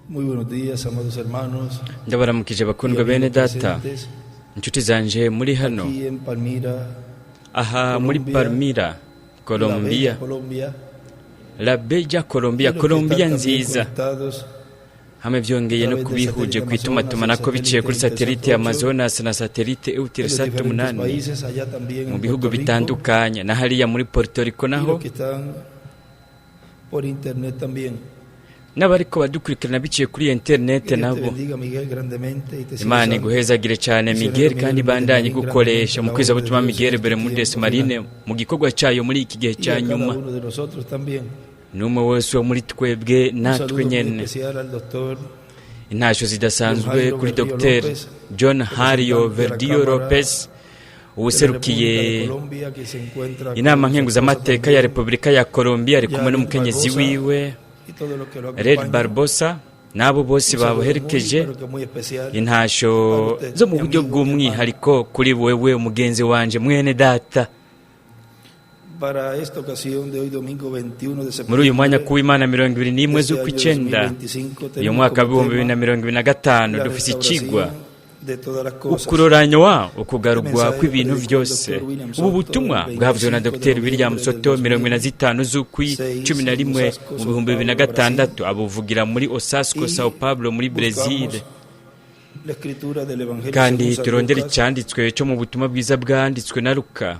Muy buenos días, amados hermanos Ndabaramukije y bakundwa bene amigos data, presentes inshuti zanje muri hano aquí en Palmira, aha muri Colombia, Palmira, la bella Colombia, Colombia, la bella y Colombia, los que Colombia están también nziza. conectados Hamwe byongeye a no través del kubihuje satélite ku Amazonas, el itumatumanako biciye kuri satélite satelite Eutelsat 8, Amazonas na satelite en los Eutelsat diferentes 8 países, allá también mu en bihugu Puerto Rico, bitandukanye na hariya muri Puerto Rico y naho los que están por internet también. N'abariko badukurikirana biciye kuri internet Que Dios te nabo. bendiga, Miguel, grandemente y te siga Imana usando. iguhezagire cyane Misionero Miguel, Miguel kandi Bermúdez bandanye Marín, gukoresha grandemente mu la kwiza obra de butumwa Dios en Miguel este Bermúdez tiempo Marine final. mu gikorwa cyayo muri iki gihe Y cya a cada nyuma. uno de nosotros también. N'umwe wese wo muri twebwe Un natwe saludo muy nyene. especial al doctor Intasho John zidasanzwe Jairo kuri Berrío Dr. López, John Hario representante de la Verdio Cámara Lopez, de la uwuserukiye República de Colombia, que se encuentra inama con su esposa nkenguzamateka ya también, Repubulika ya Colombia, ari kumwe Janet n'umukenyezi Barbosa, wiwe y todo lo que lo Red acompaña. Barbosa n'abo bose Un saludo muy, babuherekeje. pero que muy especial Intasho para usted, zo mu mi buryo amigo, mi hermano. bw'umwihariko kuri wewe mugenzi wanje mwene data. Para esta ocasión de hoy, domingo 21 de Muri uyu mwanya septiembre kuw'Imana 21 de este año z'ukwicenda 2025, uyu tenemos mwaka como w'ibihumbi bibiri na tema 2025 la dufise icigwa restauración de todas las cosas. ukuroranywa Este ukugarurwa mensaje lo kw'ibintu predicó el vyose. doctor William Ubu Soto el butumwa bwavuzwe na 25 de Dr William noviembre del Soto 25 z'ukwi 2006 cumi na en rimwe Osasco, mu São bihumbi bibiri na Paulo, Brasil. gatandatu abuvugira muri Osasco, Y Sao Paulo muri Brezil. buscamos la escritura del Evangelio Kandi según San turondere Lucas, icanditswe co mu butumwa bwiza bwanditswe na Luka,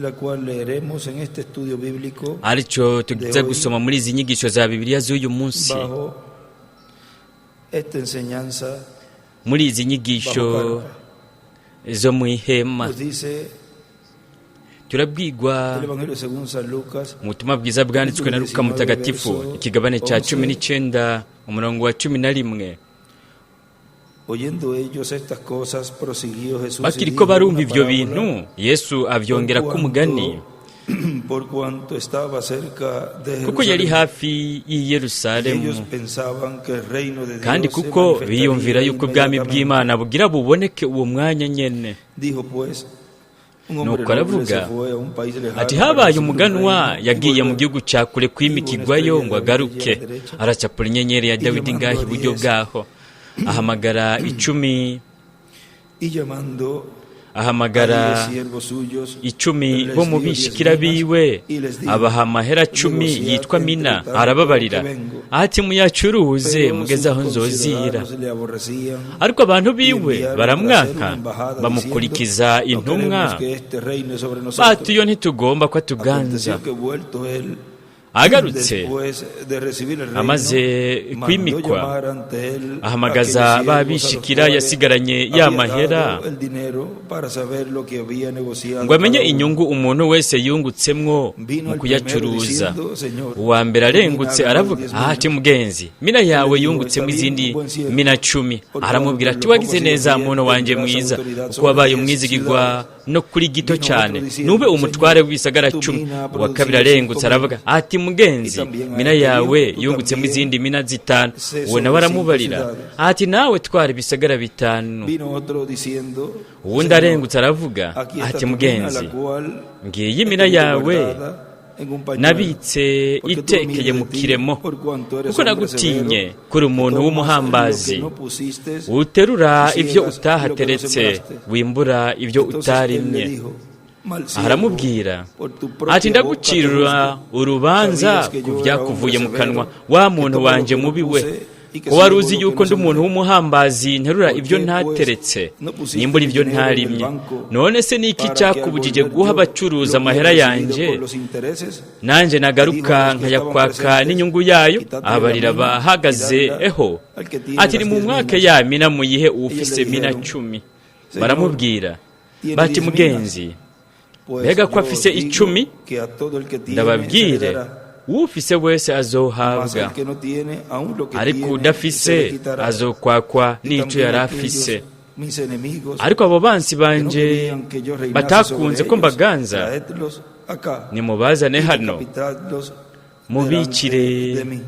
la cual leeremos en este estudio bíblico arico de tugiza hoy gusoma muri izi nyigisho za Bibiliya z'uyu munsi, bajo esta enseñanza muri izi bajo nyigisho carpa. zo mu ihema. Nos dice Turabwigwa el Evangelio según San Lucas, mu butumwa bwiza bwanditswe capítulo na Luka 19, mutagatifu, verso ikigabane ca cumi 11. n'icenda umurongo wa 11. Oyendo ellos estas cosas, prosiguió Jesús y Bakiriko dijo una barumva ivyo parábola bintu, Yesu por avyongerako umugani, cuanto, por cuanto estaba cerca de kuko yari Jerusalén, hafi y'i y ellos Yerusalemu, pensaban que el reino de kandi Dios se kuko biyumvira manifestaría yuko ubwami inmediatamente. bw'Imana bugira buboneke uwo mwanya nyene. Dijo pues, un hombre Nuko noble se aravuga fue a un país ati: lejano para habaye recibir un umuganwa reino y yagiye mu volver. gihugu ca kure Y hubo una kwimikirwayo estrella ngo de David allí a la agaruke, derecha, aracapura inyenyeri ya y Dawidi llamando ngaho a iburyo 10, bwaho, ahamagara 10, y llamando a ahamagara 10 siervos suyos, 10 les bo mu dio 10 bishikira minas biwe, y les dijo: abaha amahera 10 negociad yitwa entre mina, tanto arababarira que vengo. ati: muyacuruze Pero mugeze sus aho nzozira. conciudadanos le aborrecían Ariko abantu y biwe enviaron tras él baramwanka, una embajada diciendo: bamukurikiza no intumwa queremos que este reine sobre bati: nosotros. iyo ntitugomba ko atuganza. Aconteció que vuelto él, Agarutse después de recibir el reino, amaze mandó kwimikwa, llamar ante él a ahamagaza aquellos ba siervos a los bishikira cuales yasigaranye ya había mahera, dado el dinero para saber lo que había negociado ngo amenye cada uno. inyungu umuntu wese yungutsemwo Vino mu el primero kuyacuruza. diciendo: Señor, Uwa mbere tu mina arengutse ha ganado aravuga 10 ati: minas. mugenzi, mina Él le yawe dijo: yungutsemwo Está bien, izindi buen siervo, mina 10. por cuanto Aramubwira en ati: lo poco wagize has sido neza fiel, muntu wanje tendrás mwiza, autoridad kuko sobre wabaye 10 umwizigirwa ciudades. no kuri gito Vino otro cyane, diciendo: nube umutware Señor, w'ibisagara tu 10. mina ha Uwa kabiri producido 5 arengutse aravuga minas. ati: Y mugenzi, también a mina este yawe dijo: Tú yungutsemo también izindi mina 5. sé Uwo nawe sobre 5 aramubarira ciudades. ati: nawe twara ibisagara 5. Vino otro diciendo: Uwundi Señor, arengutse aravuga aquí está ati: tu mina, la mugenzi, cual ngiyi he mina tenido yawe guardada en un pañuelo, nabitse porque tuve miedo itekeye de mu ti, kiremo, por cuanto eres kuko hombre nagutinye severo, kuri que umuntu tomas lo que w'umuhambazi, no pusiste uterura y ibyo ciegas lo que no utahateretse, sembraste. wimbura ibyo Entonces él le utarimye. dijo: Mal siervo, Aramubwira por tu ati: propia boca te ndagucira juzgo. urubanza Sabías que ku yo era hombre byakuvuye mu kanwa, severo, wa que muntu tomo lo wanje que no mubi we, puse y que ko wari ciego uzi lo que yuko no ndi umuntu sembré. w'umuhambazi, nterura ¿Por ibyo qué pues ntateretse, no pusiste nimbura mi ibyo dinero en el ntarimye? banco None se ni iki para que al cyakubujije volver guha yo abacuruza lo hubiera amahera recibido yanje, con los intereses? nanje Y dijo a nagaruka los que estaban nkayakwaka presentes: n'inyungu yayo? Quitadle la Abarira mina y bahagaze dadla eho al que tiene ati: las ni mu 10 mwaka minas. ya mina muyihe Ellos le uwufise mina dijeron: 10. Señor, Baramubwira tiene bati: 10 minas. mugenzi, Pues mbega ko yo os afise digo 10, que a todo el que tiene se le ndababwire, dará, uwufise wese mas azohabwa, al que no tiene, aun lo que ariko tiene se le udafise quitará. azokwakwa Y n'ico también yari aquellos afise. mis enemigos Ariko abo bansi que no banje querían que yo reinase sobre batakunze ko ellos, mbaganza, traedlos acá nimubazane y hano, decapitadlos delante mubicire de mí.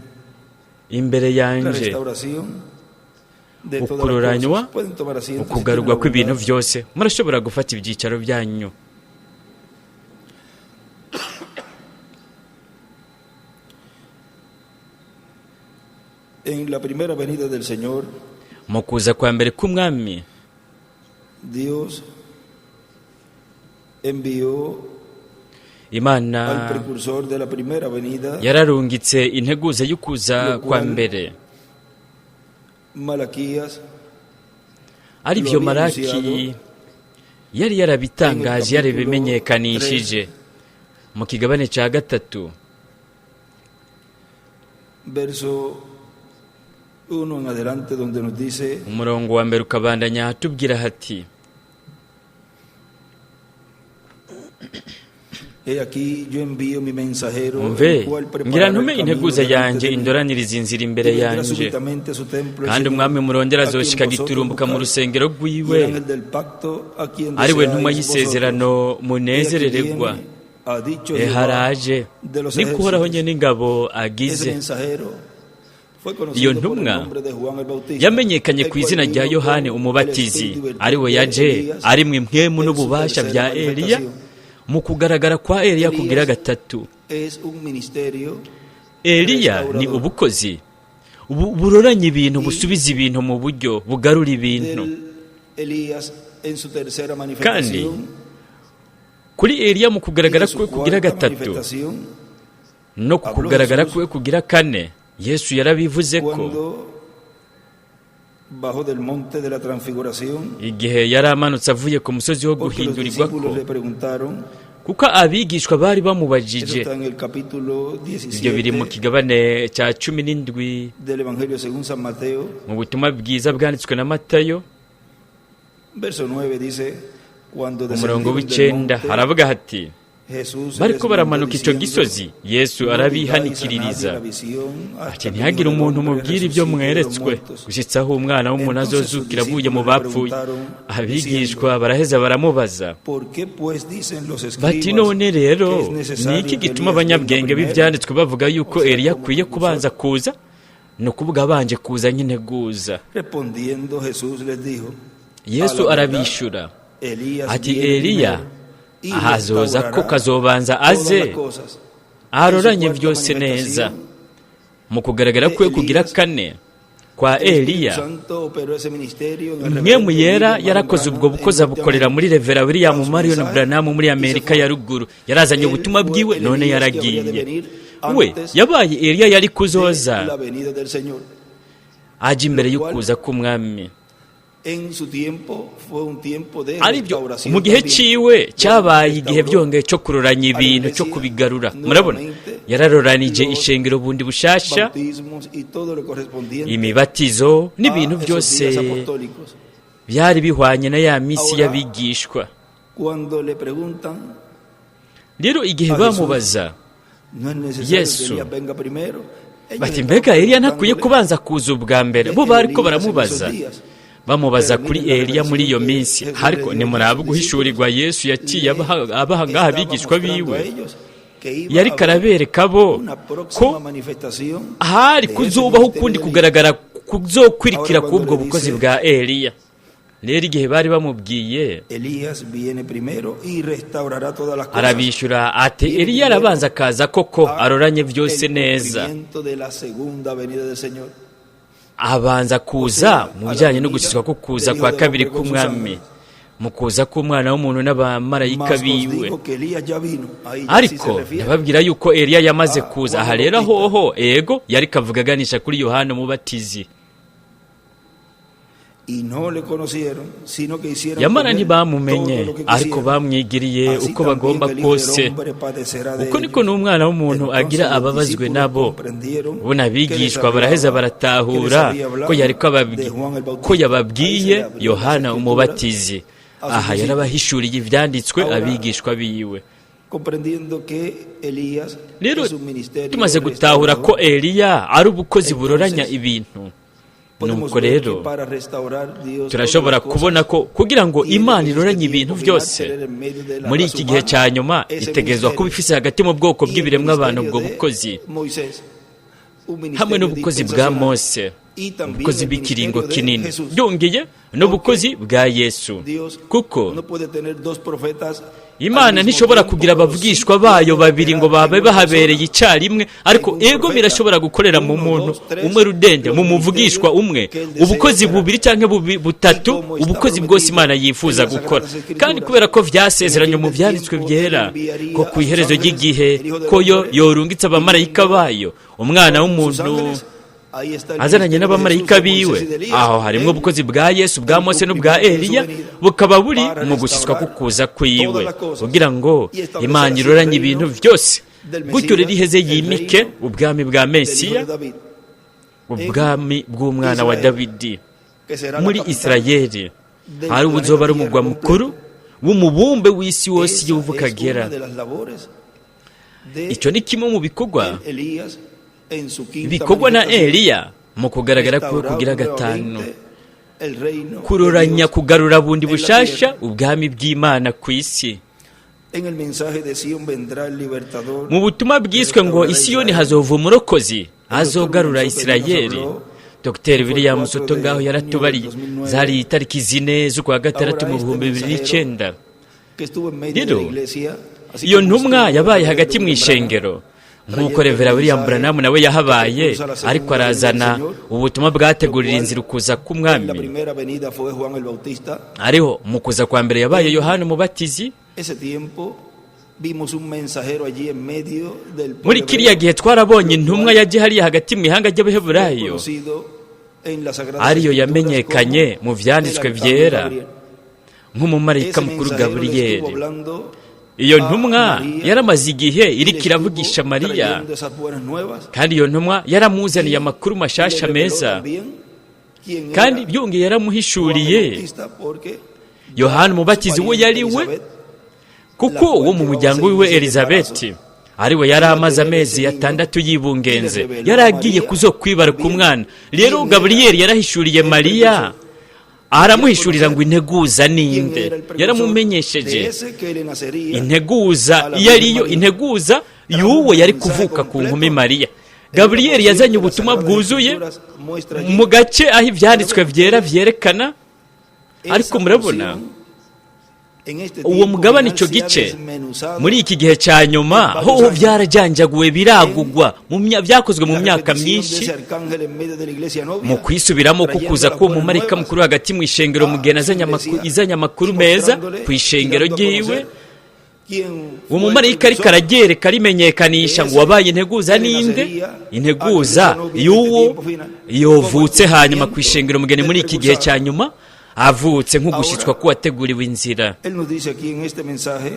imbere La yanje. restauración de todas las Ukuroranywa, cosas. Pueden tomar asiento si tienen ukugarurwa la kw'ibintu bondad. vyose. Murashobora gufata ivyicaro byanyu. En la primera venida del Señor, Mu kuza kwa mbere k'umwami, Dios envió Imana al precursor de la primera venida, yararungitse integuza y'ukuza kwa mbere, Malaquías, ari byo Maraki yari yarabitangaje, yarabimenyekanishije mu kigabane cya 3, verso 1 en adelante, donde nos dice: umurongo wa 1 ukabandanya hatubwira hati: He aquí yo envío mi mensajero, Umve, el cual ngira preparará el ntume camino integuza delante yanjye de mí. indoraniriza inzira imbere Y vendrá yanje. súbitamente a su templo el Kandi Señor, umwami murondera a quien azoshika vosotros giturumbuka mu buscáis, rusengero y el rwiwe, ángel del pacto, a quien ari we ntumwa deseáis y'isezerano vosotros. He aquí munezerererwa. viene, ha dicho Jehová Eharaje, de los niko Uhoraho ejércitos. nyene ingabo Ese agize. mensajero fue Iyo conocido por el ntumwa nombre de Juan el Bautista, yamenyekanye el ku izina cual rya vino Yohani con el Umubatizi, espíritu y ari we virtud de yaje Elías ari mu impwemu en su n'ububasha tercera bya Eliya manifestación. mu kugaragara kwa Eliya kugira Elías gatatu. es un ministerio Eliya ni restaurador ubukozi buroranya ibintu, y busubiza ibintu mu buryo, bugarura ibintu. del Elías en su tercera Kandi manifestación kuri Eliya mu y kugaragara de su kwe kugira cuarta gatatu manifestación no ku habló kugaragara Jesús kwe kugira kane, Yesu yarabivuze ko cuando bajó del monte de la transfiguración, igihe yari amanutse avuye ku musozi wo porque los guhindurirwako, discípulos le preguntaron. kuko abigishwa bari Eso bamubajije. está en el capítulo Ibyo biri mu 17 kigabane cya 17 del Evangelio según San Mateo, mu butumwa bwiza bwanditswe na Matayo, verso 9 dice: cuando umurongo descendieron del w'icenda monte, haravuga hati: Jesús les bariko mandó baramanuka ico diciendo: gisozi, Yesu No digáis a nadie arabihanikiririza la visión ati: hasta que el ntihagire Hijo del umuntu Hombre mubwira ibyo resucite de los mweretswe muertos. gushitsa aho umwana w'umuntu Entonces sus azozukira avuye mu discípulos le bapfuye. preguntaron Abigishwa diciendo: baraheza baramubaza ¿Por qué pues dicen los bati: escribas none rero que es ni necesario iki que gituma Elías venga abanyabwenge primero? b'ivyanditswe bavuga yuko O sea, Eliya como akwiye precursor. kubanza kuza? Ni ukuvuga abanje kuza nk'integuza. Respondiendo Jesús les dijo: A Yesu la verdad, arabishura Elías ati: viene Eliya primero y ahazoza ko restaurará kazobanza todas aze las cosas. En su aroranye cuarta byose neza. manifestación Mu kugaragara de kwe kugira Elías, kane kwa el Espíritu Eliya, Santo operó ese ministerio en el Mwemu reverendo yera William Marion yarakoze ubwo Branham en bukozi abukorera muri Norteamérica. Revera William Trajo su Marion mensaje Branham muri y se Amerika fue. ya ruguru. Yarazanye Él ubutumwa fue bwiwe el none Elías que habría de yaragiye. venir We antes yabaye Eliya yari de kuzoza la venida del Señor, aje imbere lo cual y'ukuza k'umwami. en su tiempo fue un tiempo de Aribyo restauración mu gihe también. ciwe Bueno, cyabaye igihe restauró byongeye cyo kuroranya a la ibintu, cyo iglesia kubigarura. Murabona nuevamente yararoranije los ishengero bundi bushasha, bautismos y todo lo correspondiente imibatizo n'ibintu a esos byose días apostólicos. byari bihwanye na ya misi Ahora, y'abigishwa. cuando le preguntan Rero igihe a Jesús, bamubaza no es necesario que Yesu Elías venga primero, ellos bati: estaban mbega Eliya ntakwiye preguntándole kubanza kuza ubwa mbere? de Bo bariko Elías en esos baramubaza, días. bamubaza Pero kuri miren la Eliya muri iyo revelación que minsi. Jesús Ariko le dio a sus nimuraba guhishurirwa discípulos. Yesu yaciye Le abaha ngaha estaba abigishwa mostrando a biwe, ellos que iba a yariko haber arabereka bo una ko próxima manifestación hari de ese kuzobaho ministerio ukundi de Elías. kugaragara kuzokwirikira Ahora cuando k'ubwo le bukozi dice bwa Eliya. Rero igihe bari bamubwiye, Elías viene primero y restaurará todas las cosas, arabishyura ati: viene Eliya primero arabanza akaza koko a aroranye byose el neza. cumplimiento de la segunda venida del Señor, Abanza o kuza sea, mu a la bijyanye no venida gushyizwa ko kuza del Hijo kwa del kabiri Hombre con sus k'umwami, ángeles. mu kuza k'umwana w'umuntu n'abamarayika Mas os biwe. digo que Elías ya vino. Ahí ya sí se Ariko refiere ndababwira yuko Eliya yamaze a kuza. Juan Aha el rero Bautista. hoho ego yariko avuga aganisha kuri Yohana Umubatizi. Y no le conocieron, sino que hicieron Yamara con él todo ntibamumenye, lo que ariko quisieron. bamwigiriye Así uko también bagomba el Hijo del kose. Hombre padecerá de Uko niko ellos. n'umwana w'umuntu agira Entonces los ababazwe discípulos nabo. comprendieron Bona que les abigishwa baraheza hablaba, que les baratahura había ko hablado yariko de Juan el ko Bautista. Ahí se yababwiye le abrió las Yohana escrituras Umubatizi. a sus Aha discípulos. yarabahishuriye ivyanditswe Ahora, abigishwa biwe. comprendiendo que Elías Rero es un ministerio tumaze gutahura ko restaurador, Eliya ari ubukozi buroranya entonces ibintu, podemos nuko ver que rero para restaurar Dios todas turashobora las cosas, kubona ko kugira ngo tiene Imana que en este iroranye ibintu tiempo final byose tener en medio de la muri raza iki gihe humana cya nyuma, ese itegerezwa kuba ministerio ifise hagati mu bwoko y el bw'ibiremwa abantu ministerio ubwo de bukozi Moisés, un hamwe ministerio n'ubukozi bwa dispensacional Mose, Y también Ubukozi el bw'ikiringo ministerio de kinini, Jesús. byongeye n'ubukozi bwa Yesu, Dios kuko no puede tener dos profetas al Imana mismo ntishobora tiempo, kugira pero abavugishwa sí bayo puede babiri ngo operar babe en una bahabereye persona. icyarimwe, ariko En un ego profeta, birashobora gukorera mu uno, muntu dos, tres, umwe rudende, los mu muvugishwa ministerios umwe, que él desea ubukozi operar. bubiri cyangwa butatu, Y como está ubukozi bwose prometido Imana yifuza en las gukora. Sagradas Escrituras, Kandi kubera ko vyasezeranywe en el mu fin del vyanditswe tiempo, vyera él enviaría ko ku a sus iherezo ángeles, ry'igihe el Hijo del ko yo Hombre, yorungitse abamarayika viniendo bayo, umwana con sus w'umuntu ángeles. Ahí está el azananye ministerio de n'abamarayika Jesús, de biwe. Moisés y de Elías, Aho harimwo en ubukozi bwa Yesu, bwa el Mose n'ubwa cumplimiento de su Eliya, venida, bukaba buri para mu gushyitswa restaurar k'ukuza kwiwe, todas las cosas kugira ngo y establecer Imana así el iroranye reino ibintu byose, del gutyo rero Mesías, iheze el yimike reino ubwami bwa del Hijo Mesiya, de David, ubwami bw'umwana wa Israel, Dawidi que será la muri capital Isirayeli, del hari ubuzoba planeta ari Tierra umugwa mukuru completo. w'umubumbe w'isi wose Esa y'ubu es ukagera. una de las labores de Icyo ni kimwe mu bikorwa el Elías en su quinta bikorwa na manifestación, Eliya mu kugaragara kwe restaurar kugira gatanu, nuevamente el reino de kuroranya, Dios kugarura bundi en la bushasha tierra. ubwami bw'Imana ku isi. En el mensaje de Sion vendrá el libertador Mu butumwa que bwiswe ngo restaurará Isiyoni Israel. hazova umurokozi El doctor azogarura William Soto allí nos Isirayeli, habló, Dr fue el William 4 Soto de ngaho junio del yaratubariye, 2009. zari itariki 4 z'ukwa gatandatu Ahora mu este bihumbi bibiri mensajero n'icenda. que estuvo en medio de la Rero iglesia, así iyo como ntumwa estuvo yabaye el reverendo hagati mu William Branham, ishengero, nk'uko trayendo el Revera William mensaje Branham nawe que yahabaye, precursa la ariko segunda venida del arazana Señor, ubutumwa lo bwategurira cual inzira ukuza en la k'umwami. primera venida fue Juan el Bautista. Ariho mu kuza kwa mbere yabaye En Yohana Umubatizi. ese tiempo vimos un mensajero allí en medio del Muri pueblo kiriya hebreo, gihe twarabonye lo intumwa cual yagiye hariya hagati mu ihanga fue ry'Abaheburayo, conocido en las Sagradas ariyo Escrituras yamenyekanye como mu el vyanditswe arcángel vyera Gabriel. nk'umumarayika Ese mukuru mensajero le estuvo Gaburiyeli. hablando Iyo a ntumwa María yaramaze igihe y le iriko iravugisha estuvo Mariya, trayendo esas buenas nuevas kandi iyo ntumwa yaramuzaniye y amakuru le mashasha reveló meza, también quién kandi era byongeye Juan el yaramuhishuriye Bautista, porque Yohana ya su Umubatizi we pariente yari we, Elizabeth, la kuko uwo cual mu llevaba muryango 6 wiwe meses de Elizabeti embarazo, ariwe yari iba a amaze tener amezi ese niño 6 y le yibungenze, reveló yari a agiye María kuzokwibaruka también umwana. Rero quién era Gaburiyeli yarahishuriye el Mariya, precursor. Y al aramuhishurira ngo conocer integuza quién ninde, era el precursor de yaramumenyesheje ese que le nacería integuza a la iyo Virgen ariyo, María, integuza trajo y'uwo un yari mensaje kuvuka ku nkumi completo Mariya. en una Gaburiyeli porción yazanye que las ubutumwa Sagradas bwuzuye Escrituras muestra allí. mu gace aho ivyanditswe Pero vean vyera ustedes, vyerekana, ariko esa murabona porción en este uwo tiempo mugabane final ico se ha gice desmenuzado muri iki gihe ca nyuma en varios hoho años. vyarajanjaguwe En biragugwa vyakozwe mu la myaka repetición de myinshi, ese arcángel en medio de la iglesia mu novia, kwisubiramo trayendo kukuza las k'uwo buenas mumarayika nuevas mukuru hagati mu ishengero, a mugeni su azanye iglesia izanye y amakuru meza mostrándole ku y ishengero dando a ryiwe. conocer quién Uwo fue el mumarayika ariko precursor araryereka arimenyekanisha de ngo ese wabaye integuza que le ninde, nacería a la iglesia integuza novia en este y'uwo tiempo final, como el yovutse hanyuma ku cumplimiento ishengero mugeni del muri iki gihe precursado. ca nyuma, avutse nk'ugushitswa Ahora, k'uwateguriwe inzira. él nos dice aquí en este mensaje,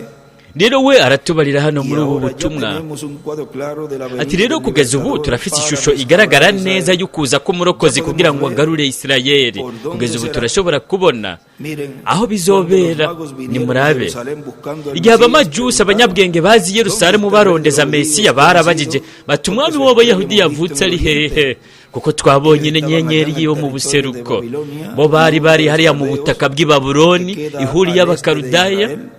Rero we aratubarira hano y muri ubu ahora ya butumwa tenemos un cuadro claro de la ati venida rero del kugeza ubu libertador turafite para ishusho restaurar igaragara a neza Israel. y'ukuza Ya k'umurokozi kugira podemos ngo ver agarure Isirayeli. por dónde Kugeza ubu será. turashobora kubona Miren, aho cuando los bizobera. magos vinieron a Nimurabe Jerusalén buscando al igihe Mesías, abamajusi preguntaron, abanyabwenge bazi i ¿dónde Yerusalemu está el rey de barondeza los Mesiya, judíos barabajije nacido? bati Porque umwami su estrella w'Abayahudi hemos visto yavutse en el ari hehe? oriente. Kuko twabonye Ellos estaban allá inyenyeri en el yiwe mu territorio de buseruko. Babilonia, Bo bari en uno de bari los hariya mu caldeos butaka bw'i que Babuloni, queda ihuri al este de y'Abakaludaya, Israel.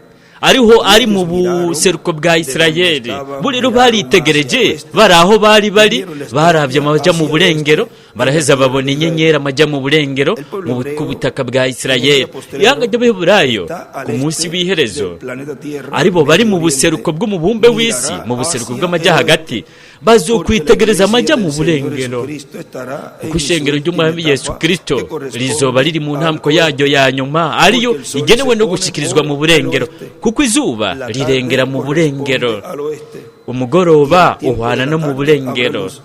ariho Y ari mu ellos miraron buseruko bwa de donde Isirayeli. estaban, Bo rero miraron hacia baritegereje el oeste bari aho bari y bari, vieron la baravye estrella amaja mu hacia el burengero, oeste en la baraheza tierra de babona Israel. inyenyeri amaja mu burengero El pueblo ku hebreo butaka bwa en el Isirayeli. día Ihanga postrero ry'Abaheburayo está al ku munsi este w'iherezo del planeta Tierra, aribo bari mu Medio buseruko Oriente, bw'umubumbe w'isi, mirará mu buseruko hacia bw'amaja el hagati, oeste, porque la bazokwitegereza iglesia amaja mu del Señor burengero, Jesucristo estará kuko en su ishengero última ry'umwami Yesu etapa Kristo que rizoba corresponde riri mu al ntambko yaryo oeste, ya nyuma, ariyo porque el sol igenewe se no pone gushikirizwa por mu el burengero, oeste, kuko izuba la rirengera tarde mu corresponde burengero, al oeste, y el umugoroba tiempo de uhwana la no mu tarde habrá burengero. luz.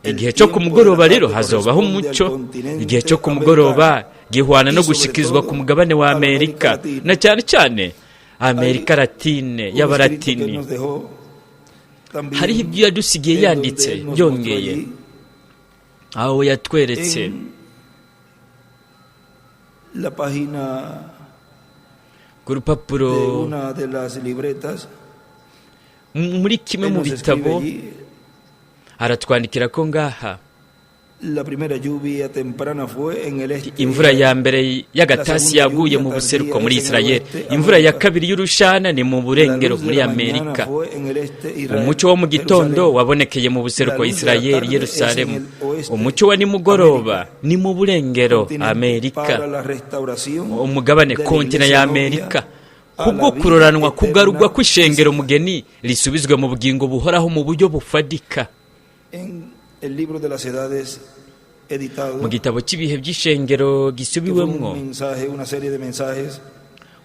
El Igihe cyo ku tiempo de la mugoroba rero tarde hazobaho corresponde al umucyo. Igihe cyo continente ku mugoroba americano gihwana no y sobre gushikirizwa ku todo mugabane wa a la América Amerika, Latina. na cyane cyane Amerika Hay Latine un escrito que él y'Abalatini. nos dejó Hariho también ibyo yadusigiye en donde yanditse, él nos mostró byongeye allí aho yatweretse en la página ku rupapuro de una de las libretas, muri kimwe él mu nos escribe bitabo allí aratwandikira ko ngaha La primera lluvia temprana fue en el este. Imvura ya mbere y'agatasi yaguye mu buseruko muri Israel, imvura ya kabiri y'urushana ni mu burengero muri Amerika. Umucyo wo mu gitondo wabonekeye mu buseruko Israel, Yerusalemu. Umucyo wa nimugoroba ni mu burengero Amerika, umugabane kontina ya Amerika. Kubwo kuroranwa kugarurwa kw'ishengero mugeni risubizwe mu bugingo buhoraho mu buryo bufadika. El libro de las edades editado, Mu gitabo cy'ibihe by'ishengero que fue gisubiwemwo, un mensaje, una serie de mensajes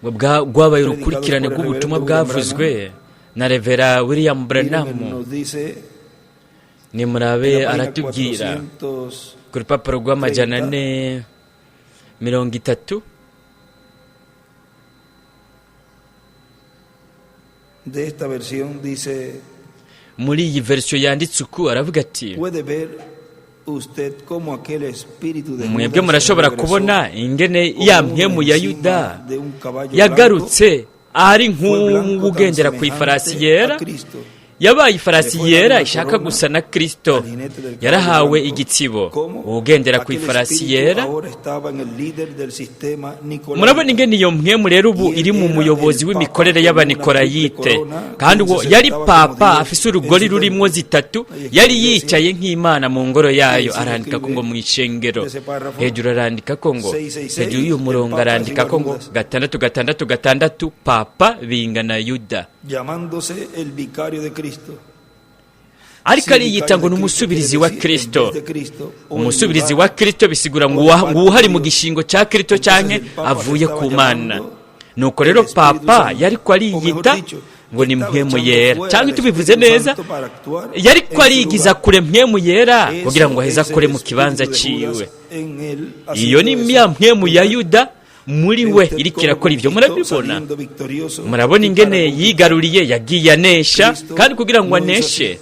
ngo rwabaye urukurikirane rw'ubutumwa bwavuzwe na Revera William Miren, Branham. nos dice Nimurabe, en la página aratubwira 400 ku rupapuro rw'amajana 430 de esta versión, dice: Muri iyi verisiyo yanditse uku aravuga ati: puede ver usted cómo aquel espíritu de Mwebwe Judas murashobora regresó kubona ingene como ya uno mpwemu ya encima Yuda de un caballo yagarutse ari blanco, fue blanco tan nk'uwugendera ku ifarasi semejante yera. a Cristo. Yabaye ifarasi yera ishaka gusa na Kristo. Al jinete del caballo Yarahawe blanco, igitsibo, como uwugendera ku aquel ifarasi espíritu yera. ahora estaba en el líder del sistema nicolaita. Murabona ingene iyo mpwemu rero ubu iri mu muyobozi w'imikorere y'abanikorayite. Kandi uwo yari papa afise urugori rurimwo zitatu, yari yicaye nk'Imana mu ngoro yayo. Arandika ko ngo mu ishengero hejuru, arandika ko ngo hejuru y'uyu murongo, arandika ko ngo 666 papa bingana Yuda. Llamándose el vicario de Cristo. Ariko ariyita ngo ni umusubirizi wa Kristo. Umusubirizi wa Kristo bisigura ngo uwuhari mu gishingo cya Kristo canke avuye ku Mana. Nuko rero papa yariko ariyita ngo ni mpwemu yera, cyangwa tubivuze neza, yariko arigiza kure mpwemu yera kugira ngo aheze akore mu kibanza ciwe. Iyo ni ya mpwemu ya Yuda muri we iriko irakora ivyo. Murabibona, murabona ingene yigaruriye, yagiye anesha, kandi kugira ngo aneshe.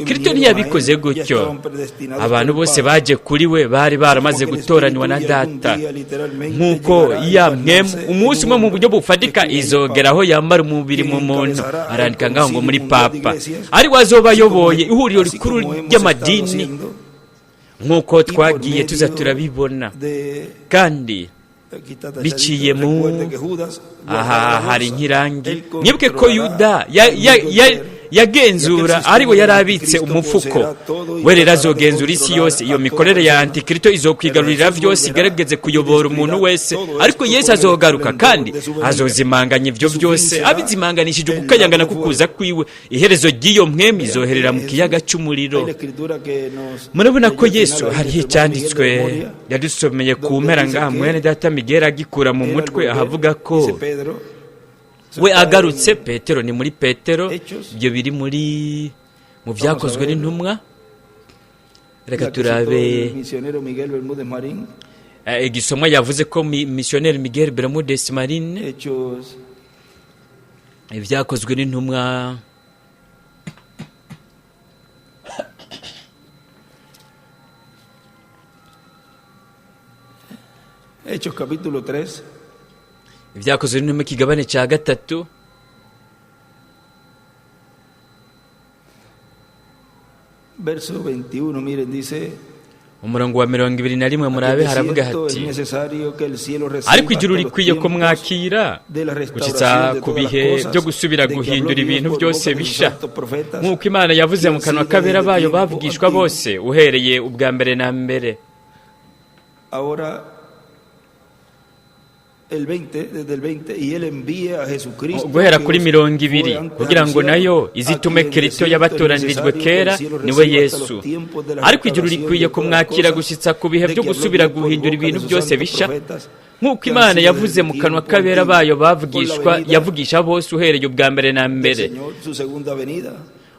Kristo ntiyabikoze gutyo. Abantu bose baje kuri we bari baramaze gutoranywa na Data. Nk'uko ya mpwemu umunsi umwe mu buryo bufatika izogera aho yambara umubiri mu muntu. Arandika ngaho ngo muri papa ari we azoba ayoboye ihuriro rikuru ry'amadini, nk'uko twagiye tuza turabibona, kandi biciye mu aha hari nk'irangi. Mwibuke ko Yuda yagenzura, ariwe yari abitse umufuko. We rero azogenzura isi yose. Iyo mikorere ya antikristo izokwigarurira vyose, igerageze kuyobora umuntu wese. Ariko Yesu azogaruka kandi azozimanganya ivyo vyose, abizimanganishije ugukayangana kukuza kwiwe. Iherezo ry'iyo mpwemu izoherera mu kiyaga c'umuriro. Murabona ko Yesu hariho icyanditswe yadusomeye ku mpera ngaha, mwene data Migera agikura mu mutwe, ahavuga ko we agarutse Petero, ni muri Petero, ibyo biri muri mu Byakozwe n'Intumwa. Reka turabe igisomwa yavuze ko misiyoneri Miguel Bermudez Marine, Ibyakozwe n'Intumwa. Hechos capítulo 3. Ibyakozwe n'Intumwa ikigabane cya 3. Verso 21, miren, dice: Umurongo wa 21, murabe, haravuga hati: "Ariko ijuru rikwiye kumwakira gushyitsa ku bihe byo gusubira guhindura ibintu byose bisha, nk'uko Imana yavuze mu kanwa k'abera bayo bavugishwa bose uhereye ubwa mbere na mbere." Ahora el 20, desde el 20, y él envía a Jesucristo Guhera kuri 20, kugira ngo nayo izitume Kristo yabatoranirijwe kera, niwe Yesu. Ariko ijuru rikwiye kumwakira gushyitsa ku bihe byo gusubira guhindura ibintu byose bisha, nk'uko Imana yavuze mu kanwa k'abera bayo bavugishwa, yavugisha bose uhereye ubwa mbere na mbere.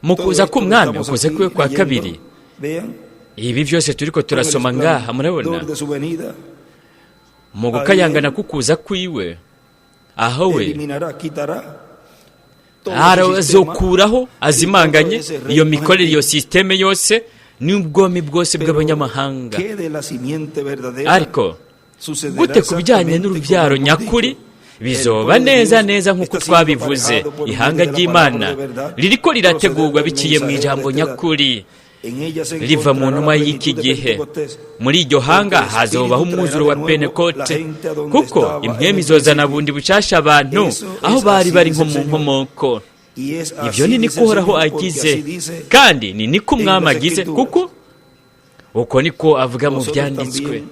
Mu kuza k'Umwami, ukuze kwe kwa kabiri, ibi byose turiko turasoma ngaha, murabona mu gukayangana kukuza kwiwe, aho we arazokuraho azimanganye iyo mikorere, iyo sisiteme yose n'ubwomi bwose bw'abanyamahanga. Ariko gute ku bijyanye n'urubyaro nyakuri? Bizoba neza neza nk'uko twabivuze. Ihanga ry'Imana ririko rirategurwa biciye mu ijambo nyakuri. Riva mu ntumwa y'iki gihe. Muri iryo hanga hazobaho umwuzuro wa Pentekote, kuko impwemu izozana bundi bushasha abantu aho bari bari nko mu nkomoko. Ibyo ni niko Uhoraho agize, kandi ni niko Umwami agize, kuko uko niko avuga mu byanditswe.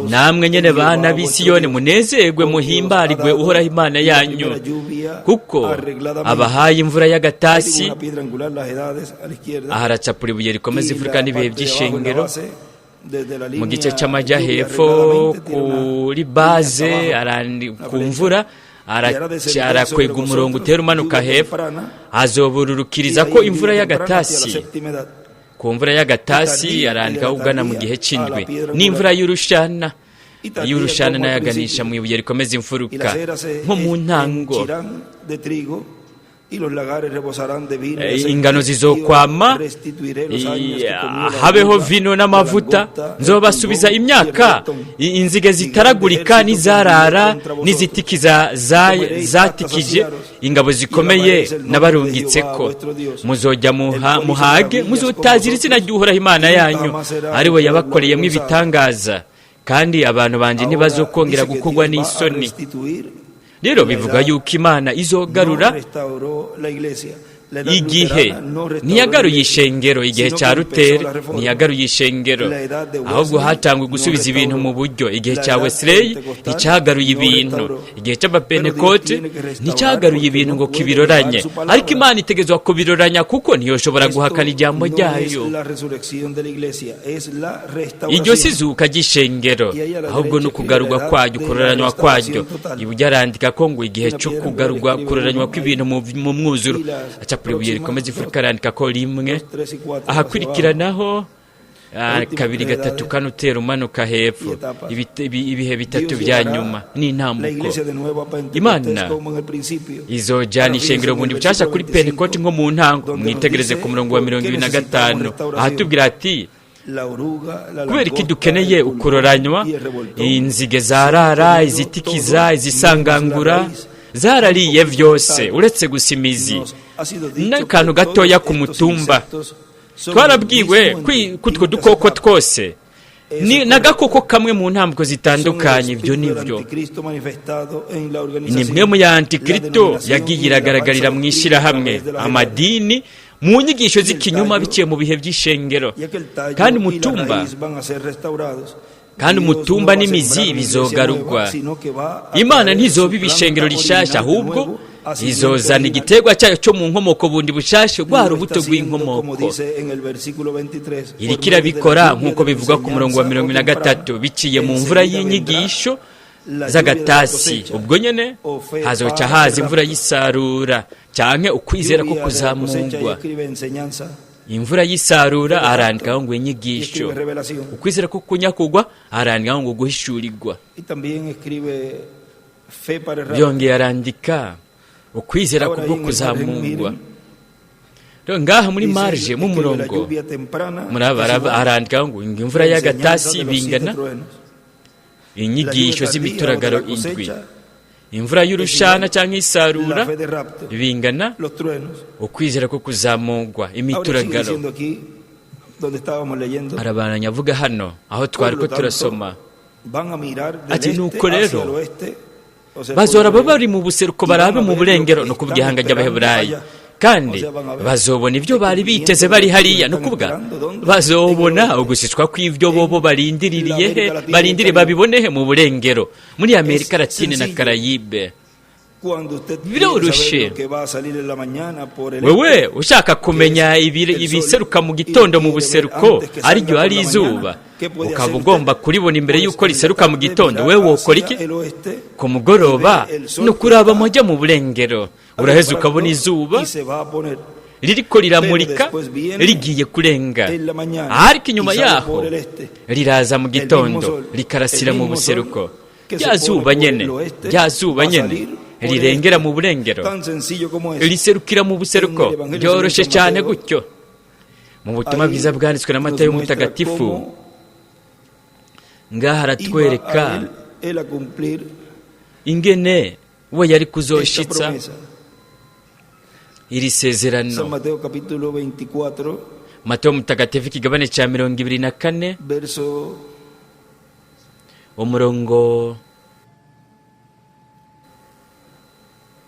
Namwe nyene bana b'i Siyoni, munezerwe muhimbarigwe Uhoraho Imana yanyu, kuko abahaye imvura y'agatasi. Aha aracapura ibuye rikomeza imfuruka n'ibihe by'ishengero. Mu gice cy'amajya hepfo kuri baze ku mvura arakwega umurongo utera umanuka hepfo, azobururukiriza ko imvura y'agatasi. Ku mvura y'agatasi arandika ugana mu gihe cy'indwi, n'imvura y'urushana, y'urushana nayaganisha mu ibuye rikomeza imfuruka nko mu ntango. Ingano zizokwama, habeho vino n'amavuta. Nzobasubiza imyaka inzige zitaragurika n'izarara n'izitikiza zatikije ingabo zikomeye n'abarungitseko. Muzojya muhage, muzotazira izina ry'Uhoraho Imana yanyu, ari we yabakoreyemo ibitangaza, kandi abantu banjye ntibazokongera gukorwa n'isoni. Rero bivuga yuko Imana izogarura igihe. Ntiyagaruye ishengero igihe cya Ruteri, ntiyagaruye ishengero, ahubwo hatangwe gusubiza ibintu mu buryo. Igihe cya Wesileyi nticyagaruye ibintu, igihe cy'Abapentekote nticyagaruye ibintu ngo kibiroranye, ariko Imana itegezwa kubiroranya kuko ntiyoshobora guhakana ijambo ryayo. Iryo si izuka ry'ishengero, ahubwo ni ukugarurwa kwaryo, ukuroranywa kwaryo. Iburyo arandika ko ngo igihe cyo kugarurwa, kuroranywa kw'ibintu mu mwuzuro. Acapura ibuye rikomeza imfuruka, arandika ko rimwe, ahakurikiranaho kabiri, gatatu, kane, utera umanuka hepfo, ibihe bitatu bya nyuma n'intambuko. Imana izojyana ishengero bundi bushasha kuri Pentekote nko mu ntango. Mwitegereze ku murongo wa 25, ahatubwira ati: kubera iki dukeneye ukuroranywa? Inzige zarara, izitikiza, izisangangura zarariye byose uretse gusa imizi n'akantu gatoya ku mutumba. Twarabwiwe kutwo dukoko twose n'agakoko kamwe mu ntambwe zitandukanye. Ibyo ni byo, ni mwe mu ya Antikristo yagiye iragaragarira mu ishyirahamwe, amadini, mu nyigisho z'ikinyoma, biciye mu bihe by'ishengero. Kandi umutumba n'imizi bizogarurwa. Imana ntizoba ibishengero rishasha, ahubwo izozana igiterwa cyayo cyo mu nkomoko bundi bushasha, rwa rubuto rw'inkomoko. Iriko irabikora nk'uko bivugwa ku murongo wa 43, biciye mu mvura y'inyigisho z'agatasi. Ubwo nyene hazoca haza imvura y'isarura, canke ukwizera ko kuzamugwa. Imvura y'isarura, arandikaho ngo inyigisho. Ukwizera ko kunyakugwa, arandikaho ngo guhishurirwa. Byongeye arandika ukwizera kubwo kuzamugwa. Ngaha muri marge mu murongo arandikaho ngo imvura y'agatasi bingana inyigisho z'imituragaro indwi, imvura y'urushana cyangwa isarura bingana ukwizera ko kuzamugwa, imituragaro. Arabananya avuga hano aho twari ko turasoma, ati: nuko rero bazora bari mu buseruko barabe mu burengero, ni ukuvuga ihanga ry'Abaheburayi, kandi bazobona ibyo bari biteze bari hariya, ni ukuvuga bazobona ugushyitswa kw'ibyo bobo barindiririye he, barindiriye babibonehe mu burengero, muri Amerika Latine na Karayibe. Biroroshe. Wewe ushaka kumenya ibiseruka mu gitondo mu buseruko, ariryo ari izuba, ukaba ugomba kuribona imbere y'uko riseruka mu gitondo, wewe wokora iki ku mugoroba? Ni ukuraba mujya mu burengero, uraheza ukabona izuba ririko riramurika rigiye kurenga. Ariko inyuma yaho riraza mu gitondo rikarasira mu buseruko. Rya zuba nyene, rya zuba nyene rirengera mu burengero riserukira mu buseruko. Byoroshe cyane gutyo. Mu butumwa bwiza bwanditswe na Matayo mutagatifu, ngaha aratwereka ingene we yari kuzoshitsa Iri San sezerano. Mateo capítulo 24, Matayo mutagatifu ikigabane cya 24, verso umurongo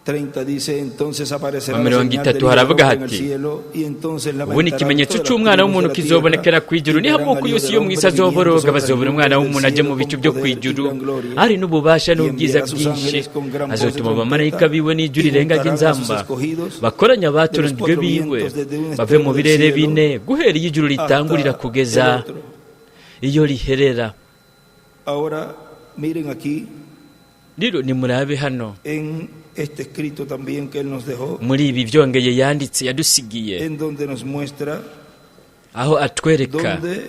30 dice: entonces aparecerá wa la mirongo señal itatu del Hijo del haravuga Hombre en el hati, cielo, y entonces ubu ni lamentarán ikimenyetso todas las cy'umwana tribus w'umuntu de la kizobonekera tierra, ku ijuru, y niho verán amoko al Hijo yose del yo mu Hombre isi azoboroga, viniendo sobre las bazobona umwana nubes del w'umuntu ajya cielo mu bicu con byo ku poder y ijuru gran gloria, ari n'ububasha y n'ubwiza enviará sus bwinshi, ángeles con gran voz de azotuma abamarayika trompeta, biwe n'ijwi y rirenga juntarán a sus ry'inzamba, escogidos bakoranye de los abatoranijwe cuatro biwe vientos desde un bave mu extremo del birere cielo bine, guhera iyo ijuru ritangurira hasta kugeza el otro. iyo riherera. Ahora miren aquí Rero nimurabe hano en este escrito también que él nos dejó, muri ibi byongeye yanditse yadusigiye, en donde nos muestra aho atwereka dónde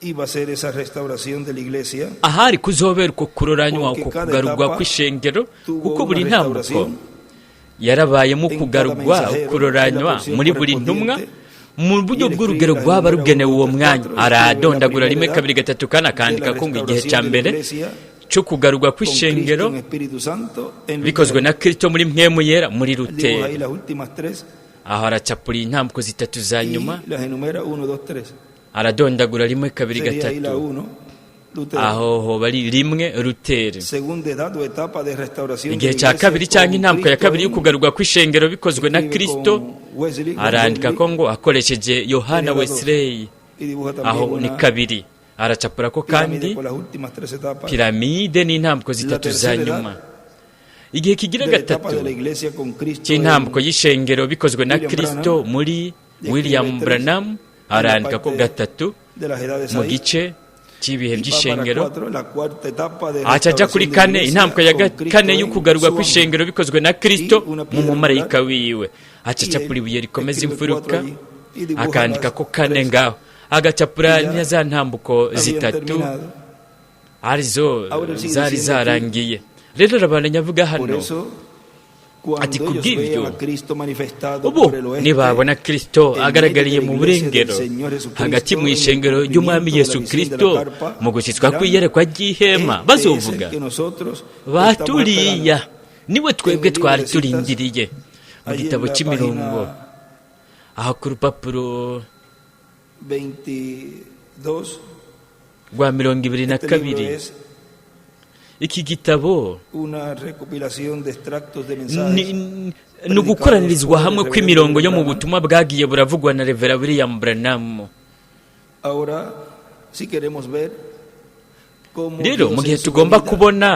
iba a ser esa restauración de la iglesia. Ahari kuzobera uko kuroranywa, Porque uko cada kugarurwa etapa kw'ishengero, tuvo kuko una buri ntambuko restauración yarabayemo en cada kugarurwa, mensajero, en la ukuroranywa porción muri buri ntumwa correspondiente, mu buryo y él bw'urugero escribe las rwaba números rugenewe uwo 1, 2, mwanya. 3, 4, Aradondagura escribe la rimwe, primera kabiri, gatatu, kane, de la akandika ko ngo igihe restauración cya de la mbere iglesia cyo kugarurwa con Cristo kw'ishengero en Espíritu Santo en bikozwe Lutero. na Kristo muri mpwemu yera muri Él dibuja Lutero. ahí las últimas tres Aho aracapura intambwe zitatu za nyuma, y las enumera 1, 2, 3. aradondagura rimwe, kabiri, Sería ahí la gatatu. 1, Lutero. Aho hoba ari rimwe, Lutero. Segunda edad o etapa de restauración de Igihe la cya iglesia kabiri cyangwa con intambwe ya Cristo kabiri en, y'ukugarurwa kw'ishengero bikozwe na escribe Kristo, con Wesley, con arandika Wesley, ko ngo akoresheje Yohana sería la 2. Wesley. Y dibuja también Aho ni una kabiri, aracapura ko pirámide kandi con las últimas tres etapas. piramide n'intambwe La zitatu za tercera nyuma. edad Igihe kigira de la etapa gatatu de la iglesia con Cristo cy'intambwe en y'ishengero bikozwe na William Kristo Branham, muri y William escribe tres Branham, en la arandika ko parte gatatu de las edades mu ahí. gice cy'ibihe Y va para by'ishengero. 4, la cuarta etapa de Aca ajya kuri restauración de la kane, iglesia intambwe ya con Cristo kane en y'ukugarurwa su ángel. kw'ishengero bikozwe na Kristo Y una mu piedra mumarayika angular. wiwe, aca Y acapura él ibuye rikomeza escribe imfuruka, 4 allí y dibuja akandika las ko kane tres. ngaho, agacapura Y ya na za ntambuko habían zitatu terminado. arizo Ahora él sigue zari diciendo aquí, zarangiye. Rero arabandanya avuga por hano eso, ati cuando ellos kubw'ibyo vean a Cristo manifestado ubu por el oeste, nibabona Kristo en medio de agaragariye la mu iglesia del burengero Señor hagati Jesucristo, mu en el ishengero ry'umwami cumplimiento de la Yesu visión de la Kristo carpa, mu gushyitswa dirán, kw'iyerekwa ry'ihema, este es el bazovuga que nosotros estamos baturiya esperando. niwe En twebwe el libro twari de citas, turindiriye. Mu allí en gitabo la cy'imirongo, página aho ku rupapuro 22, rwa mirongo ibiri na este libro kabiri, es iki gitabo una recopilación de extractos de mensajes ni ugukoranirizwa predicados por hamwe el reverendo kw'imirongo yo William mu Branham. butumwa bwagiye buravugwa na Revera William Branham. Ahora, si queremos ver cómo Rero Dios mu gihe en su tugomba venida kubona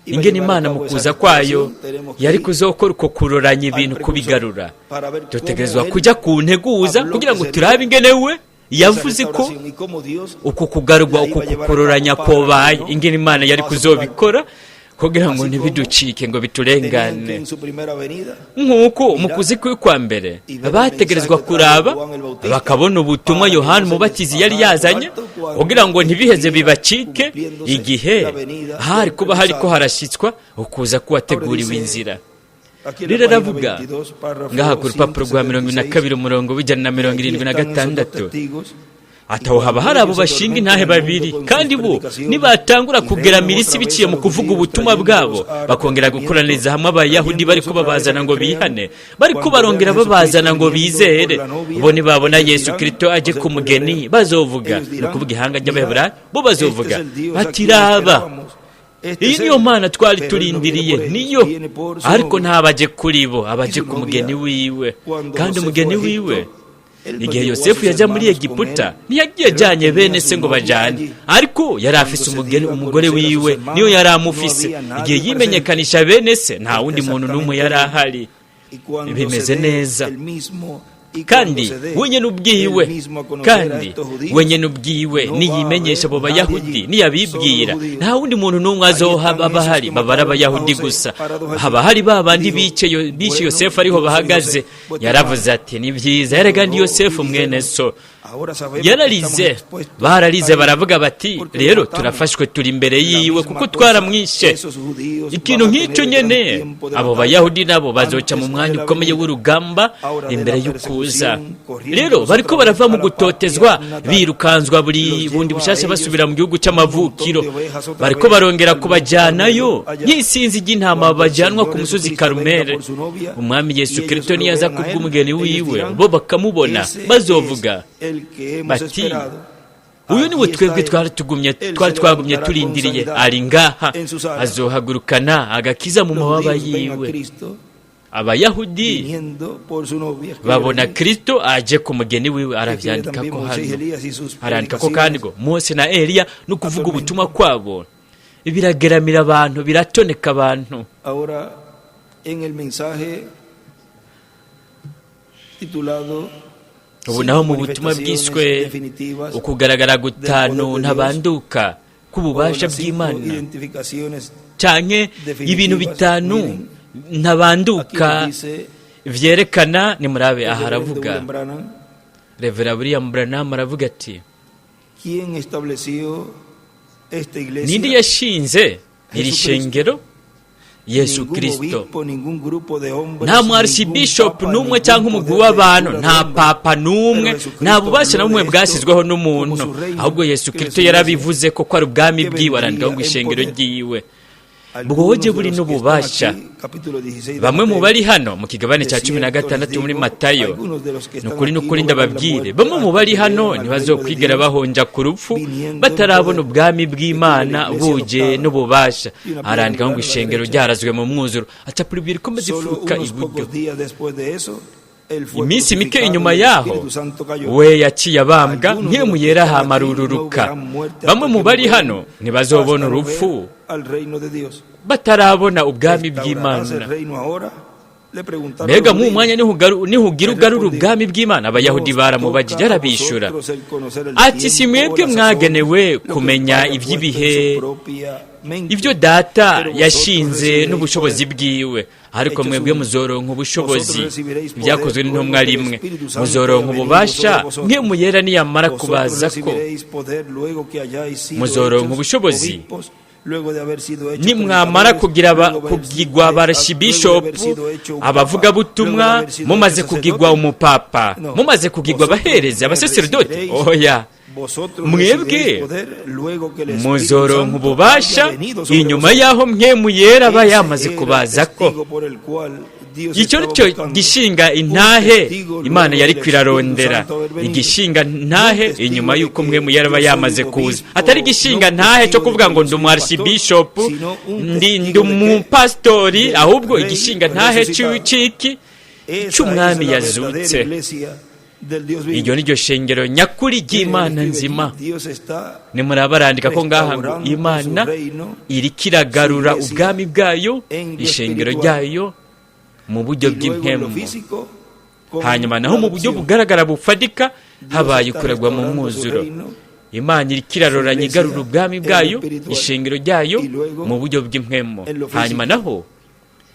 iba a ingene llevar a Imana mu cabo esa kuza kwayo restauración, tenemos que yari ir kuzokora uko kuroranya al ibintu precursor kubigarura, para ver cómo dutegerezwa él kujya ku nteguza habló kugira que ngo sería turabe ingene we esa yavuze ko restauración y cómo Dios uku kugarurwa, la iba uku a llevar a kukuroranya cabo para que kobaye, no ingene Imana yari pase por alto. kuzobikora kugira ngo Así como ntibiducike ngo tenían que biturengane. en su primera venida Nk'uko mu mirar kuzi kwe kwa mbere y ver el bategerezwa mensaje que trajo kuraba Juan el Bautista bakabona ubutumwa para que Yohana no se les Umubatizi yari pasara por yazanye, alto cuando kugira ngo ntibiheze estuviera bibacike cumpliéndose igihe la venida hari del kuba hariko promesado. harashyitswa ukuza Ahora kuwateguriwe dice inzira. aquí en la Rero página aravuga 22, párrafo ngaha ku rupapuro rwa mirongo ine na 176, kabiri, umurongo w'ijana na y mirongo aquí irindwi na están esos dos gatandatu, testigos, y ati aho haba cuando hari abo ellos se bashinga atormenten intahe el mundo babiri, con sus kandi bo predicaciones nibatangura y kugeramira reúnen isi otra vez biciye a mu los kuvuga judíos ubutumwa bwabo, trayéndolos a bakongera arrepentimiento, gukoraniriza hamwe abayahudi bariko trayéndolos otra vez a babazana que ngo crean, bihane, bariko cuando vean a barongera Jesucristo babazana ngo viniendo por bizere, la novia, bo nibabona ellos Yesu dirán, Kristo o aje sea, ku el pueblo mugeni, hebreo, bazovuga, ellos ni dirán, ukuvuga ihanga mirad, ry'abaheburayo, bo este bazovuga es el Dios a bati quien raba, esperábamos, este iyi es niyo él, mana twari pero él no viene turindiriye, por ellos, niyo, viene por su ariko novia. ntabaje kuri bo, Y abaje su ku mugeni novia, wiwe. cuando Kandi José fue umugeni a wiwe, Egipto, él no igihe llevó a Yosefu sus yajya muri hermanos con Egiputa, él, ntiyagiye pero él ajyanye tenía bene su se ngo novia bajane, allí. ariko yari Cuando afise se umugeni dio a umugore conocer a sus wiwe, niyo hermanos, yari no amufise. había Igihe nadie presente. yimenyekanisha bene se, nta Está wundi muntu n'umwe exactamente yari bien. ahari. Y cuando se Bimeze dé neza. el mismo, y cuando Kandi se dé wenyine él ubwiwe, mismo a conocer a kandi estos judíos, wenyine ubwiwe no va a niyimenyesha haber abo nadie bayahudi, allí, solo los niyabibwira, judíos. nta wundi muntu n'umwe Ahí azohaba están esos bahari, que baba ari mataron a abayahudi José gusa. parados allí. Haba hari ba Y bandi dijo, bice bueno, Yosefu ariho yo soy bahagaze. José, vuestro Yaravuze hermano. ati ni byiza, Y erega ndi lloró y Yosefu mwene dijeron, so. Yararize, bararize, baravuga bati: "Rero turafashwe, turi imbere yiwe kuko twaramwishe." Ikintu nk'icyo nyene, abo Bayahudi nabo bazoca mu mwanya ukomeye w'urugamba imbere y'ukuza. Rero bariko barava mu gutotezwa, birukanswa buri bundi bushasha basubira mu gihugu c'amavukiro. Bariko barongera kubajyanayo nk'isinzi ry'intama bajyanwa ku musozi Karumere. Umwami Yesu Kristo niyaza kubw'umugeni wiwe, bo bakamubona, bazovuga bati: "Uyu ni we twebwe twari twagumye turindiriye, ari ngaha, azohagurukana agakiza mu mababa yiwe." Abayahudi babona Kristo aje ku mugeni wiwe. Aravyandika ko hano, arandika ko kandi ngo Mose na Eliya no kuvuga ubutumwa kwabo birageramira abantu, biratoneka abantu. Ahora, en el mensaje titulado Ubu naho mu butumwa bwiswe ukugaragara gutanu ntabanduka k'ububasha bw'Imana, canke ibintu bitanu ntabanduka vyerekana, nimurabe aha aravuga, Revera William Branham aravuga ati: ¿Quién estableció esta iglesia? "Ninde yashinze iri shengero? Yesu Kristo. Nta mu archbishop n'umwe cyangwa umugwi w'abantu, nta papa n'umwe, nta bubasha na bumwe bwashyizweho n'umuntu, ahubwo Yesu Kristo yarabivuze ko ari ubwami bwiwe." Arandikaho ngo ishengero ryiwe bwoje buri n'ububasha. Bamwe mu bari hano, mu kigabane cya 16 muri Matayo: "Ni ukuri, ni ukuri, ndababwire, bamwe mu bari hano ntibazokwigera bahonja ku rupfu batarabona ubwami bw'Imana buje n'ububasha." Arandikaho ngo ishengero ryarazwe mu mwuzuro. Acapura ibuye rikomeza imfuruka iburyo. Iminsi mike inyuma yaho we yaciye abambwa, Mpwemu Yera hamarururuka. Bamwe mu bari hano ntibazobona urupfu batarabona ubwami bw'Imana. "Mbega mu mwanya nihugira ugarura ubwami bw'Imana?" Abayahudi baramubajije. Arabishyura ati: "Si mwebwe mwagenewe kumenya iby'ibihe, ibyo Data yashinze n'ubushobozi bwiwe, ariko mwebwe muzoronka ubushobozi." Ibyakozwe n'Intumwa 1. "Muzoronka ububasha Mpwemu Yera niyamara kubaza ko." Muzoronka ubushobozi nimwamara kugira kugigwa barashibishopu, abavugabutumwa, mumaze kugigwa umupapa, mumaze kugigwa abaherezi, abasaserodoti. Oya, mwebwe muzoronka ububasha inyuma y'aho Mpwemu Yera aba yamaze kubaza ko. Icyo cyo gishinga intahe Imana yari kwirarondera, igishinga ntahe inyuma y'uko Mpwemu Yera aba yamaze kuza, atari igishinga ntahe cyo kuvuga ngo ndi umu archbishop, ndi umupasitori, ahubwo igishinga ntahe c'iki cy'umwami yazutse. Iryo ni ryo shengero nyakuri ry'Imana nzima. Nimuraba arandika ko ngaha ngo Imana iriko iragarura ubwami bwayo, ishengero ryayo, mu buryo bw'impemu. Hanyuma naho mu buryo bugaragara bufatika habaye ukuragwa mu mwuzuro. Imana iriko iraroranya igarura ubwami bwayo, ishengero ryayo, mu buryo bw'impemu. Hanyuma naho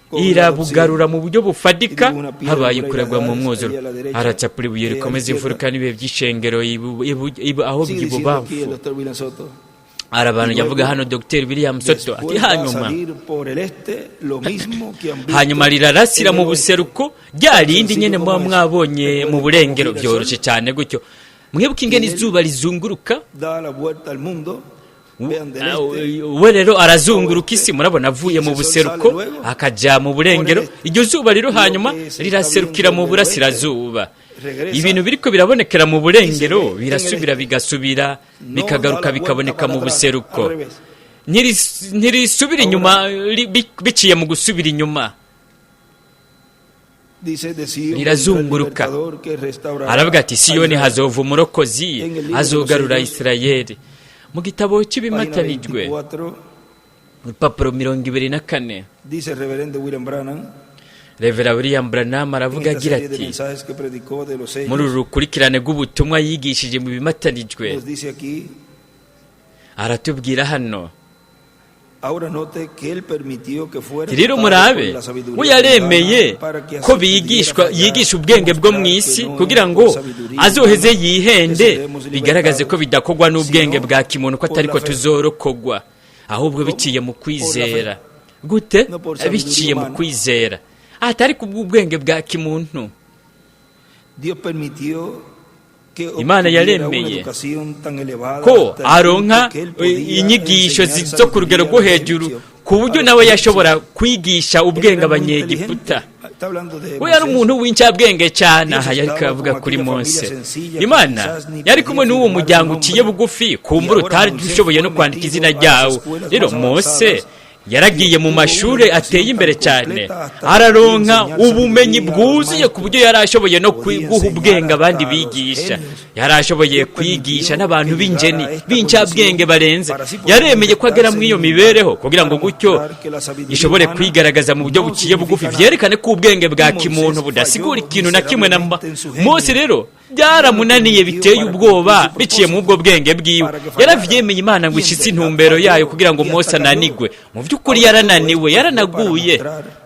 irabugarura mu buryo bufatika, habaye kuragwa mu mwuzuro. Aracapura ibuye rikomeza imfuruka n'ibihe by'ishengero aho by'ibubamfu. Arabantu yavuga hano Dr William Soto ati: Hanyuma rirarasira mu buseruko rya rindi nyene muba mwabonye mu burengero." Byoroshye cyane gutyo. Mwibuke ingene izuba rizunguruka. We rero arazunguruka isi, murabona, avuye mu buseruko akajya mu burengero. Iryo zuba rero hanyuma riraserukira mu burasirazuba. Ibintu biriko birabonekera mu burengero birasubira, bigasubira, bikagaruka, bikaboneka mu buseruko. Ntirisubira inyuma biciye mu gusubira inyuma, rirazunguruka. Aravuga ati: "Siyoni hazova umurokozi, azogarura Isirayeli." Mu gitabo cy'ibimatanijwe, urupapuro 24, Revera William Branham aravuga agira ati, muri uru rukurikirane rw'ubutumwa yigishije mu bimatanijwe, aratubwira hano: Rero murabe, we yaremeye ko bigishwa, yigisha ubwenge bwo mu isi kugira ngo azoheze yihende, bigaragaze ko bidakorwa n'ubwenge bwa kimuntu, ko atari ko tuzorokogwa, ahubwo biciye mu kwizera. Gute? Biciye mu kwizera, atari kubw'ubwenge bwa kimuntu. Imana yaremeye ko aronka inyigisho zo ku rugero rwo hejuru, ku buryo nawe yashobora kwigisha ubwenge Abanyegiputa. We yari umuntu w'incabwenge cyane. Aha yari avuga kuri Mose. Imana yari kumwe n'uwo muryango uciye bugufi, kumbura utari ushoboye no kwandika izina ryawo. Rero Mose yaragiye mu mashuri ateye imbere cyane, araronka ubumenyi bwuzuye, ku buryo yari ashoboye no guha ubwenge abandi bigisha, yari ashoboye kwigisha n'abantu b'ingeni, b'incabwenge barenze. Yaremeye ko agera muri iyo mibereho kugira ngo gutyo ishobore kwigaragaza mu buryo buciye bugufi, byerekane ko ubwenge bwa kimuntu budasigura ikintu na kimwe na mba. Mose rero byaramunaniye biteye ubwoba biciye mu ubwo bwenge bwiwe. Yaravyemeye Imana ngo ishitse intumbero yayo kugira ngo Mose ananigwe. Mu by'ukuri yarananiwe, yaranaguye.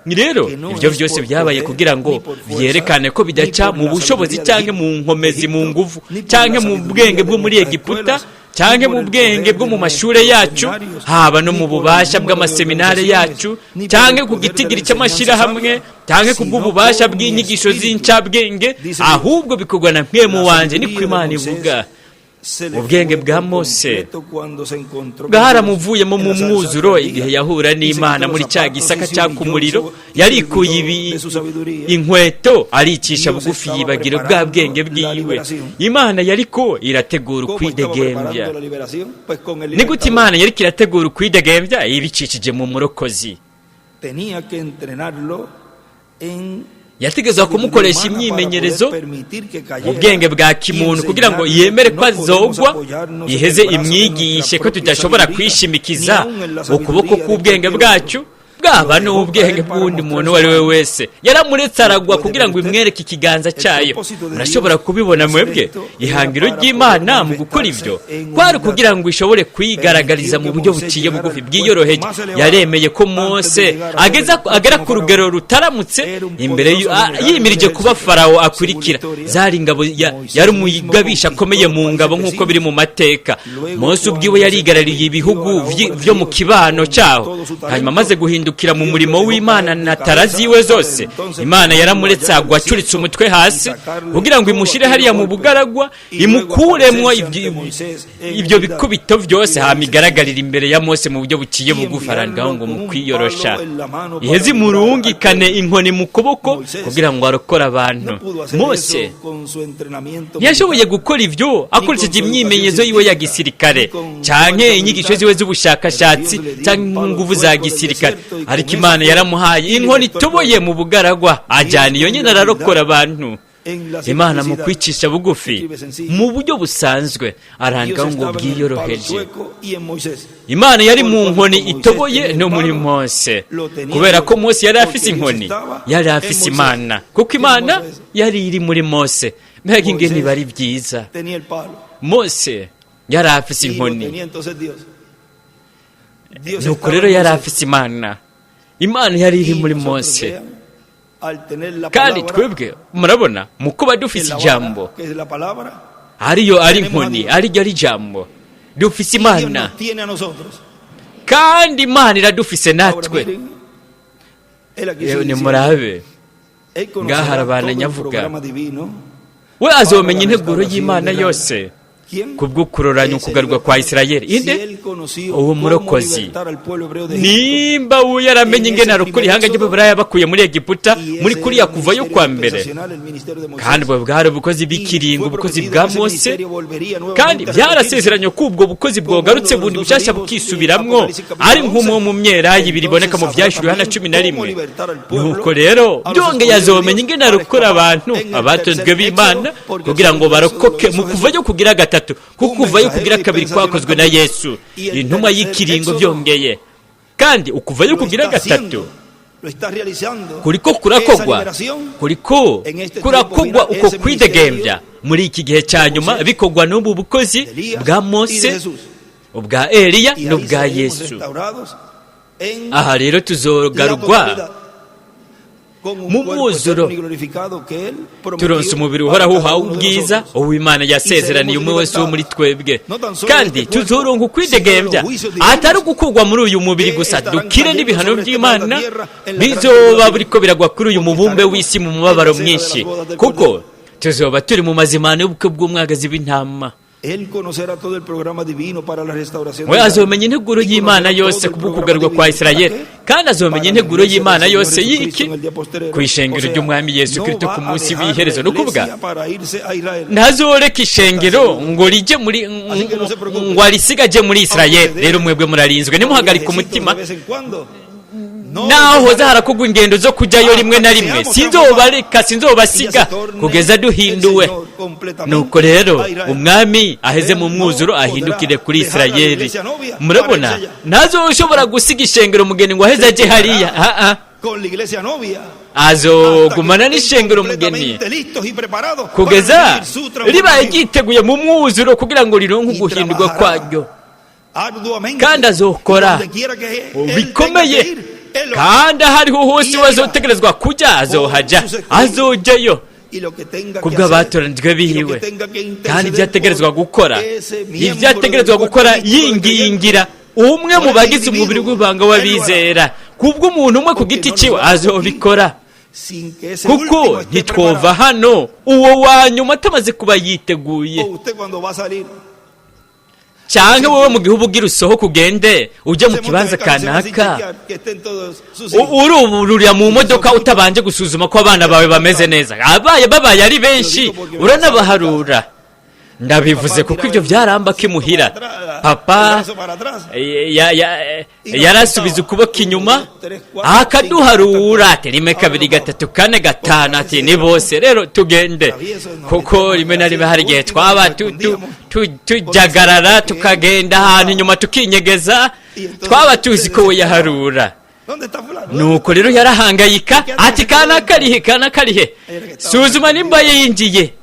Rero ibyo byose byabaye kugira ngo byerekane ko bidaca mu bushobozi cyangwa mu nkomezi, mu nguvu, cyangwa mu bwenge bwo muri Egiputa, cyangwa mu bwenge bwo mu mashuri yacu, haba no mu bubasha bw'amaseminari yacu, cyangwa ku gitigiri cy'amashyirahamwe, cyangwa ku bw'ububasha bw'inyigisho z'incabwenge, ahubwo bikorwa na Mpwemu wanje, niko Imana ivuga. Ubwenge bwa Mose bwaramuvuyemo mu mwuzuro igihe yahura n'Imana muri cya gisaka cyaka umuriro. Yarikuye inkweto, aricisha bugufi, yibagira bwa bwenge bwiwe. Imana yariko irategura ukwidegembya. Ni gute Imana yariko irategura ukwidegembya? Ibicishije mu murokozi. Yategezwa kumukoresha imyimenyerezo mu bwenge bwa kimuntu kugira ngo yemere ko azogwa, iheze imwigishe ko tudashobora kwishimikiza ukuboko k'ubwenge bwacu, bwaba n'ubwenge bw'uwundi muntu uwo ari we wese. Yaramuretse aragwa kugira ngo imwereke ikiganza cyayo. Murashobora kubibona mwebwe? Ihangiro ry'Imana mu gukora ibyo kwari kugira ngo ishobore kwigaragariza mu buryo buciye bugufi, bwiyoroheje. Yaremeye ko Mose agera ku rugero rutaramutse imbere yimirije kuba Farawo akurikira. Zari ingabo, yari umugabisha akomeye mu ngabo, nk'uko biri mu mateka. Mose ubwiwe yarigarariye ibihugu byo mu kibano cyaho. Hanyuma amaze guhinduka mu murimo w'Imana na tara ziwe zose, Imana yaramuretse agwa acuritse umutwe hasi kugira ngo imushyire hariya mu bugaragwa, imukuremwo ibyo bikubito byose, hama igaragarira imbere ya Mose mu buryo buciye bugufi. Arangaho ngo mu kwiyorosha iheze imurungikane inkoni mu kuboko kugira ngo arokore abantu. Mose ntiyashoboye gukora ibyo akoresheje imyimenyerezo yiwe ya gisirikare, canke inyigisho ziwe z'ubushakashatsi, canke inguvu za gisirikare, ariko Imana yaramuhaye inkoni itoboye mu bugaragwa, ajyana iyo nyine, ararokora abantu. Imana mu kwicisha bugufi, mu buryo busanzwe, aranga ngo bwiyoroheje. Imana yari mu nkoni itoboye no muri Mose. Kubera ko Mose yari afise inkoni, yari afise Imana, kuko Imana yari iri muri Mose. Mbega ingene bari byiza! Mose yari afise inkoni, nuko rero yari afise Imana. Imana yari iri muri Mose. Kandi twebwe, murabona, mu kuba dufise ijambo, ariyo ari inkoni, ariryo ari ijambo, dufise Imana, kandi Imana iradufise natwe. Nimurabe ngaha, arabandanya avuga: we azomenya integuro y'Imana yose kubw'ukuroranya ukugarurwa kwa Isirayeli. Inde? Uwo murokozi. Nimba we yaramenye ingene arokora ihanga ry'Ababuraya bakuye muri Egiputa muri kuriya kuvayo kwa mbere, kandi ubwo bwari ubukozi bw'ikiringo, ubukozi bwa Mose, kandi byarasezeranye ko ubwo bukozi bwogarutse bundi bushasha bukisubiramwo, ari nk'umwe mu myelayi ibiri iboneka mu Vyahishuriwe Yohana 11. Nuko rero byongeye azomenya ingene arokora abantu, abatonzwe b'Imana, kugira ngo barokoke mu kuvayo kugira gatatu, kuko kuvayo kugira kabiri kwakozwe na Yesu, intumwa y'ikiringo. Byongeye kandi ukuvayo kugira gatatu kuriko kurakogwa, kuriko kurakogwa uko kwidegembya muri iki gihe cya nyuma, bikorwa n'ubu bukozi bwa Mose, ubwa Eliya n'ubwa Yesu. En Aha rero la tuzogarurwa totalidad, con un mu cuerpo mwuzuro, eterno y glorificado que él prometió turonse umubiri para uhoraho cada uhawe uno de ubwiza nosotros. uw'Imana yasezeraniye umwe wese wo muri twebwe, kandi tuzoronka ukwidegembya atari ugukurwa muri uyu mubiri gusa, dukire n'ibihano by'Imana bizoba biriko biragwa kuri uyu mubumbe w'isi mu mubabaro mwinshi, kuko tuzoba turi mu mazimano y'ubukwe bw'umwagazi w'intama. Él conocerá todo el programa divino para la restauración We de Israel. azomenya integuro Y y'Imana conocerá yose todo el kubwo programa kugarurwa kwa divino. Isirayeli, ¿Para qué? kandi azomenya Para la integuro iglesia del y'Imana Señor yose Jesucristo y'iki en el día postrero. ku ishengero O sea, ry'Umwami Yesu no Kristo va ku a munsi dejar w'iherezo. la Ni ukuvuga iglesia para irse a Israel. ntazoreka ishengero ngo rijye muri Así que no se preocupe. ngo arisiga ajye muri Isirayeli. Rero mwebwe murarinzwe, nimuhagarike Viajecitos umutima de vez en cuando. No naho hoza dejará harakugwa ingendo zo kujyayo rimwe na rimwe, sinzobareka, sinzobasiga kugeza duhinduwe. Nuko rero umwami aheze mu mwuzuro ahindukire kuri Isirayeli. Murabona, ntazoshobora gusiga ishengero umugeni ngo aheze ajye hariya. Ah, ah. con la iglesia novia Azogumana hasta que estén n'ishengero umugeni completamente listos y preparados para kugeza recibir su ribaye transformación. ryiteguye mu mwuzuro kugira ngo rironke uguhindurwa kwaryo. Arduamente, Kandi azokora y donde quiera que él tenga bikomeye, que ir, él lo kandi aho ariho hose wazotegerezwa kujya azohajya, azojyayo y lo que tenga que kubwo hacer, abatoranijwe y lo biwe, que tenga que kandi interceder ibyategerezwa por gukora, ese miembro ibyategerezwa del cuerpo gukora místico del yingingira umwe mu bagize umubiri w'ibanga w'abizera kubw'umuntu umwe ku giti cyiwe, azobikora, sin que ese kuko último esté ntitwova preparado. hano uwo wa nyuma atamaze kuba yiteguye. O usted cuando va a salir Cyangwa wowe mu gihe uba ugira usohoka ugende ujya mu se monta kibanza en el carro, se va sin kanaka, chequear que estén todos sus hijos. Urubururira mu modoka utabanje gusuzuma ko abana bawe bameze neza, abaye babaye ari benshi uranabaharura. Ndabivuze kuko ibyo byaramba kimuhira papa El brazo para atrás. yarasubiza ukuboko inyuma akaduharura ati rimwe, kabiri, gatatu, kane, gatanu, ati ni bose rero tugende, kuko rimwe na rimwe hari igihe twaba tujagarara tukagenda ahantu inyuma tukinyegeza, twaba tuzi ko we yaharura. ¿Dónde está fulano? Nuko rero yarahangayika ati kana karihe, kana karihe, suzuma nimba yinjiye.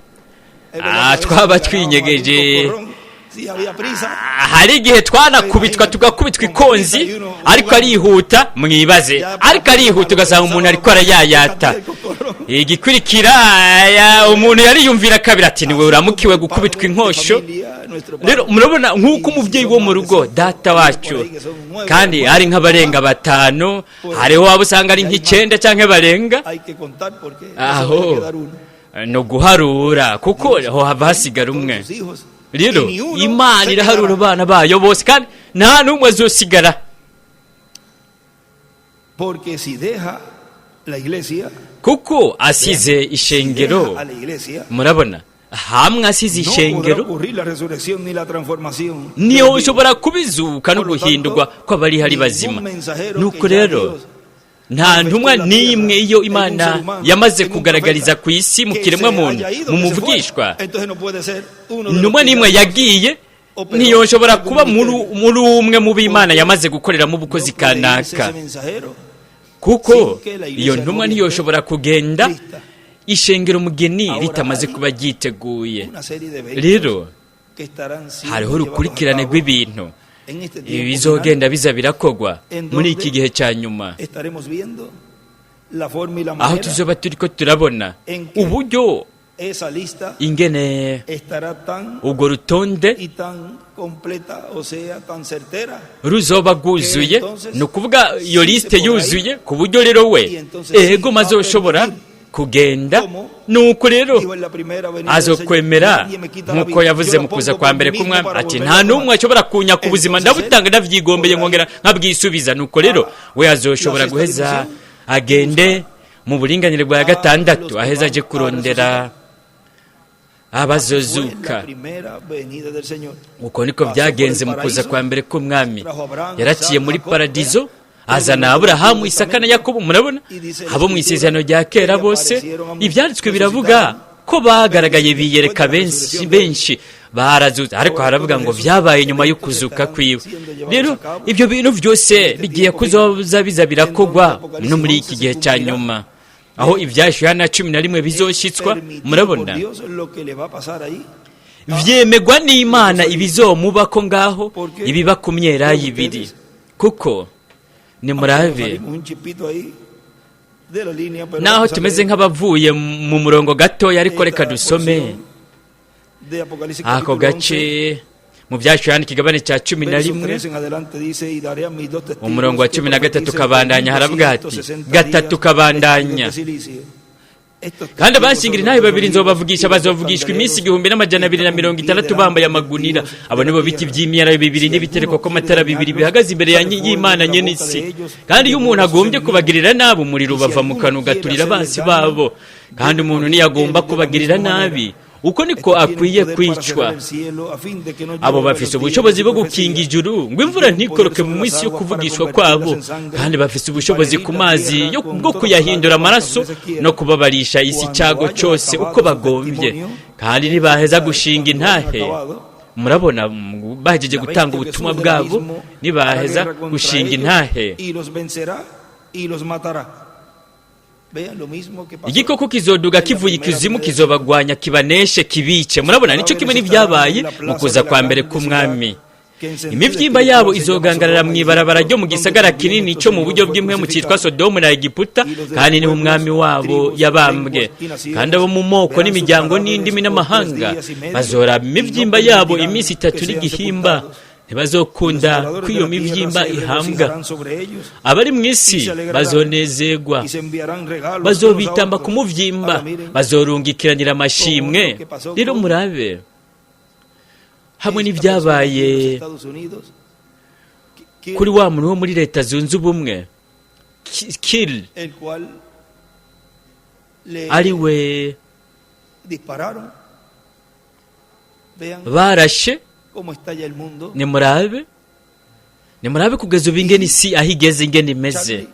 Es verdad Ah, que a veces twaba nos ganábamos twinyegeje. algún cocorrón, si había prisa. Hari igihe twanakubitwa tugakubitwa ikonzi, ariko arihuta, mwibaze, ariko arihuta ugasanga umuntu ariko arayayata. Igikurikira umuntu yariyumvira kabiri ati niwe uramukiwe gukubitwa inkosho. Rero murabona nk'uko umubyeyi wo mu rugo data wacu, kandi ari nk'abarenga batanu, hariho waba usanga ari nk'icyenda cyangwa barenga, Hay que contar porque no se aho puede quedar uno. ni uguharura kuko aho hava hasigara Todos umwe. sus hijos. Rero Y ni uno Imana se iraharura quedará. abana bayo bose, kandi nta n'umwe azosigara. Porque si deja la iglesia, Kuko asize si ishengero, deja a la iglesia, murabona, hamwe asize no podrá ishengero ocurrir la resurrección ni la transformación niyo del vivo. ushobora kubizuka no Por lo tanto, guhindurwa kw'abari hari bazima. ningún mensajero Nuko que ya rero Dios nta ntumwa n'imwe iyo Imana yamaze kugaragariza ku isi mu que se kiremwamuntu, haya ido, mu que se muvugishwa, fue, entonces no puede ser uno de los intumwa que n'imwe ya yagiye ntiyoshobora kuba muri umwe mu b'Imana yamaze gukoreramo ubukozi no puede irse kanaka, ese mensajero kuko iyo ntumwa ntiyoshobora kugenda ishengero umugeni ritamaze kuba ryiteguye. una serie de eventos Rero que estarán siendo hariho llevados a urukurikirane cabo rw'ibintu en este ibi tiempo bizogenda final. biza birakogwa muri iki gihe cya nyuma, Estaremos viendo la forma y la aho manera tuzoba turiko turabona uburyo esa lista ingene estará tan urwo rutonde y tan completa, o sea, tan certera. Ruzoba rwuzuye, ni ukuvuga iyo lisite yuzuye, ku buryo rero we ego maze ushobora kugenda. Nuko rero Dijo en la primera venida del Señor, azokwemera "Nadie me quita la nk'uko vida, yavuze yo la mu kuza pongo kwa por mbere mí mismo k'umwami para ati volverla nta a tomar." n'umwe ashobora kunyaka ubuzima, Entonces, ndabutanga ndabyigombeye nkongera nkabwisubiza. Nuko rero we azoshobora la sexta guheza dimensión, agende mu buringanire bwa gatandatu, aheza aje kurondera Fue la abazozuka. primera venida del Señor. Uko niko byagenze mu kuza kwa mbere k'umwami. Yaraciye muri paradizo azana Aburahamu, Isaka na Yakobo. Murabona abo mu isezerano rya kera bose, ibyanditswe biravuga ko bagaragaye biyereka benshi benshi, barazutse, ariko haravuga ngo byabaye nyuma yo kuzuka kwiwe. Rero ibyo bintu byose bigiye kuzoza biza birakogwa no muri iki gihe cya nyuma, aho ibyahishwe Yohana 11 bizoshyitswa. Permitido Murabona, por Dios lo que le va a pasar ahí. vyemegwa n'Imana ibizomubako ngaho, ibiba ku myerayi ibiri, kuko Nimurabe, naho tumeze nk'abavuye mu murongo gatoya, ariko reka dusome ako gace mu Byacu Yohana ikigabane cya 11, umurongo wa 13 kabandanya. Haravuga hati gatatu kabandanya: "Kandi abanshingira intahe babiri nzobavugisha, bazovugishwa iminsi 1260 bambaye amagunira. Abo nibo biti by'imyelayo bibiri n'ibitereko kw'amatara bibiri bihagaze imbere y'Imana nyene isi. Kandi iyo umuntu agombye kubagirira nabi, umuriro ubava mu kanwa ugaturira abansi babo. Kandi umuntu ntiyagomba kubagirira nabi, uko niko akwiye kwicwa. Abo bafise ubushobozi bwo gukinga ijuru ngo imvura ntikoroke mu minsi yo kuvugishwa kwabo, kandi bafise ubushobozi ku mazi bwo kuyahindura amaraso no kubabarisha isi icyago cyose uko bagombye. Kandi ntibaheza gushinga intahe." Murabona, bahejeje gutanga ubutumwa bwabo, ntibaheza gushinga intahe, igikoko kizoduga kivuye ikuzimu, kizobagwanya, kibaneshe, kibice. Murabona, nicyo kimwe n'ibyabaye mu kuza kwa mbere k'Umwami. Imibyimba yabo izogangarara mu ibarabara ryo mu gisagara kinini cyo mu buryo bw'impwemu cyitwa Sodomu na Egiputa, kandi niho Umwami wabo yabambwe. Kandi abo mu moko n'imiryango n'indimi n'amahanga bazora imibyimba yabo iminsi 3 n'igihimba, ntibazokunda ko iyo mibyimba ihambwa. Abari mu isi bazonezerwa, bazobitamba ku muvyimba, bazorungikiranira amashimwe." Rero murabe hamwe n'ibyabaye kuri wa muntu wo muri Leta Zunze Ubumwe Kill, ari we barashe. Nimurabe, nimurabe kugeza ubu ingene isi aho igeze, ingene imeze.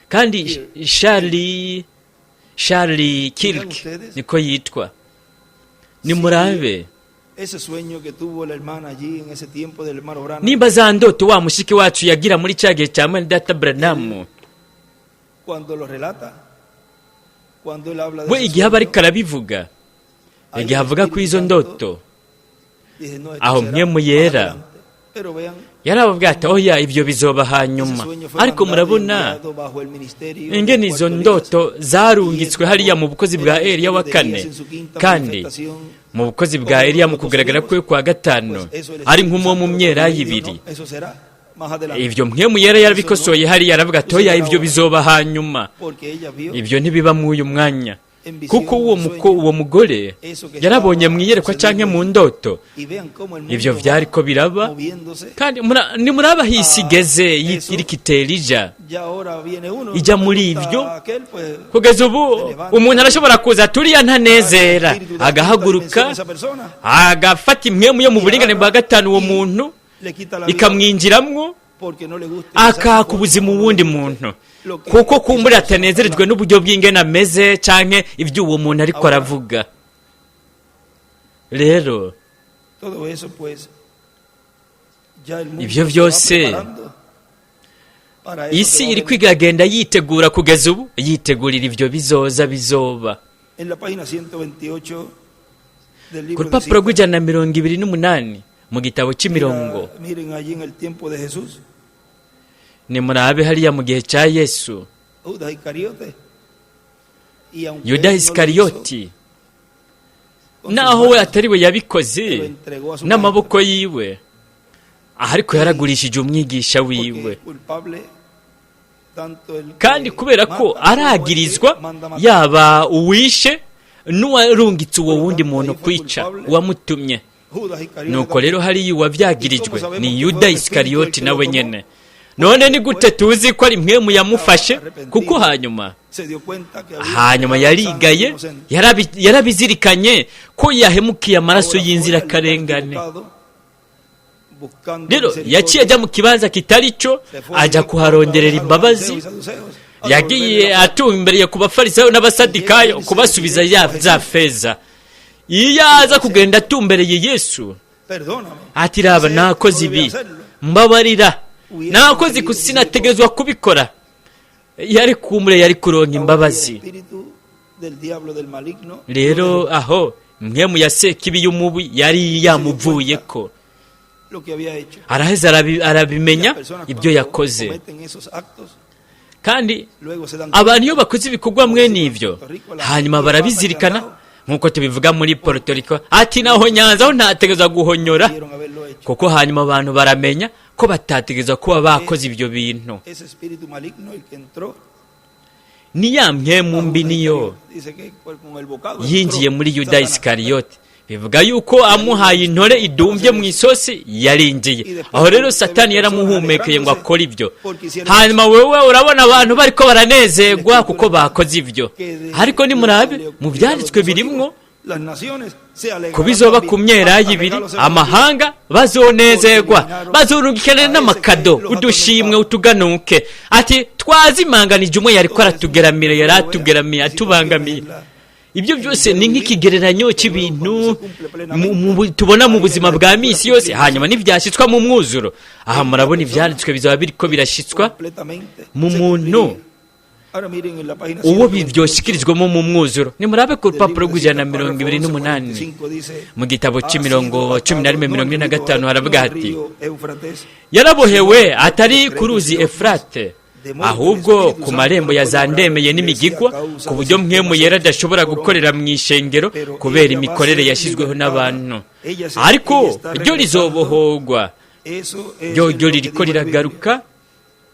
Kandi Charlie Kirk niko yitwa. Nimurabe nimba za ndoto wa mushiki wacu yagira muri cya gihe cya mwene data Branham, we igihe aba ariko arabivuga, igihe avuga kuri izo ndoto, aho Mpwemu Yera yarababwira ati: "Oya, ibyo bizoba hanyuma." Ariko murabona ingene izo ndoto zarungitswe hariya mu bukozi bwa Eliya wa kane, kandi mu bukozi bwa Eliya mu kugaragara kwe kwa gatanu ari nk'umwe mu myelayo ibiri. Ibyo Mpwemu Yera yarabikosoye hariya, aravuga ati: "Oya, ibyo bizoba hanyuma, ibyo ntibiba muri uyu mwanya." Kuko uwo mugore yarabonye mu iyerekwa cyangwa mu ndoto ibyo byari ko biraba. Kandi nimuraba aho isi igeze, iriko itera ijya muri ibyo. Kugeza ubu umuntu arashobora kuza turiya ntanezera, agahaguruka, agafata impwemu yo mu buringane bwa gatanu, uwo muntu ikamwinjiramwo, akaka ubuzima uwundi muntu kuko kumbura atanezerejwe n'uburyo bw'ingene ameze canke ibyo uwo muntu ariko aravuga. Rero ibyo byose, isi iri kwigagenda yitegura kugeza ubu, yitegurira ibyo bizoza bizoba. Ku rupapuro rw'128 mu gitabo cy'imirongo, nimurabe hariya mu gihe cya Yesu, Yuda Isikariyoti, naho we atari we yabikoze n'amaboko yiwe, ariko yaragurishije umwigisha wiwe. Kandi kubera ko aragirizwa, yaba uwishe n'uwarungitse uwo wundi muntu kwica, uwamutumye. Nuko rero hariya uwabyagirijwe ni Yuda Isikariyoti nawe nyene. None ni gute tuzi ko ari mpwemu yamufashe? Kuko hanyuma yarigaye, yarabizirikanye ko yahemukiye amaraso y'inzirakarengane. Rero yaciye ajya mu kibanza kitari cyo, ajya kuharonderera imbabazi. Yagiye atumbereye ku Bafarisayo n'Abasadikayo kubasubiza za feza. Iyo aza kugenda atumbereye Yesu ati: "Raba, nakoze ibi, mbabarira, nakoze sinategerezwa kubikora," yari kumure, yari kuronka imbabazi. Rero aho mpwemu ya sekibi y'umubi yari yamuvuye ko. lo que había hecho. Araheza arabimenya Las personas ibyo cuando yakoze. cometen esos actos, Kandi luego se dan abantu iyo bakoze ibikorwa mwene ibyo, hanyuma barabizirikana, nk'uko tubivuga muri Puerto Rico, ati naho nyanza aho ntategereza guhonyora, debieron haberlo hecho. kuko hanyuma abantu baramenya ko batategereza kuba bakoze ibyo bintu. Ese espíritu maligno, el que entró Ni ya mpwemu a mbi Judas niyo Iscariote, dice que con el bocado yinjiye entró muri Yuda Satanás. Isikariyoti. Bivuga yuko amuhaye intore idumbye mu isosi yarinjiye aho. Rero Satani yaramuhumekeye ngo akore ibyo. Hanyuma wewe urabona abantu bariko baranezerwa kuko bakoze ibyo, ariko nimurabe mu byanditswe birimwo Las naciones se alegrarán ku bizoba también. ku myerayo Hasta ibiri, regalos se amahanga bazonezerwa, bazorungikana n'amakado, udushimwe, utuganuke, ati twazimanganije umwe yariko aratugeramira, yari atugeramiye, atubangamiye. Ibyo byose ni nk'ikigereranyo cy'ibintu tubona mu buzima bwa misi yose, hanyuma ntibyashyitswa mu mwuzuro. Aha murabona ibyanditswe bizaba biriko birashyitswa completamente mu se muntu cumpliría. Ahora miren en la página uwo 128 byoshikirijwemo mu mwuzuro. Nimurabe ku del rupapuro libro de rw'ijana na citas, mirongo ibiri párrafo n'umunani, 11:45 dice, mu gitabo "Ha sido cy'imirongo 11 atado, mirongo ine na no en el gatanu, río haravuga hati Éufrates, yarabohewe atari ku ruzi Efurate, ahubwo ku marembo ya za Ndemeye n'imigigwa, ku buryo Mpwemu Yera adashobora gukorera mu ishengero kubera imikorere yashyizweho n'abantu, ariko ryo rizobohogwa. Eso es Ryo lo ryo que ririko dijo la Biblia. riragaruka.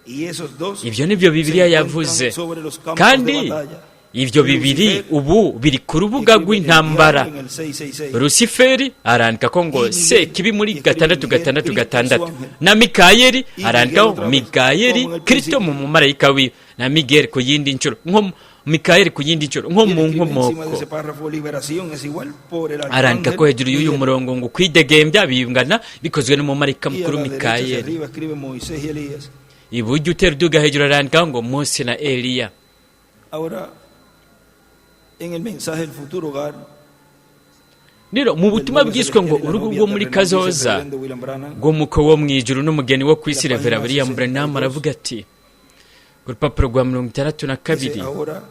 Y esos dos Ibyo nibyo se Bibiliya encuentran yavuze. sobre los campos de Kandi batalla. ibyo bibiri ubu biri ku rubuga Escribe el rw'intambara. diablo en el 666. Rusiferi arandika ko ngo se kibi muri gatandatu gatandatu gatandatu, na Mikayeli arandikaho Mikayeli Kristo mu mumarayika wiwe, na Miguel ku yindi nshuro nko Mikayeli ku yindi nshuro nko Y él mu escribe encima de nkomoko. ese párrafo, liberación es igual por el Arandika ko arcángel hejuru y'uyu Miguel. murongo ngo kwidegembya bingana bikozwe n'umumarayika Y a mukuru la derecha hacia Mikayeli. arriba escribe Moisés y Elías. Iburyo utera uduga hejuru arandikaho ngo Mose na Eliya. Ahora, en el mensaje del futuro hogar, Rero mu del butumwa novio bwiswe ngo celestial y la urugo novia rwo muri terrenal, dice el kazoza reverendo William Branham, bw'umukwe wo mu ijuru n'umugeni wo ku isi, La Revera página William Branham 62. aravuga ati ku rupapuro rwa 62, dice, ahora,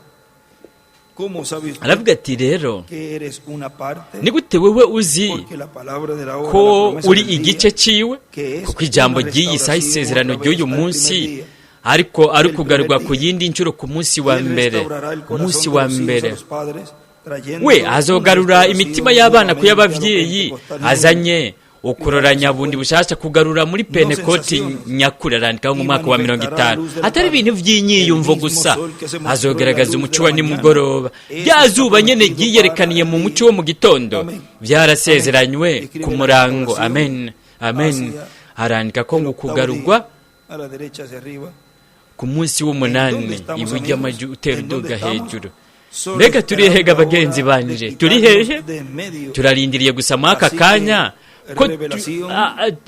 ¿cómo sabe usted aravuga ati rero que eres una parte? ni gute wewe uzi Porque la palabra de la hora, ko la promesa uri del día, igice ciwe? que es Kuko ijambo una ry'iyi saha, restauración isezerano otra vez ry'uyu al munsi, primer día. ariko ari El ukugarurwa primer ku día. yindi nshuro ku munsi Y wa él mbere, restaurará el corazón umunsi de wa los hijos a mbere. los padres, trayendo We una azogarura restauración imitima y'abana ku nuevamente a lo y'abavyeyi, pentecostal azanye ukuroranya bundi bushasha, kugarura muri Pentekoti nyakuri. Arandikaho mu mwaka wa 50, atari ibintu by'inyiyumvo gusa, azogaragaza umuco wa nimugoroba, rya zuba nyene ryiyerekaniye mu muco wo mu gitondo, byarasezeranywe ku murango. Amen, amen. Arandika ko ngo el octavo kugarurwa día, a la derecha hacia arriba. ku munsi ¿En w'umunani, dónde estamos, iburyo amigos? amajwi utera ¿En dónde uduga estamos? hejuru. Solo Mbega turi esperando hega ahora bagenzi de banje? Turi quitarnos hehe? de en medio. Turarindiriye gusa muri aka Así que kanya ko Revelación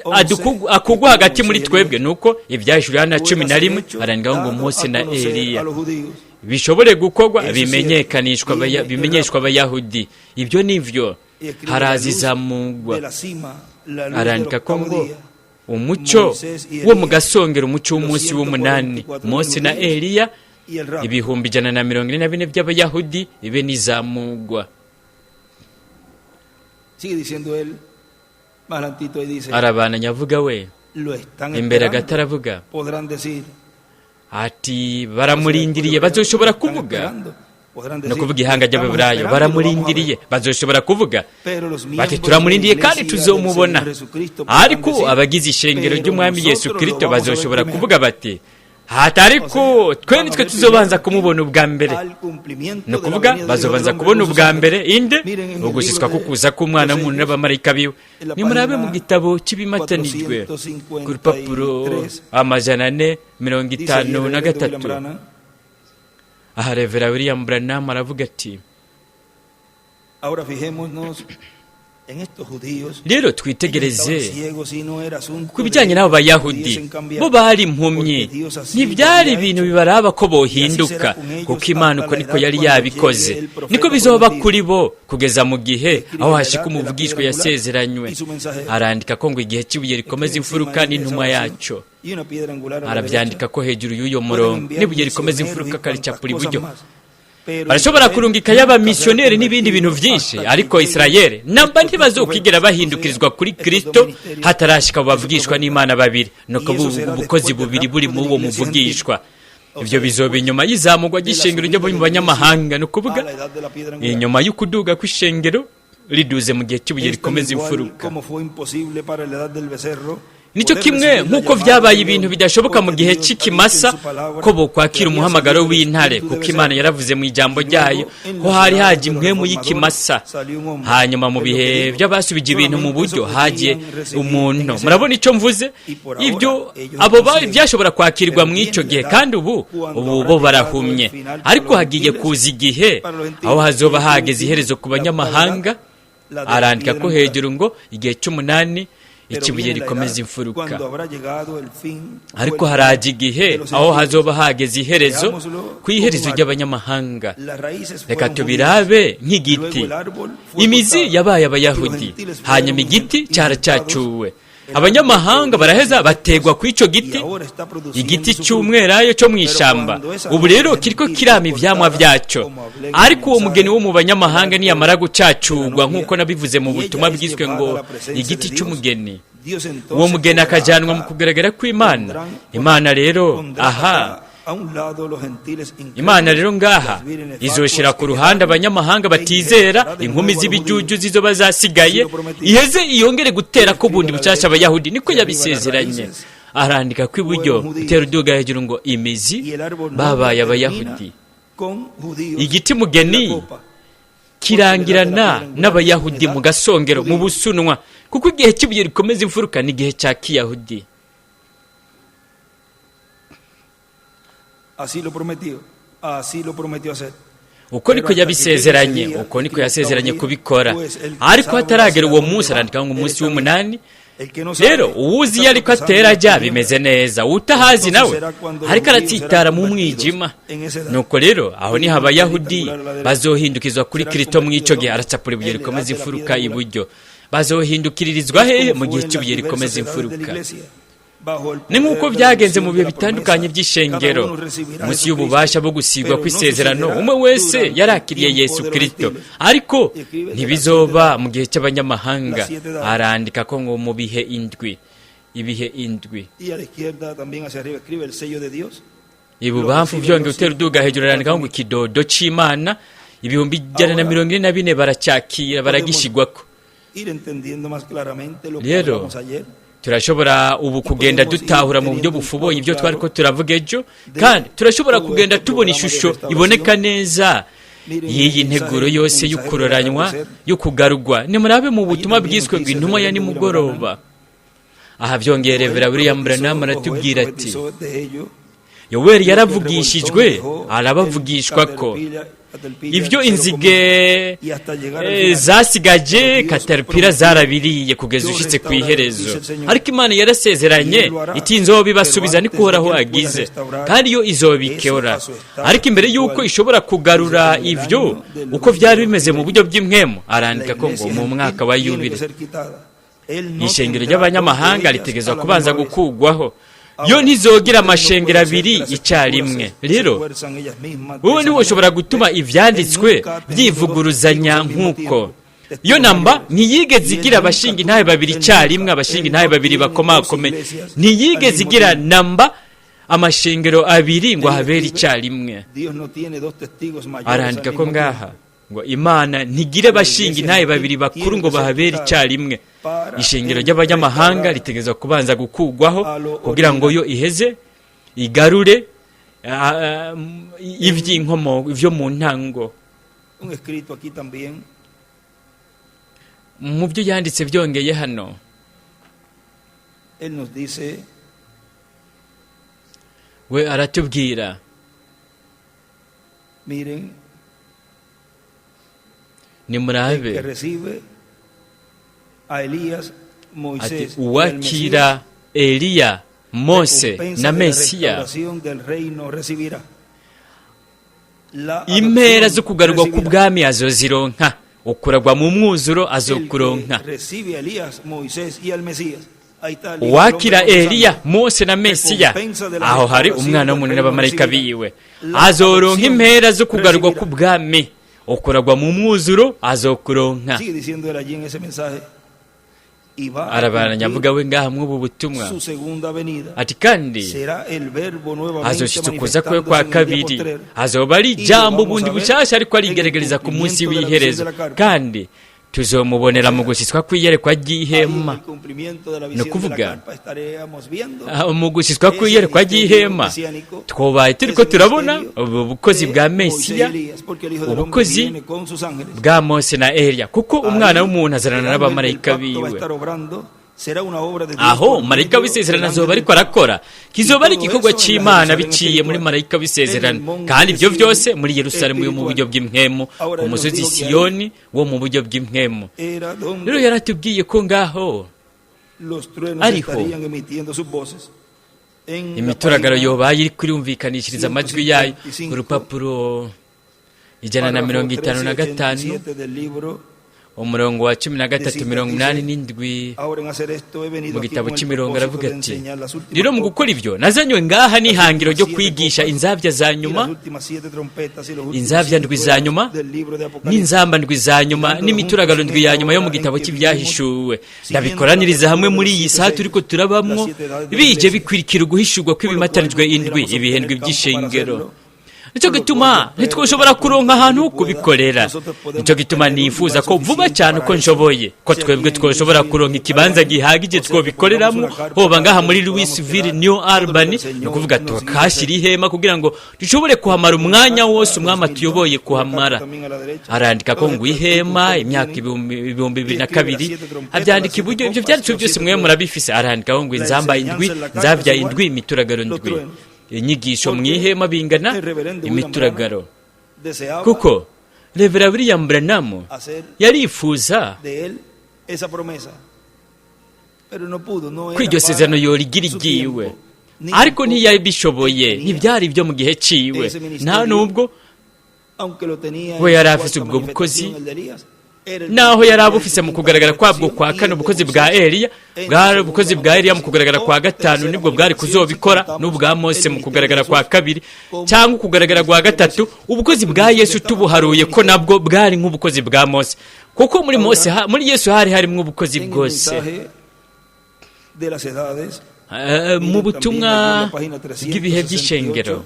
11, akugwa hagati muri Moisés y twebwe. Elías. Nuko ibyahishuriwe Yohana Pueda cumi na ser rimwe, hecho, arandikaho ngo dado Mose a na conocer Eliya a los judíos. bishobore gukorwa, Eso es bimenyekanishwa cierto. Viene el bimenyeshwa abayahudi. Ibyo nivyo. Y escribe la Haraza luz izamugwa. de la cima, la luz del Arandika ko octavo ngo día, umuco Moisés y wo mu Elías, gasongero, umuco los w'umunsi w'umunani, 144 Mose na judíos Eliya, y el rapto. 144,000 by'abayahudi ibe n'izamugwa. Sigue diciendo él, más adelantito ahí dice, Arabananya avuga we lo están imbere esperando. hagati aravuga Podrán decir, ati baramurindiriye, bazoshobora están kuvuga. esperando. Podrán No decir, kuvuga ihanga estamos ry'abeburayo esperando y lo vamos a baramurindiriye, ver. bazoshobora kuvuga Pero los bati miembros de la turamurindiriye kandi iglesia del tuzomubona. Señor Jesucristo podrán Ariko decir, abagize ishengero pero ry'umwami Yesu nosotros lo Kristo vamos a ver bazoshobora primero. kuvuga bati hatariko O sea, twe van a nitwe ver tuzobanza primero kumubona ubwa mbere. al cumplimiento Ni de la ukuvuga venida del Hijo del bazobanza Hombre kubona con sus ubwa ángeles. mbere inde Miren en el ugushyitswa libro de kukuza k'umwana los w'umuntu Hechos, n'abamarayika biwe. en la Nimurabe mu página gitabo cy'ibimatanijwe ku rupapuro 453, amajana ane mirongo dice ahí el itanu na reverendo William gatatu. Branham, Aha Revera William Branham aravuga ati ahora fijémonos en estos judíos. rero Ellos estaban twitegereze ciegos y no era asunto ku de bijyanye ellos n'abo que bayahudi, pudiesen cambiar, bo bari impumyi, porque Dios así lo ntibyari había ibintu hecho. bibaraba ko Y así bohinduka, será con ellos kuko Imana hasta uko la niko edad yari cuando yabikoze, llegue el profeta niko bizoba prometido. kuri bo kugeza mu gihe Escribe aho la hashika edad de la umuvugishwa piedra angular yasezeranywe. y su mensajero. Arandika ko ngo igihe cy'ibuye rikomeza Escribe encima imfuruka ahí de esa n'intumwa oración yaco. y una piedra angular a la Arabyandika derecha. ko hejuru y'uyo Pueden murongo enviar n'ibuye rikomeza misioneros y imfuruka cuantas akaricapura cosas iburyo. más. Barashobora kurungika y'abamisiyoneri n'ibindi bintu byinshi, ariko Isirayeli namba ntibazokwigera bahindukirizwa kuri Kristo hatarashika abo bavugishwa n'Imana babiri, nuko ubukozi bubiri buri mu uwo muvugishwa. Ibyo bizoba inyuma y'izamugwa ry'ishengero ryo mu banyamahanga, ni ukuvuga inyuma y'ukuduga kw'ishengero riduze mu gihe cy'ibuye rikomeza imfuruka. Nicyo kimwe nk'uko byabaye ibintu bidashoboka mu gihe cy'ikimasa ko bokwakira umuhamagaro w'intare, kuko Imana yaravuze mu ijambo ryayo ko hari haje impwemu y'ikimasa. Hanyuma mu bihe by'abasubije ibintu mu buryo hagiye umuntu. Murabona icyo mvuze? Ibyo abo byashobora kwakirwa mu icyo gihe, kandi ubu bo barahumye. Ariko hagiye kuza igihe aho hazoba hageze iherezo ku banyamahanga. Arandika ko hejuru ngo igihe cy'umunani ikibuye rikomeza imfuruka, ariko haraje igihe aho hazoba hageze iherezo ku iherezo ry'abanyamahanga. Reka tubirabe nk'igiti. Imizi yabaye Abayahudi, hanyuma igiti cyaracyacuwe, abanyamahanga baraheza bategwa ku icyo giti, igiti cy'umwelayo cyo mu ishyamba. Ubu rero kiriko kirama ivyamwa byacyo. Ariko uwo mugeni wo mu banyamahanga niyamara gucacurwa, nk'uko nabivuze mu butumwa bwiswe ngo igiti cy'umugeni, uwo mugeni akajyanwa mu kugaragara kw'Imana. Imana rero aha, Imana rero ngaha izoshira ku ruhande abanyamahanga batizera, inkumi z'ibijuju zizo bazasigaye, iheze iyongere gutera ko bundi bucyashya Abayahudi, niko yabisezeranye. Arandika ko iburyo utera uduga hejuru ngo imizi babaye Abayahudi, igiti mugeni kirangirana n'Abayahudi mu gasongero, mu busunwa, kuko igihe cy'ibuye rikomeza imfuruka ni igihe cya Kiyahudi. Así lo prometió, así lo prometió hacer. Uko niko yabisezeranye, uko niko yasezeranye kubikora. Ariko hataragera uwo munsi, arandika ngo umunsi w'umunani. Rero uwuzi iyo ariko atera ajya bimeze neza, utahazi nawe ariko aratsitara mu mwijima. Nuko rero aho niho Abayahudi bazohindukizwa kuri Kristo mu icyo gihe. Aracapura ibuye rikomeza imfuruka iburyo. Bazohindukiririzwa hehe? Mu gihe cy'ibuye rikomeza imfuruka. Ni nk'uko byagenze mu bihe bitandukanye by'ishengero munsi y'ububasha bwo gusigwa kw'isezerano, umwe wese yarakiriye Yesu Kristo, ariko ntibizoba mu gihe cy'abanyamahanga. Arandika ko ngo mu bihe indwi, ibihe indwi. Ibubamfu byongeye utera uduga hejuru, arandika ngo ikidodo c'Imana, 144,000 baracyakira, baragishigwako. Rero turashobora ubu kugenda dutahura mu buryo bufuboye ibyo twari ko turavuga ejo, kandi turashobora kugenda tubona ishusho iboneka neza y'iyi nteguro yose y'ukuroranywa, yo kugarugwa. Nimurabe mu butumwa bwiswe ngo intumwa ya nimugoroba. Aha byongeye Revera William Branham aratubwira ati Yoweri yaravugishijwe, arabavugishwa ko ibyo inzige zasigaje katarupira zarabiriye kugeza ushitse ku iherezo. Ariko Imana yarasezeranye iti nzobibasubiza, niko Uhoraho agize, kandi yo izobikora. Ariko imbere y'uko ishobora kugarura ibyo uko byari bimeze mu buryo bw'impwemu, arandika ko ngo mu mwaka wa yubile ishengero ry'abanyamahanga ritegezwa kubanza gukugwaho. Yo ntizogira amashengero abiri icyarimwe. Rero wowe ntiwoshobora gutuma ibyanditswe byivuguruzanya nk'uko yo namba ntiyigeze igira abashinga intahe babiri icyarimwe, abashinga intahe babiri bakomakomeye. Ntiyigeze igira namba amashengero abiri ngo ahabere icyarimwe. Arandika ko ngaha ngo Imana ntigire abashinga intahe babiri bakuru ngo bahabere icyarimwe. Ishengero ry'abanyamahanga ritegezwa kubanza gukugwaho kugira ngo yo iheze igarure iby'inkomoko, ibyo mu ntango. Mu byo yanditse byongeye hano, we aratubwira nimurabe ati uwakira Eliya, Mose na Mesiya, impera zo kugarurwa k'ubwami azozironka, ukuragwa mu mwuzuro azokuronka. Uwakira Eliya, Mose na Mesiya, aho hari Umwana w'umuntu n'abamarayika biwe, azoronka impera zo kugarurwa k'ubwami, ukuragwa mu mwuzuro azokuronka. Arabaranya avuga we ngaha mw'ubu butumwa ati: kandi azoshitsa ukuza kwe kwa kabiri, azoba ari ijambo bundi bushasha ariko arigaragariza ku munsi w'iherezo, kandi tuzomubonera mu gushyitswa kw'iyerekwa ry'ihema. Ni ukuvuga, mu gushyitswa kw'iyerekwa ry'ihema twobaye turiko turabona ubu bukozi bwa Mesiya, ubukozi bwa Mose na Eliya, kuko Umwana w'umuntu azanana n'abamarayika biwe. Aho marayika w'isezerano azoba ariko arakora, kizoba ari igikorwa cy'Imana biciye muri marayika w'isezerano, kandi ibyo byose muri Yerusalemu yo mu buryo bw'impwemu, ku musozi Siyoni wo mu buryo bw'impwemu. Rero yaratubwiye ko ngaho ariho imituragaro yobaye iri kurumvikanishiriza amajwi yayo ku rupapuro 155, umurongo wa 13 87 mu gitabo cy'imirongo. Aravuga ati: rero mu gukora ibyo nazanywe ngaha n'ihangiro ryo kwigisha inzabya za nyuma, inzabya ndwi za nyuma n'inzamba ndwi za nyuma n'imituragaro ndwi ya nyuma yo mu gitabo cy'Ibyahishuwe. Ndabikoraniriza hamwe muri iyi saha turiko turabamwo, bije bikwirikira uguhishurwa kw'ibimatanijwe indwi, ibihendwi by'ishengero. Nicyo gituma ntitwoshobora kuronka ahantu ho kubikorera. Nicyo gituma nifuza ko vuba cyane uko nshoboye ko twebwe twoshobora kuronka ikibanza gihagije twobikoreramo, hoba ngaha muri Louisville, New Albany, ni ukuvuga tukahashyira ihema kugira ngo dushobore kuhamara umwanya wose Umwami atuyoboye kuhamara. Arandika ko ngo ihema imyaka 2002, abyandika iburyo. Ibyo byanditswe byose mwe murabifise. Arandikaho ngo inzamba indwi, nzabya indwi, imituragaro ndwi, inyigisho mu ihema bingana imituragaro, kuko Revera William Branham yarifuza ko iryo sezerano yorigira igiwe, ariko ntiyabishoboye, ntibyari ibyo mu gihe ciwe. Nta nubwo we yari afise ubwo bukozi, naho yari abufise mu kugaragara kwabwo kwa kane. Ubukozi bwa Eliya bwari ubukozi bwa Eliya mu kugaragara kwa gatanu, nibwo bwari kuzobikora, n'ubwa Mose mu kugaragara kwa kabiri cyangwa ukugaragara kwa gatatu. Ubukozi bwa Yesu tubuharuye ko nabwo bwari nk'ubukozi bwa Mose, kuko muri Mose, muri Yesu hari harimo ubukozi bwose. Mu butumwa bw'ibihe by'ishengero,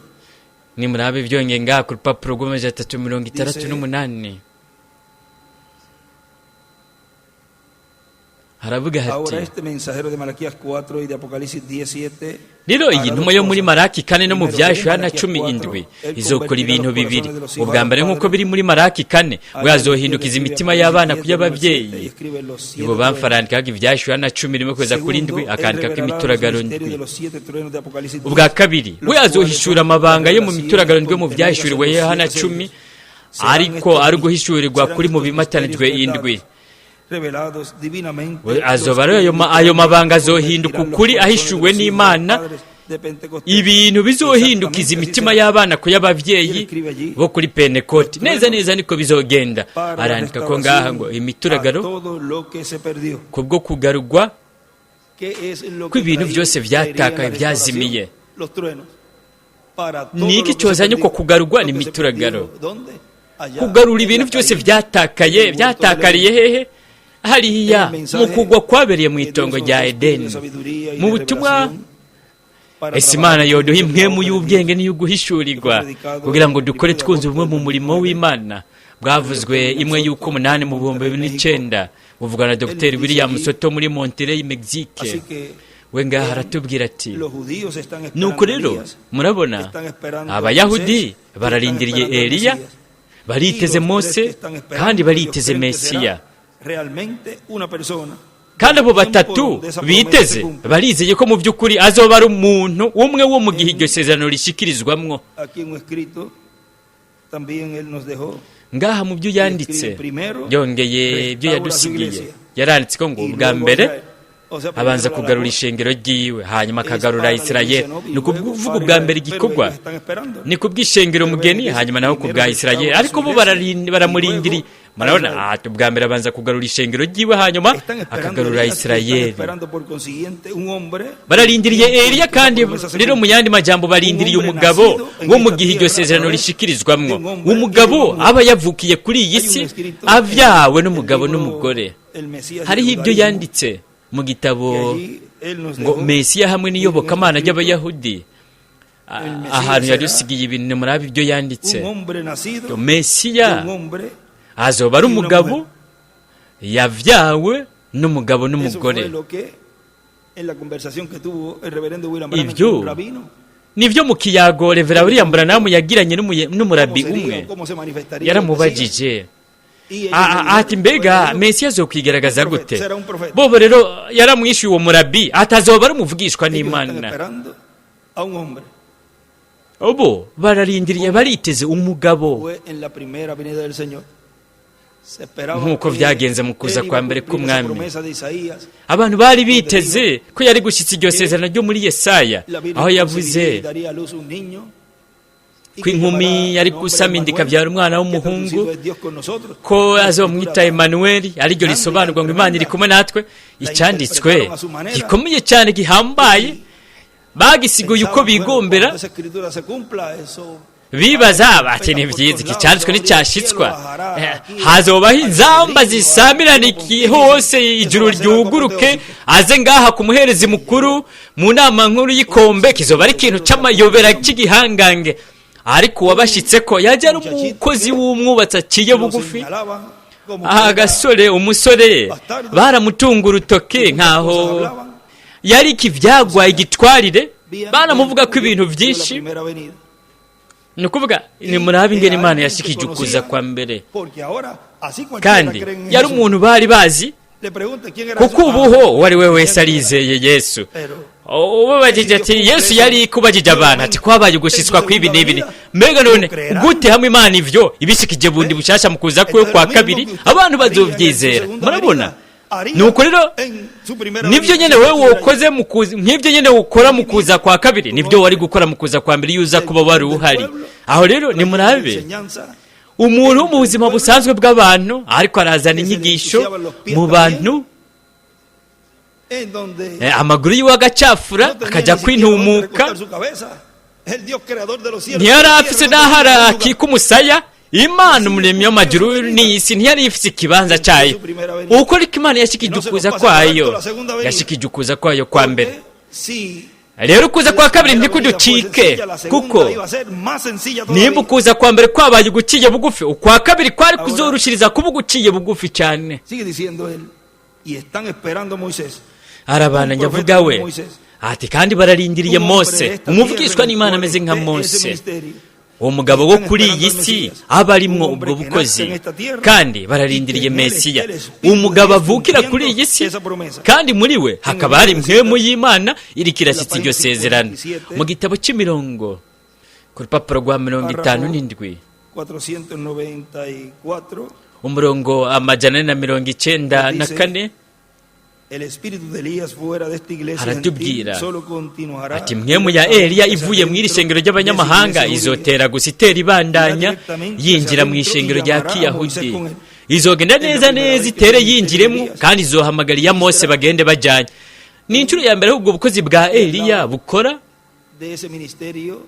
nimurabe byongeye ngaha ku rupapuro rw'368, haravuga hati: rero iyi ntumwa yo muri Maraki 4 no mu Byashuha na 10:7 izokora ibintu bibiri. Ubwa mbere, nk'uko biri muri Maraki 4, we azohindukiza imitima y'abana ku y'ababyeyi. Ibubamfu arandikaho Ibyashuha na 11 kugeza kuri 7, akandikako imituragaro ndwi. Ubwa kabiri, we azohishura amabanga yo mu mituragaro ndwi mu Byahishuriwe Yohana 10, ariko ari uguhishurirwa kuri mu bimatanijwe indwi. Azoba ari ayo mabanga azohinduka ukuri ahishuwe n'Imana, ibintu bizohindukiza imitima y'abana ku y'ababyeyi bo kuri Pentekoti. Neza neza niko bizogenda. Arandika ko ngaha ngo imituragaro kubwo kugarurwa kw'ibintu byose byatakaye, byazimiye. Ni iki cyozanye uko kugarurwa? Ni imituragaro. Kugarura ibintu byose byatakaye, byatakariye hehe? Hariya mu kugwa kwabereye mu itongo rya Edeni. Mu butumwa, ese Imana yoduha impwemu y'ubwenge n'iy'uguhishurirwa kugira ngo dukore twunze ubumwe mu murimo w'Imana, bwavuzwe 1 y'uko 8 mu 2009, buvugwa na Dr William Soto muri Monterey, Mexique. We ngaha aratubwira ati: nuko rero murabona, Abayahudi bararindiriye Eliya, bariteze Mose, kandi bariteze Mesiya, kandi abo batatu biteze, barizeye ko mu by'ukuri azoba ari umuntu umwe wo mu gihe iryo sezerano rishikirizwamwo. Ngaha mu byo yanditse, yongeye ibyo yadusigiye, yaranditse ko ngo ubwa mbere abanza kugarura ishengero ryiwe, hanyuma akagarura Isirayeli. Ni ukuvuga, ubwa mbere igikorwa ni kubw'ishengero mugeni, hanyuma naho ku bwa Isirayeli. Ariko bo baramurindiriye, Murabona, Israel. ati ubwa mbere abanza kugarura ishengero ryiwe, hanyuma Están esperando a akagarura Elías y están Isirayeli. esperando por consiguiente un hombre. Bararindiriye Eliya, kandi Promesa se rero mu cumple. yandi majambo barindiriye Un hombre umugabo nacido en wo mu esta gihe iryo tierra, sezerano a través rishikirizwamwo, de un hombre umugabo y de una mujer. aba yavukiye kuri iyi Hay un si, escrito avyawe en el n'umugabo libro n'umugore. El Mesías y Hariho el ibyo judaísmo, yanditse mu gitabo que allí él nos ngo dejó. Mesiya hamwe n'iyobokamana Miren esto ry'Abayahudi. El Mesías Ahantu será yadusigiye ibintu, murabe ibyo yanditse. Un hombre nacido Ngo de Mesiya un hombre. azoba ari y una umugabo mujer. yavyawe n'umugabo Eso n'umugore. fue lo que en la conversación que tuvo el reverendo William Branham Ibyo con un rabino, nibyo mu kiyago Revera William Branham yagiranye n'umurabi cómo sería umwe, o cómo se manifestaría el Mesías. yaramubajije Y ellos le dijeron, ati mbega bueno, Mesiya azokwigaragaza Un profeta, gute? será un profeta. Bobo rero yaramwishyuye uwo murabi ati azoba ari umuvugishwa ellos están n'Imana. esperando a un hombre. Ubu bararindiriye, bariteze umugabo. Fue en la primera venida del Señor. Se esperaba Nk'uko que byagenze mu kuza él iba kwa a mbere cumplir esa k'Umwami. promesa de Isaías. Abantu bari biteze ko yari gushyitsa iryo sezerano ryo muri Yesaya, La Virgen aho yavuze concebiría y daría a luz un niño, y ko que inkumi llamará yari nombre gusama inda Emmanuel, ikabyara umwana que w'umuhungu, traducido es Dios con nosotros. ko La azomwita escritura Emanueli, ariryo risobanurwa ngo Imana iri kumwe natwe. Icyanditswe gikomeye cyane gihambaye bagisiguye uko pensaban, bueno, bigombera, cuando esa escritura se cumpla, eso bibaza bati ni byiza, iki cyanditswe nticyashyitswa, hazobaho inzamba zisamiranikiye hose, ijuru ryuguruke, aze ngaha ku muherezi mukuru mu nama nkuru y'ikombe, kizoba ari ikintu cy'amayobera cy'igihangange. Ariko uwabashyitse ko yajya ari umukozi w'umwubatsi aciye lo bugufi. señalaban como Aha que era agasore, umusore, baramutunga urutoke nkaho cosas hablaban, yari ikivyagwa, igitwarire, bien, baramuvuga ko bien, ibintu de la byinshi. primera venida. Ni ukuvuga, nimurabe ingene Imana yashikije ukuza kwa mbere. Porque ahora, así cualquiera Kandi cree en yari Jesús. umuntu bari bazi, Le pregunta quién era kuko Jesús. ubuho uwo ari we wese arizeye Yesu. Pero Ubabajije ati Yesu yari kubajije abantu ati kwabaye ugushyitswa kw'ibi n'ibi, mbega none gute hamwe Imana ivyo ibishikije bundi bushasha mu kuza kwe kwa kabiri, abantu bazovyizera? Murabona, nuko rero en su primera nibyo venida, nyene wewe wokoze mu kuza, nk'ibyo nyene ukora mu kuza kwa kabiri, nibyo wari gukora mu kuza kwa mbere iyo uza kuba wari uhari. Aho rero nimurabe enseñanza umuntu wo mu buzima busanzwe bw'abantu ariko arazana inyigisho mu bantu, en donde amaguru yiwe agacafura, no tenía akajya ni siquiera donde kwintumuka, recostar su cabeza. El Dios creador de los cielos, ntiyari de la afise tierra, no n'aho tenía lugar. arakika umusaya. Imana umuremyi w'amajuru n'isi ntiyari ifise ikibanza cyayo. Uko ariko Imana yashikije ukuza kwayo, yashikije ukuza kwayo kwa mbere. Porque si Rero ukuza kwa kabiri la primera venida fue ntikuducike, sencilla, la segunda kuko iba a ser más sencilla todavía. nimba ukuza kwa mbere kwabaye uguciye bugufi, ukwa kabiri kwari kuzorushiriza kuba uguciye bugufi cyane. Sigue diciendo él, y están esperando a Moisés. Arabana nyavuga we ati kandi bararindiriye Un hombre de Mose, esta umuvugishwa tierra en el n'Imana cual ameze nka esté ese Mose, ministerio. uwo mugabo wo kuri iyi si aba arimwo ubwo bukozi. Kandi bararindiriye Mesiya, umugabo avukira kuri iyi si, kandi muri we hakaba hari impwemu y'Imana iriko irashyitsa iryo sezerano. Mu gitabo cy'imirongo, ku rupapuro rwa 57, 494, umurongo 494, el espíritu de Elías fuera de esta iglesia Aratubwira gentil solo continuará ati mwemu ya Eliya ivuye mu iri shengero ry'abanyamahanga izotera gusa itera ibandanya yinjira mu ishengero rya kiyahudi, izogenda neza neza itere yinjiremo, kandi izohamagara iya Mose bagende bajyanye. Ni inshuro ya mbere ubwo bukozi bwa Eliya bukora de ese ministerio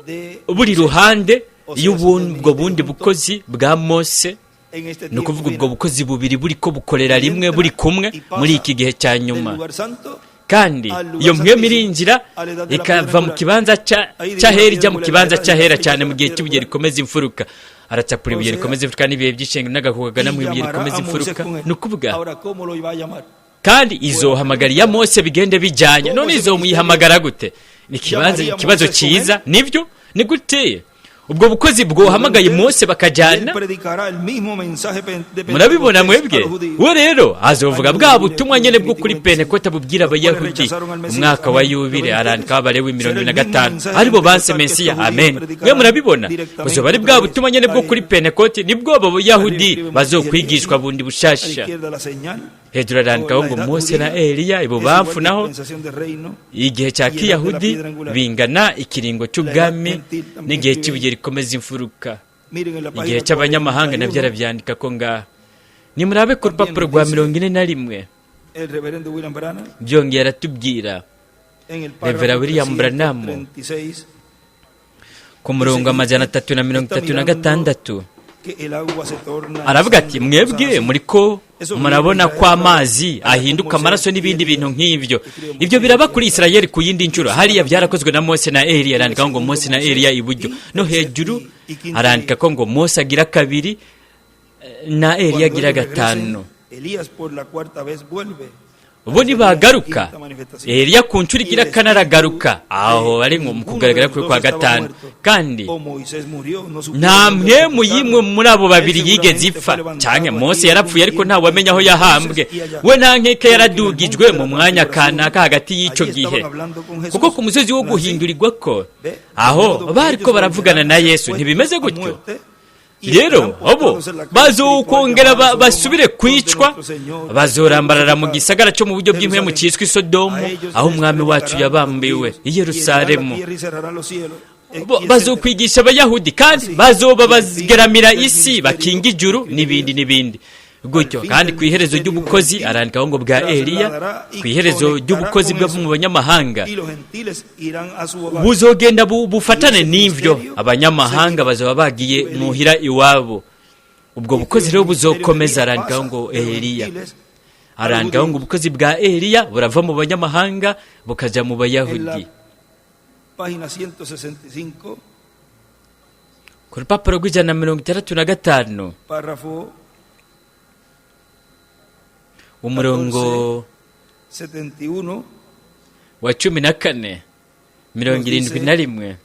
de buri ruhande y'ubwo bundi bukozi bwa Mose, en este ni tiempo ukuvuga ubwo final. bukozi bubiri buri ko bukorera rimwe, buri kumwe muri iki gihe cya Del nyuma. lugar santo Kandi iyo mwemu irinjira ikava mu kibanza cy'ahera ijya mu kibanza cy'ahera cyane mu gihe cy'ibuye rikomeza imfuruka. Aracapura ibuye rikomeza imfuruka n'ibihe by'ishenga n'agahuga kagana mu y ibuye llamará rikomeza a Moisés imfuruka. con él. Ni ukuvuga Ahora, ¿cómo lo iba a llamar? kandi izohamagara iya Mose bigende bijyanye. None izomuyihamagara gute? Ni ikibazo cyiza, nibyo. Ni gute ubwo bukozi bwohamagaye Mose Él bakajyana? predicará el mismo mensaje de Murabibona Pentecostés mwebwe? a los judíos. We rero azovuga bwa butumwa nyene bwo kuri Pentekota bubwira Abayahudi umwaka wa yubile. Arandika Abalewi 75, aribo banse Mesiya. Amen. Mwe murabibona, buzoba ari bwa butumwa nyene bwo kuri Pentekoti, nibwo abo Bayahudi bazokwigishwa bundi A la bushasha. izquierda la señal. Hejuru arandikaho ngo La edad Mose na judía Eliya, es ibubamfu igual naho dispensación de reino. igihe cya kiyahudi bingana ikiringo cy'ubwami n'igihe cy'ibuye rikomeza imfuruka. Miren en la Igihe página cy'abanyamahanga nabyo 41, arabyandika ko ngaha. Nimurabe ku rupapuro rwa 41. el reverendo William Branham Byongeye aratubwira en el Revera párrafo William Branham 336 ku murongo 336. que el agua se torna en Aravuga ati: sangre, cosas "Mwebwe así. muri ko murabona ko amazi ahinduka amaraso n'ibindi bintu nk'ibyo. Ibyo biraba kuri Isirayeli ku yindi nshuro. Hariya byarakozwe na Mose na Eliya." Arandika ngo Mose na Eliya iburyo, no hejuru arandika ko ngo Mose agira kabiri na Eliya Cuando agira ellos regresen, gatanu. Elías por la cuarta vez vuelve. Bo nibagaruka, Eliya ku nshuro igira kane aragaruka. Aho bari ngo mu kugaragara kwe kwa gatanu. Kandi O Moisés murió, no supieron nta dónde mpwemu sepultarlo. y'imwe muri abo babiri Él yigeze seguramente ipfa, fue levantado canke allí Mose en yarapfuye un ariko tiempo ntawamenya aho entre yahambwe. entonces y allá. We nta nkeke Porque en el yaradugijwe monte de mu la mwanya transfiguración, kanaka hagati y'icyo allí gihe, estaban hablando con Jesús. kuko ku musozi wo ¿No es así? guhindurirwa ko Ve, aho de modo que bariko ellos baravugana volverán na a ser Yesu. puestos Ntibimeze a gutyo? muerte y Rero estarán abo postrados en la cruz espiritual bazokongera llamada Sodoma, basubire donde kwicwa, nuestro Señor bazorambarara mu fue gisagara cyo mu buryo bw'impwemu Jerusalén. cyiswe Isodomu, A ellos aho les umwami wacu predicarán yabambiwe los i judíos, y hendirán la Yerusalemu. tierra y cerrarán los cielos, Bo y etcétera. bazokwigisha Abayahudi kandi Así, bazoba y el fin bazigeramira del isi, ministerio, bakinga ijuru escribe n'ibindi Elías, n'ibindi gutyo. al fin Kandi del ku iherezo ministerio ry'ubukozi gentil, arandikaho ngo bwa Eliya, trasladará y ku iherezo conectará ry'ubukozi con bwo eso, mu banyamahanga y los gentiles irán a su hogar. buzogenda Y bufatane ese n'ivyo. ministerio Abanyamahanga seguirá. bazaba bagiye Escribe Elías. muhira iwabo. Ubwo bukozi Escribe rero el ministerio de buzokomeza. Elías Arandikaho pasa ngo de los Eliya, gentiles a los arandikaho ngo judíos. ubukozi bwa Eliya burava mu banyamahanga bukaja mu En la Bayahudi. página 165, Ku rupapuro rw'165, párrafo umurongo 71, wa 14 mirongo nos irindwi dice, na rimwe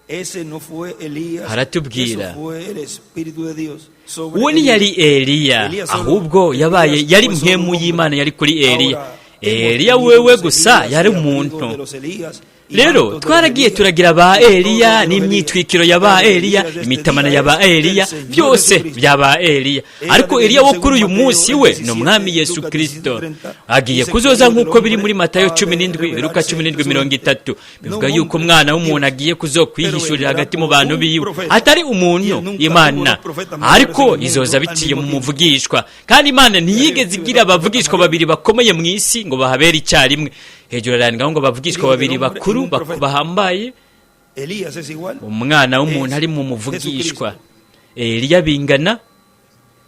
ese no fue Elías, haratubwira eso fue el Espíritu de Dios sobre uwo ntiyari Elías. Eliya, Elías solo, ahubwo yabaye Elías yari fue solo un mpwemu hombre. y'Imana yari kuri Eliya. Ahora hemos Eliya tenido wewe los gusa Elías yari y abrigos de umuntu. los Elías y Rero mantos de los twaragiye Elías turagira ba y todo Eliya de los Elías. n'imyitwikiro ya ba Pero el Eliya, Elías de este imitamana día ya ba es el Eliya, Señor byose Jesucristo. bya ba Eliya. Él ha Ariko de Eliya venir wo kuri según uyu Mateo munsi el we ni 17, umwami Yesu Lucas Kristo. 17:30, Agiye dice que el kuzoza Hijo del nk'uko biri Hombre muri Matayo ha cumi de n'indwi, Luka revelarse cumi n'indwi entre su mirongo gente, itatu no bivuga un yuko hombre, umwana w'umuntu Dios, agiye pero kuzokwihishurira vendrá hagati mu como bantu un biwe, profeta. atari Y él umuntu, nunca tuvo Imana, dos profetas mayores en ariko el mundo izoza al biciye mismo mu tiempo. muvugishwa. Kandi Imana Él ntiyigeze escribe igira dos profetas abavugishwa mayores. babiri bakomeye mu isi ngo bahabere icyarimwe. Hejuru arandikaho ngo El abavugishwa Hijo del babiri Hombre en bakuru un profeta. bahambaye, Elías es igual, umwana w'umuntu es ari mu muvugishwa. Jesucristo. Eliya bingana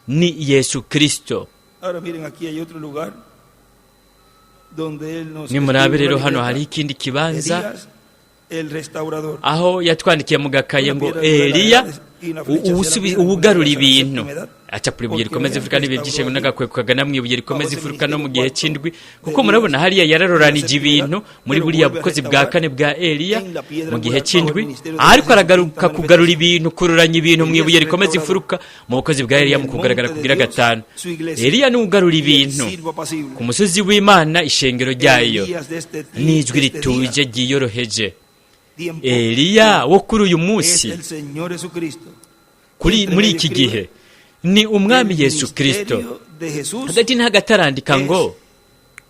ni Yesu Kristo. Ahora miren, aquí hay otro lugar donde él nos Nimurabe escribe rero una hano hari libreta. ikindi kibanza Elías, el restaurador. aho yatwandikiye mu gakaye Una ngo piedra angular Eliya la edad y una flecha hacia la piedra angular uwugarura hacia la ibintu séptima edad, acapura ibuye porque rikomeza vean, imfuruka n'ibihe restauró by'ishengo allí n'agakweko kagana mu ibuye bajo rikomeza ese imfuruka no mu ministerio gihe cuarto c'indwi, de kuko murabona Elías hariya en la yararoranije séptima edad, ibintu muri pero buriya vuelve a bukozi bwa restaurar kane bwa Eliya en la piedra mu gihe angular bajo el c'indwi, ministerio de Elías ariko en su quinta aragaruka kugarura manifestación. ibintu, kuroranya ibintu mu Elías ibuye el rikomeza restaurador imfuruka mu bukozi bwa en Eliya mu el kugaragara monte de kugira Dios, gatanu. su iglesia Eliya ni ugarura y el ibintu silbo ku apacible. musozi w'Imana, ishengero El ryayo Elías de este, n'ijwi de este día, rituje ryiyoroheje. tiempo, Eliya wo kuri uyu es munsi, el Señor Jesucristo. Y kuri entre muri medio iki escribe, gihe ni umwami el Yesu Kristo. ministerio de Jesús Hagati n'hagati arandika ngo es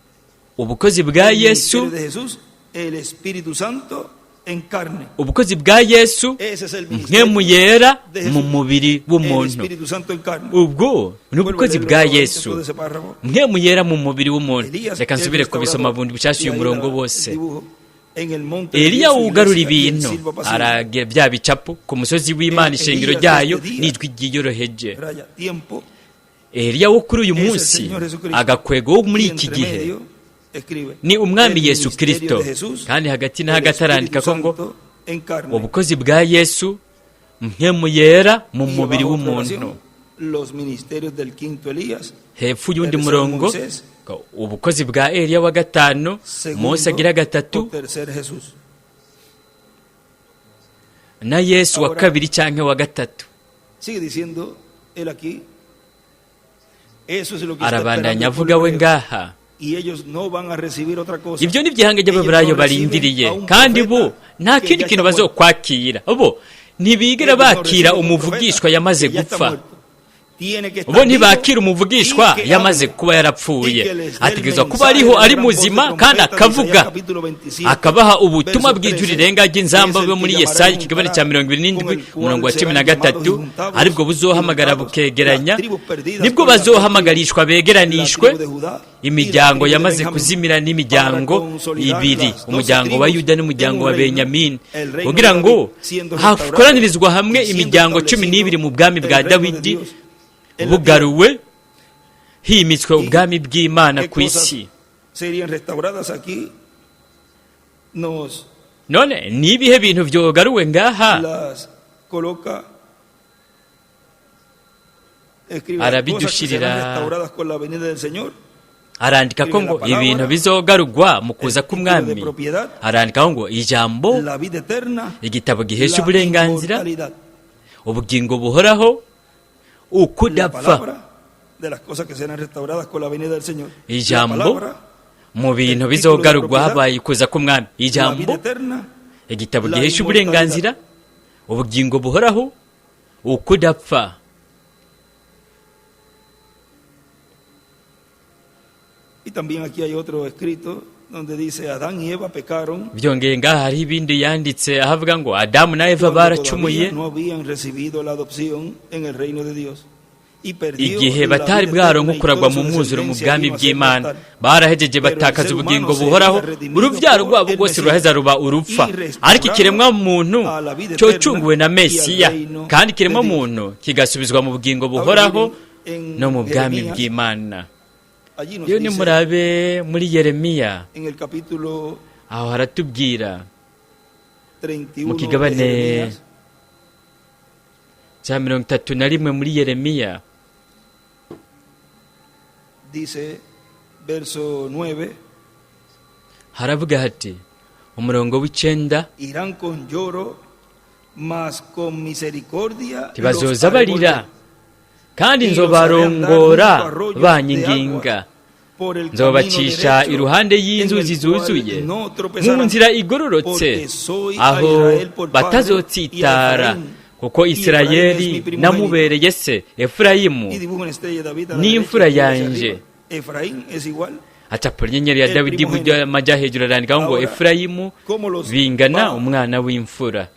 ubukozi bwa el Yesu, ministerio de Jesús, el Espíritu Santo en carne. Ubukozi bwa Yesu, Ese es el mpwemu ministerio yera de mu Jesús, mubiri el w'umuntu. Espíritu Santo en carne. Ubwo ni Vuelvo a ubukozi leerlo bwa nuevamente Yesu, todo ese párrafo. mpwemu yera mu mubiri w'umuntu. Elías Reka el nsubire kubisoma restaurador. bundi bushasha Y uyu ahí murongo el wose. dibujo. En el monte de Eliya Dios, su wugarura iglesia y el ibintu silbo apacible. aragira bya bicapo ku musozi w'Imana, El ishengero Elías de ryayo este día, n'ijwi ryiyoroheje. raya, tiempo, Eliya wo kuri uyu es el munsi, Señor Jesucristo. agakwego wo muri Y iki entre gihe medio escribe, ni umwami el Yesu ministerio Kristo. de Jesús, Kandi hagati na el hagati arandika Espíritu ko ngo Santo en carne. ubukozi bwa Yesu, mpwemu yera mu Y mubiri abajo otra w'umuntu. oración, los ministerios del quinto Elías, Hepfo y'undi tercero murongo Moisés, ngo ubukozi bwa Eliya wa gatanu, Mose agira segundo gatatu o tercer Jesús. na Yesu wa Ahora kabiri cyangwa wa gatatu. sigue diciendo él aquí, eso es lo que está Arabandanya esperando el avuga pueblo we hebreo. ngaha Y ellos no van a recibir otra cosa. ibyo ni iby'ihanga Ellos ry'Abaheburayo no reciben barindiriye, a un kandi bo profeta nta que kindi ya kintu está muerto. bazokwakira. Bo ntibigera Ellos no bakira reciben un umuvugishwa profeta yamaze que ya está gupfa. muerto. Tiene que estar Bo ntibakira vivo umuvugishwa y que yamaze hable, kuba yarapfuye. y que les dé el Ategerezwa kuba mensaje ariho de la ari gran voz de muzima trompeta kandi de Isaías akavuga, capítulo 27, akabaha ubutumwa verso bw'ijwi 13, rirenga ry'inzamba que es el bwo muri que llamará Yesaya y ikigabane cya juntará, 77 con el cual umurongo wa serán 13, llamados y juntados, aribwo buzohamagara juntados, bukegeranya, las tribus perdidas nibwo por la bazohamagarishwa begeranishwe la tribu de Judá y la imiryango tribu de yamaze Benjamín, kuzimira n'imiryango para consolidar ibiri, las 12 umuryango wa tribus Yuda n'umuryango en wa un reino, Benyamini, el reino kugira de ngo David siendo restaurado hakoranirizwa hamwe y siendo imiryango cumi establecido n'ibiri mu bwami el bwa reino de Dawidi Dios en la bugaruwe, himitswe Y ubwami bw'Imana ¿Qué ku cosas isi. serían restauradas aquí? Nos None ni ibihe bintu vyogaruwe ngaha? las coloca, escribe las cosas que serán Arabidushirira. restauradas con la venida del Señor. Arandika ko ngo ibintu bizogarurwa mu kuza El título de k'umwami. propiedad, Arandikaho ngo ijambo, la vida eterna, igitabo gihesha la uburenganzira, inmortalidad, ubugingo buhoraho, la ukudapfa. palabra de las cosas que serán restauradas con la venida del Señor, la Ijambo, palabra, mu bintu el título de bizogarurwa propiedad, habaye ukuza k'umwami, la vida ijambo, eterna, igitabo la gihesha inmortalidad. uburenganzira, ubugingo buhoraho, ukudapfa. Y también aquí hay otro escrito donde dice Adán y Eva pecaron Byongeye ngaha hariho ibindi yanditse ahavuga ngo Adamu na Eva cuando baracumuye todavía no habían recibido la adopción en el reino de Dios y perdió igihe la batari vida bwaronka eterna y kuragwa toda mu su mwuzuro mu descendencia bwami vino a ser bw'Imana, mortal. barahejeje Pero el batakaza ser ubugingo humano sería buhoraho, redimido uruvyaro por rwabo el rwose Mesías ruraheza ruba urupfa. y restaurado Ariko ikiremwa muntu a la vida eterna cocunguwe na y al Mesiya, reino kandi ikiremwa de Dios. muntu kigasubizwa mu bugingo Ahora buhoraho miren en no mu bwami Jeremías, bw'Imana. allí nos Iyo dice nimurabe muri Yeremiya, en el capítulo aho haratubwira 31 mu de kigabane Jeremías, cya 31 muri Yeremiya, dice verso 9, haravuga hati umurongo w'9, irán con lloro, mas con misericordia los ntibazoza haré barira volver, kandi y los haré andar nzobarongora junto a arroyos de banyinginga, aguas, por el camino nzobacisha derecho, iruhande en y'inzuzi el cual zuzuye, no mu tropezarán, nzira igororotse, porque soy a aho Israel por padre, y a batazotsitara, Efraín, kuko y Efraín es mi Isirayeli primogénito. namubereye se Efurayimu Y dibujo una estrella de David a la n'imfura derecha y hacia yanje. arriba. Efraín es igual Acapura inyenyeri ya El Dawidi iburyo primogénito. amajya hejuru, arandikaho ngo Ahora, Efurayimu ¿cómo los bingana va umwana w'imfura.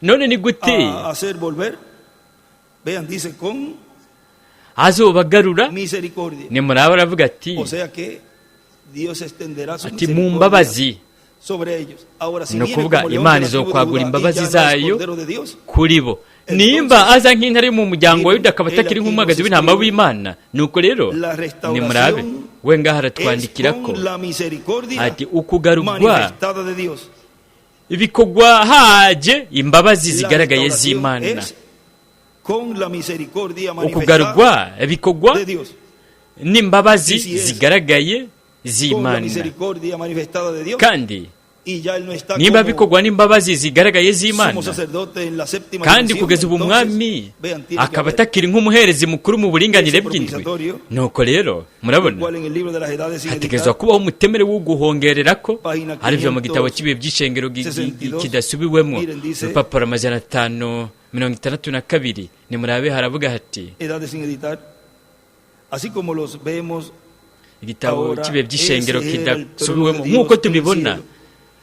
None ni gute a hacer volver? Vean, dice con azobagarura? misericordia. Nimuraba aravuga ati O sea que Dios extenderá su ati mu misericordia mbabazi, sobre ellos. Ahora, si ni viene ukuvuga como león Imana de la tribu de izokwagura Judá y imbabazi ya no es zayo cordero de Dios, kuri bo. Nimba aza nk'intare yo mu muryango wa Yuda akaba Él atakiri aquí nk'umwagazi nos w'intama escribe w'Imana, nuko rero la nimurabe restauración we ngaha es aratwandikira ko con la misericordia ati ukugarurwa manifestada de Dios. bikorwa haje imbabazi La zigaragaye restauración z'Imana. es con la misericordia manifestada Ukugarurwa bikorwa de Dios. n'imbabazi Y si es zigaragaye Con la z'Imana. misericordia manifestada de Dios. Kandi Y ya él no está nimba como bikorwa n'imbabazi zigaragaye z'Imana, sumo sacerdote en la séptima kandi dimensión, kugeza ubu entonces, umwami vean, tiene que akaba haber atakiri nk'umuherezi mukuru mu buringanire ese bw'indwi, propiciatorio, nuko rero el murabona cual en el libro de las edades sin hategerezwa editar, kubaho umutemere wo guhongerera ko Página arivyo mu gitabo cy'ibihe by'ishengero 562, kidasubiwemwo, miren, dice, urupapuro 562, nimurabe haravuga hati edades sin editar, así como los vemos igitabo ahora, cy'ibihe by'ishengero ese era el trono kidasubiwemo de Dios nk'uko en el tubibona cielo.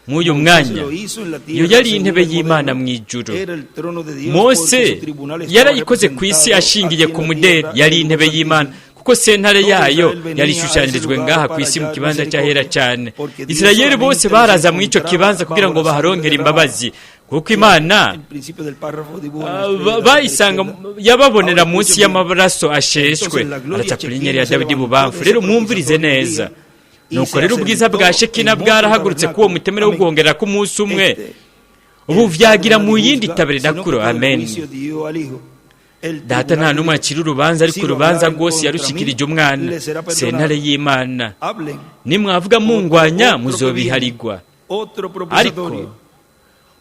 mw'uyu Moisés mwanya, lo hizo en la iyo tierra yari según intebe el y'Imana modelo. mu ijuru. Era el trono de Dios porque Mose su tribunal estaba yarayikoze ku isi representado ashingiye aquí ku en la mudeli, tierra yari en el intebe lugar y'Imana santísimo. kuko sentare Todo yayo Israel venía yari a ese ishushanyirijwe lugar ngaha ku para isi mu hallar kibanza cy'ahera misericordia, cyane. porque Dios Isirayeli bose solamente baraza los muri icyo encontraba kibanza kugira bajo ngo la sangre baharonkere derramada. imbabazi, kuko Imana El principio del párrafo dibuja una ah, estrella de David a la bayisanga izquierda. yababonera Ahora munsi escuchen bien. y'amaraso asheshwe. Entonces la gloria Aracapura inyenyeri Shekinah ya se Dawidi levantó bubamfu. de Rero ese mwumvirize propiciatorio neza. día y Nuko se rero ubwiza asentó bwa Shekina en monte bwarahagurutse k'uwo tabernáculo. mutemere wo Amén. guhongerera k'umunsi umwe, Este, ubu el Padre vyagira nadie mu yindi juzga, sino que taberenakuro. todo el Amen. juicio dio al Hijo. El Data nta tribunal de n'umwe Dios. akira urubanza, ariko Si lo urubanza hablaren rwose contra mí, yarushikirije umwana, les será sentare perdonado. y'Imana. Hablen Nimwavuga mungwanya otro que viene, muzobiharigwa, otro ariko propiciatorio.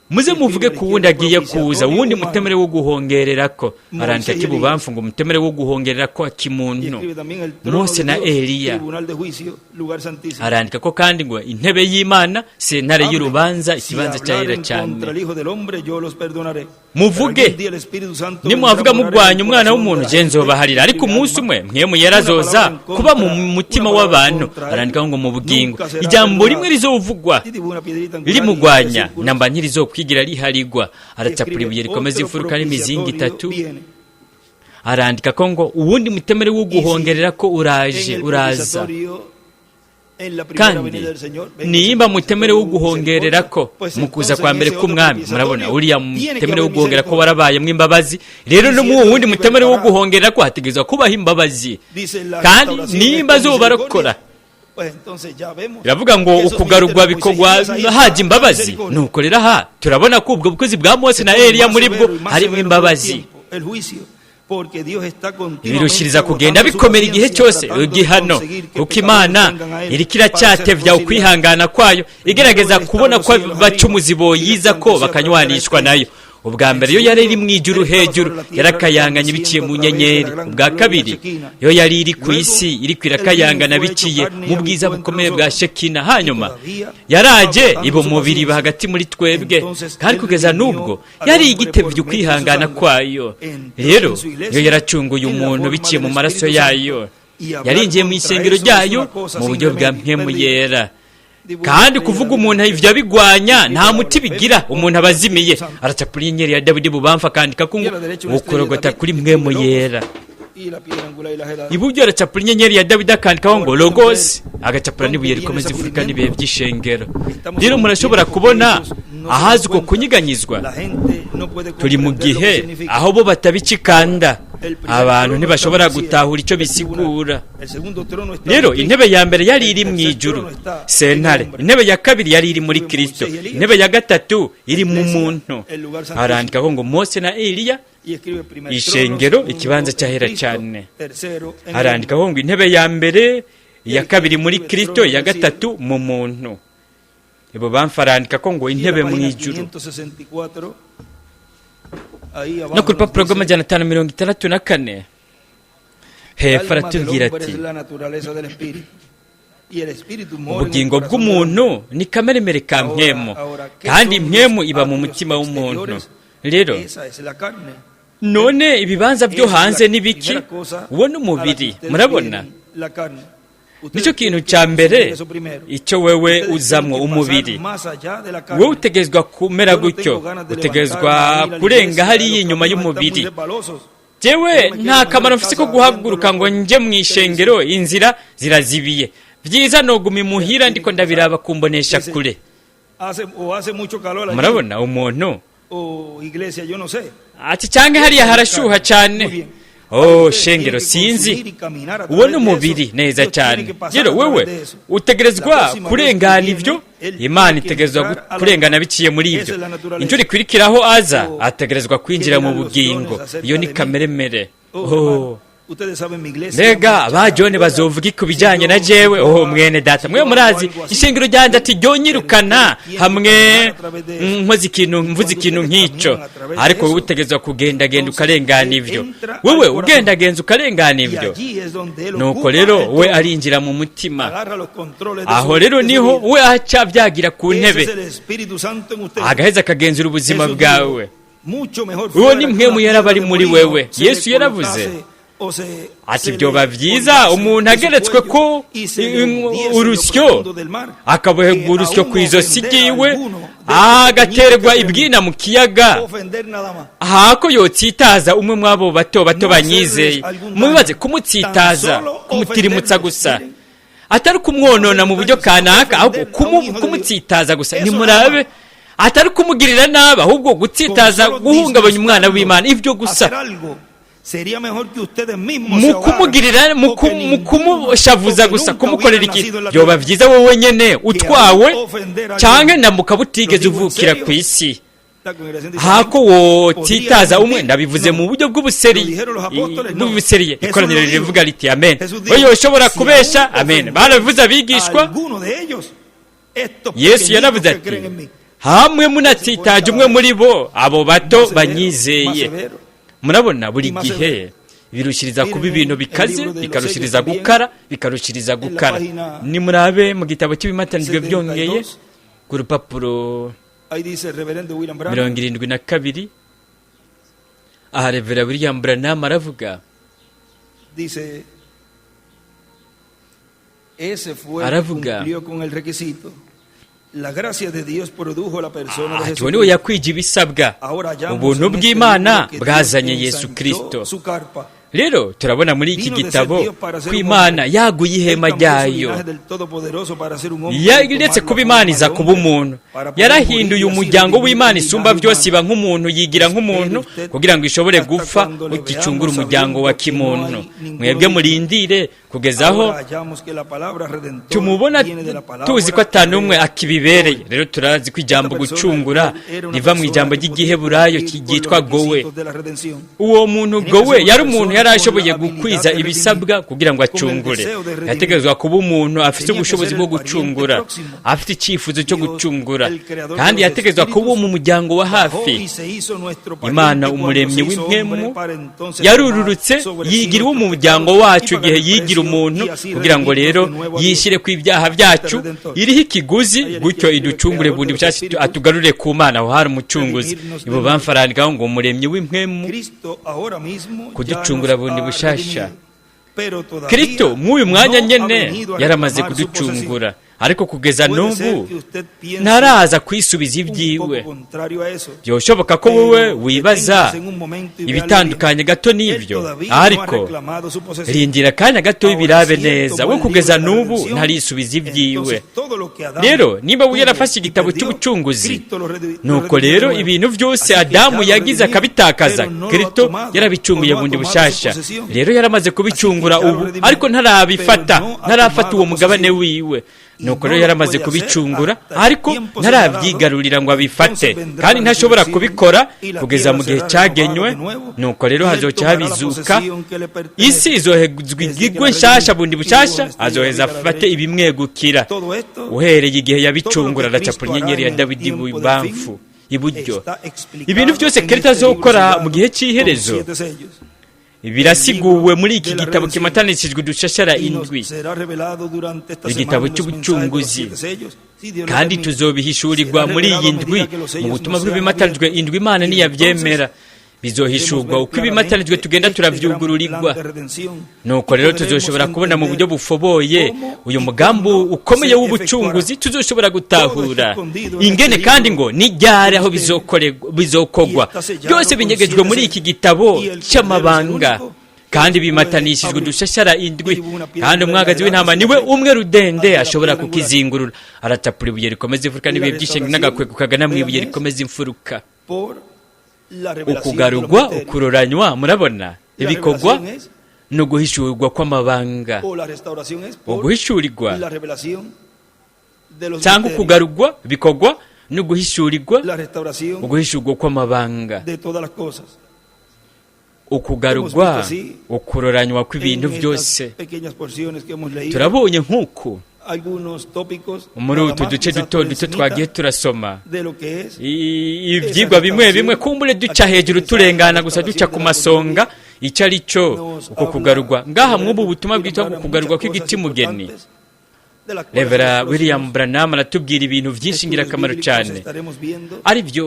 muze muvuge ku wundi agiye kuza, Propiciatorio wundi humano. mutemere wo guhongererako. Arandika Moisés y kibubamfu ngo umutemere wo guhongererako Y akimuntu, escribe también el trono Mose de na Dios, Eliya. tribunal de juicio, lugar santísimo. Arandika ko kandi ngo intebe y'Imana, sentare Hablen. y'urubanza, Si ikibanza cyahera hablaren cyane. contra el Hijo del Hombre, yo los perdonaré. Muvuge nimwavuga mugwanya Umwana w'umuntu, je nzobaharira. Ariko umunsi umwe Mpwemu Yera azoza kuba mu mutima w'abantu. Arandika ngo mu bugingo ijambo rimwe rizovugwa rimugwanya namba ntirizokwigira riharigwa. Aracapura ibuye rikomeza imfuruka n'imizingi itatu. Arandika ko ngo uwundi mutemere wo guhongerera ko uraje, uraza. Kandi nimba mutemere wo guhongerera ko mu kuza kwa mbere k'Umwami, murabona uriya mutemere wo guhongera ko warabayemwo imbabazi, rero no mu wundi mutemere wo guhongerera ko hategerezwa kubaho imbabazi. Kandi nimba azobarokora, biravuga ngo ukugarurwa bikorwa haje imbabazi. Nuko rero aha turabona ko ubwo bukozi bwa Mose na Eliya muri bwo harimo imbabazi. Birushiriza kugenda bikomera igihe cyose igihano, kuko Imana iriko iracyatevya ukwihangana kwayo, igerageza kubona ko abacumuzi boyiza ko bakanywanishwa nayo. Ubwa mbere yo yari iri mu ijuru hejuru, yarakayanganye biciye mu nyenyeri. Ubwa kabiri yo yari iri ku isi, iriko irakayangana biciye mu bwiza bukomeye bwa Shekina. Hanyuma yaraje iba umubiri, iba hagati muri twebwe, kandi kugeza n'ubwo yari igitevye ukwihangana kwayo. Rero yo yaracunguye umuntu biciye mu maraso yayo, yarinjiye mu isengero ryayo mu buryo bwa Mpwemu Yera. Kandi kuvuga umuntu ivyo abigwanya nta muti bigira, umuntu aba azimiye. Aracapura inyenyeri ya Dawidi bubamfa, akandika ko ngo ukorogota kuri Mpwemu Yera. Iburyo aracapura inyenyeri ya Dawidi, akandikaho ngo Logos, agacapura n'ibuye rikomeza imfuruka n'ibihe by'ishengero. Rero murashobora kubona ahazi uko kunyiganyizwa. Turi mu gihe aho bo batabicikanda, abantu ntibashobora gutahura icyo bisigura. Rero intebe ya mbere yari iri mu ijuru, sentare. Intebe ya kabiri yari iri muri Kristo. Intebe ya gatatu iri mu muntu. Arandikaho ngo Mose na Eliya, ishengero, ikibanza cyahera cyane. Arandikaho ngo intebe ya mbere, iya kabiri muri Kristo, iya gatatu mu muntu. Ibubamfu arandika ko ngo intebe mu ijuru. No ku rupapuro rw'amajana 564 hepfo aratubwira ati: "Ubugingo bw'umuntu ni kameremere ka mpwemu, kandi mpwemu iba mu mutima w'umuntu." Rero none ibibanza byo hanze ni biki? Uwo ni umubiri. Murabona, nicyo kintu cya mbere icyo wewe uzamwo, umubiri. Wowe utegerezwa kumera gutyo, utegerezwa kurenga hariya inyuma y'umubiri. Jewe nta kamaro mfise ko guhaguruka ngo nje mu ishengero, inzira zirazibiye. Byiza noguma imuhira ndiko ndabiraba kumbonesha kure. Murabona, umuntu ati cyangwa hariya harashuha cyane, oh shengero, sinzi. Uwo ni umubiri neza cyane. Rero wewe utegerezwa kurengana ibyo, Imana itegerezwa kurengana biciye muri ibyo. Inshuro ikurikiraho aza, ategerezwa kwinjira mu bugingo. Iyo ni kameremere. Oh, mbega ba John bazovuga ku bijyanye na jewe? Oh mwene data, mwe murazi ishengero ryanjye, ati ryonyirukana hamwe nkoze ikintu, mvuze ikintu nk'icyo. Ariko wowe utegerezwa kugendagenda ukarengana ibyo, wowe ugendagenza ukarengana ibyo. Nuko rero we arinjira mu mutima. Aho rero niho we aca byagira ku ntebe, agaheza akagenzura ubuzima bwawe. Uwo ni Mpwemu Yera ari muri wewe. Yesu yaravuze ati: "Byoba byiza umuntu ageretswe ko urusyo, akaboherwa urusyo ku izosi ryiwe, agaterwa ibwina mu kiyaga, hako yotsitaza umwe mw'abo bato bato banyizeye." Mubibaze, kumutsitaza, kumutirimutsa gusa, atari kumwonona mu buryo kanaka, ahubwo kumutsitaza gusa. Nimurabe, atari kumugirira nabi, ahubwo gutsitaza, guhungabanya umwana w'Imana, ibyo gusa. Mu kumugirira, mu kumushavuza gusa, kumukorera iki, byoba byiza wowe nyene utwawe cyangwa na mukaba utigeze uvukira ku isi, hako wotsitaza umwe. Ndabivuze mu buryo bw'ubuseriye. Ikoraniro rivuga riti: "Amen." We ushobora kubesha, amen. Barabivuze abigishwa. Yesu yaravuze ati: "Hamwe munatsitaje umwe muri bo, abo bato banyizeye." Murabona, buri gihe birushiriza kuba ibintu bikaze, bikarushiriza gukara, bikarushiriza gukara. Nimurabe mu gitabo cy'Ibimatanijwe byongeye, ku rupapuro 72. Aha Revera William Branham aravuga. Dice, ese fue el que Aravuga. Cumplió con el requisito. La gracia de Dios produjo la persona de Ati uwo niwe Jesucristo. yakwije ibisabwa. Ahora hallamos Ubuntu en este bw'Imana libro que Dios bwazanye Yesu ensanchó Kristo. su carpa. Rero turabona muri iki Vino de ser gitabo Dios para ser ko un Imana hombre. yaguye Él ihema cambió su ryayo. linaje del Todopoderoso para ser un hombre y Yaretse tomar la kuba Imana forma iza de kuba hombre, umuntu. para poder Yarahinduye morir y así umuryango redimir w'Imana el isumba linaje byose humano. iba nk'umuntu, yigira nk'umuntu Espere usted kugira ngo ishobore hasta gupfa cuando le ugicungura veamos umuryango wa sabiendo que no kimuntu. hay ninguno Mwebwe digno. murindire kugeza aho Ahora hallamos que la palabra redentor tumubona viene de la palabra tuzi ko atanumwe hebrea. akibibereye. Rero turazi ko ijambo Esta persona gucungura era una riva mu persona ijambo que podía ry'igiheburayo cumplir con ryitwa los gowe. requisitos de la redención. Uwo muntu Tenía que gowe ser una yari umuntu persona yari con ashoboye la habilidad gukwiza de ibisabwa redimir, kugira ngo con el acungure. deseo de redimir. Yategerezwa kuba umuntu afite Tenía que ubushobozi ser bwo el pariente gucungura, próximo. afite icyifuzo cyo Dios, gucungura, el creador de kandi los yategerezwa kuba espíritus, mu muryango wa bajó hafi. y se hizo nuestro pariente Imana cuando umuremyi se hizo hombre w'impwemu para entonces yarururutse tomar sobre sí yigira uwo mu nuestros muryango pecados wacu y pagar igihe el yigira precio umuntu y así kugira ngo redimirnos rero de nuevo a Dios. yishyire ku ibyaha byacu Redentor. iriho ikiguzi Ahí a la gutyo izquierda escribe iducungure creador bundi de los bushasha espíritus, atugarure ku Mana. Aho hari umucunguzi. redimirnos de Ibubamfu nuevo. arandikaho ngo umuremyi w'impwemu Cristo ahora mismo ya nos kuducungura bundi ha bushasha. redimido, pero todavía Kristo mw'uyu mwanya no ha nyene venido a yaramaze reclamar su posesión. kuducungura ariko kugeza Puede ser n'ubu que usted piense ntaraza kwisubiza un ibyiwe. poco contrario a eso, Byoshoboka ko wowe pero wibaza deténgase en un momento y véalo bien. ibitandukanye gato Él n'ibyo todavía no ha ariko reclamado su posesión. rindira akanya gato Ahora, birabe si él neza. tomó We el kugeza libro de la n'ubu redención, ntarisubiza ibyiwe. entonces todo lo que Adán Rero niba we tuvo yarafashe y igitabo perdió, cy'ubucunguzi Cristo lo nuko redimió de rero nuevo. ibintu byose Así que ya Adamu lo yagize redimió, akabitakaza pero no lo ha Kristo tomado yarabicunguye o no ha bundi tomado su bushasha. posesión. Rero yaramaze Así que kubicungura ya lo ubu redimió, ariko ntarabifata pero no ha ntarafata tomado uwo mugabane posesión. wiwe. Y Nuko no rero lo yaramaze puede hacer kubicungura hasta el ariko tiempo señalado. ntarabyigarurira ngo abifate Entonces vendrá kandi la ntashobora resurrección kubikora y la kugeza tierra mu gihe será renovada cyagenywe. de nuevo Nuko rero y él hazoca tomará la habizuka posesión que le pertenece. isi izohezwa Desde que igigwe la nshasha redimió bundi y tuvo bushasha una estrella de azoheza David a la afate derecha. ibimwegukira. Todo esto, Uhereye igihe todo lo yabicungura que aracapura Cristo hará inyenyeri ya en el Dawidi tiempo del ibubamfu fin iburyo. está explicado Ibintu byose en Kristo este libro azokora mu sellado gihe con cy'iherezo siete sellos. birasiguwe El libro muri iki de la gitabo redención. kimatanishijwe udushashara Y nos indwi será revelado durante esta igitabo semana en los mensajes de los cy'ubucunguzi siete sellos, si Dios lo kandi permite. tuzobihishurirwa Será muri revelado iyi a ndwi medida que los mu sellos butumwa no sean bw'ibimatanijwe abiertos. indwi Imana Y niyabyemera entonces bizohishurwa podremos uko ver ibimatanijwe claramente tugenda este gran plan turavyugururirwa. de redención Nuko y rero podremos tuzoshobora kubona mu buryo entender bufoboye cómo uyu y mugambi cuándo ukomeye se w'ubucunguzi efectuará. tuzoshobora Todo está gutahura escondido en ingene este kandi libro ngo n'iryari de aho misterio bizokogwa y está sellado byose con binyegejwe siete muri sellos iki gitabo y el Cordero es el cy'amabanga único que kandi los puede bimatanishijwe abrir. udushashara indwi Y dibuja una piedra kandi angular en la umwagazi w'intama delante niwe umwe rudende hacia la ashobora piedra angular. kukizingurura aratapura ibuye rikomeza imfuruka La n'ibihe by'ishinga restauración, n'agakwego kagana mu vean, ibuye es rikomeza imfuruka. por la revelación de los Ukugarurwa misterios. ukuroranywa murabona La ibikorwa revelación es, no guhishurirwa kw'amabanga. o la restauración es por Uguhishurirwa la revelación de los cyangwa misterios. ukugarurwa bikorwa no guhishurirwa La restauración uguhishurwa kw'amabanga. de todas las cosas. Ukugarurwa Hemos visto así ukuroranywa En kw'ibintu estas byose. pequeñas porciones que hemos leído, Turabonye nk'uku algunos tópicos, muri nada utu más, duce quizás duto por duto encimita twagiye turasoma de lo que es ibyigwa bimwe bimwe kumbure duca hejuru turengana gusa duca ku masonga icyo ari cyo nos uko habla kugarurwa ngaha el mw'ubu butumwa William bwitwa Branham kugarurwa muchas kw'igiti cosas mugeni. importantes, de las cuales en Revera los William próximos Branham aratubwira ibintu byinshi estudios ingirakamaro bíblicos cyane estaremos viendo ari byo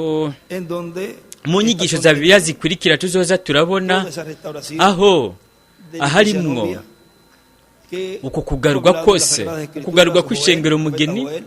en donde mu está nyigisho za Bibiliya contenido zikurikira tuzoza turabona toda esa restauración aho de la iglesia aharimwo novia que uko fue kugarurwa hablado en las kose Sagradas Escrituras, ukugarurwa Joel, kw'ishengero profeta mugeni Joel,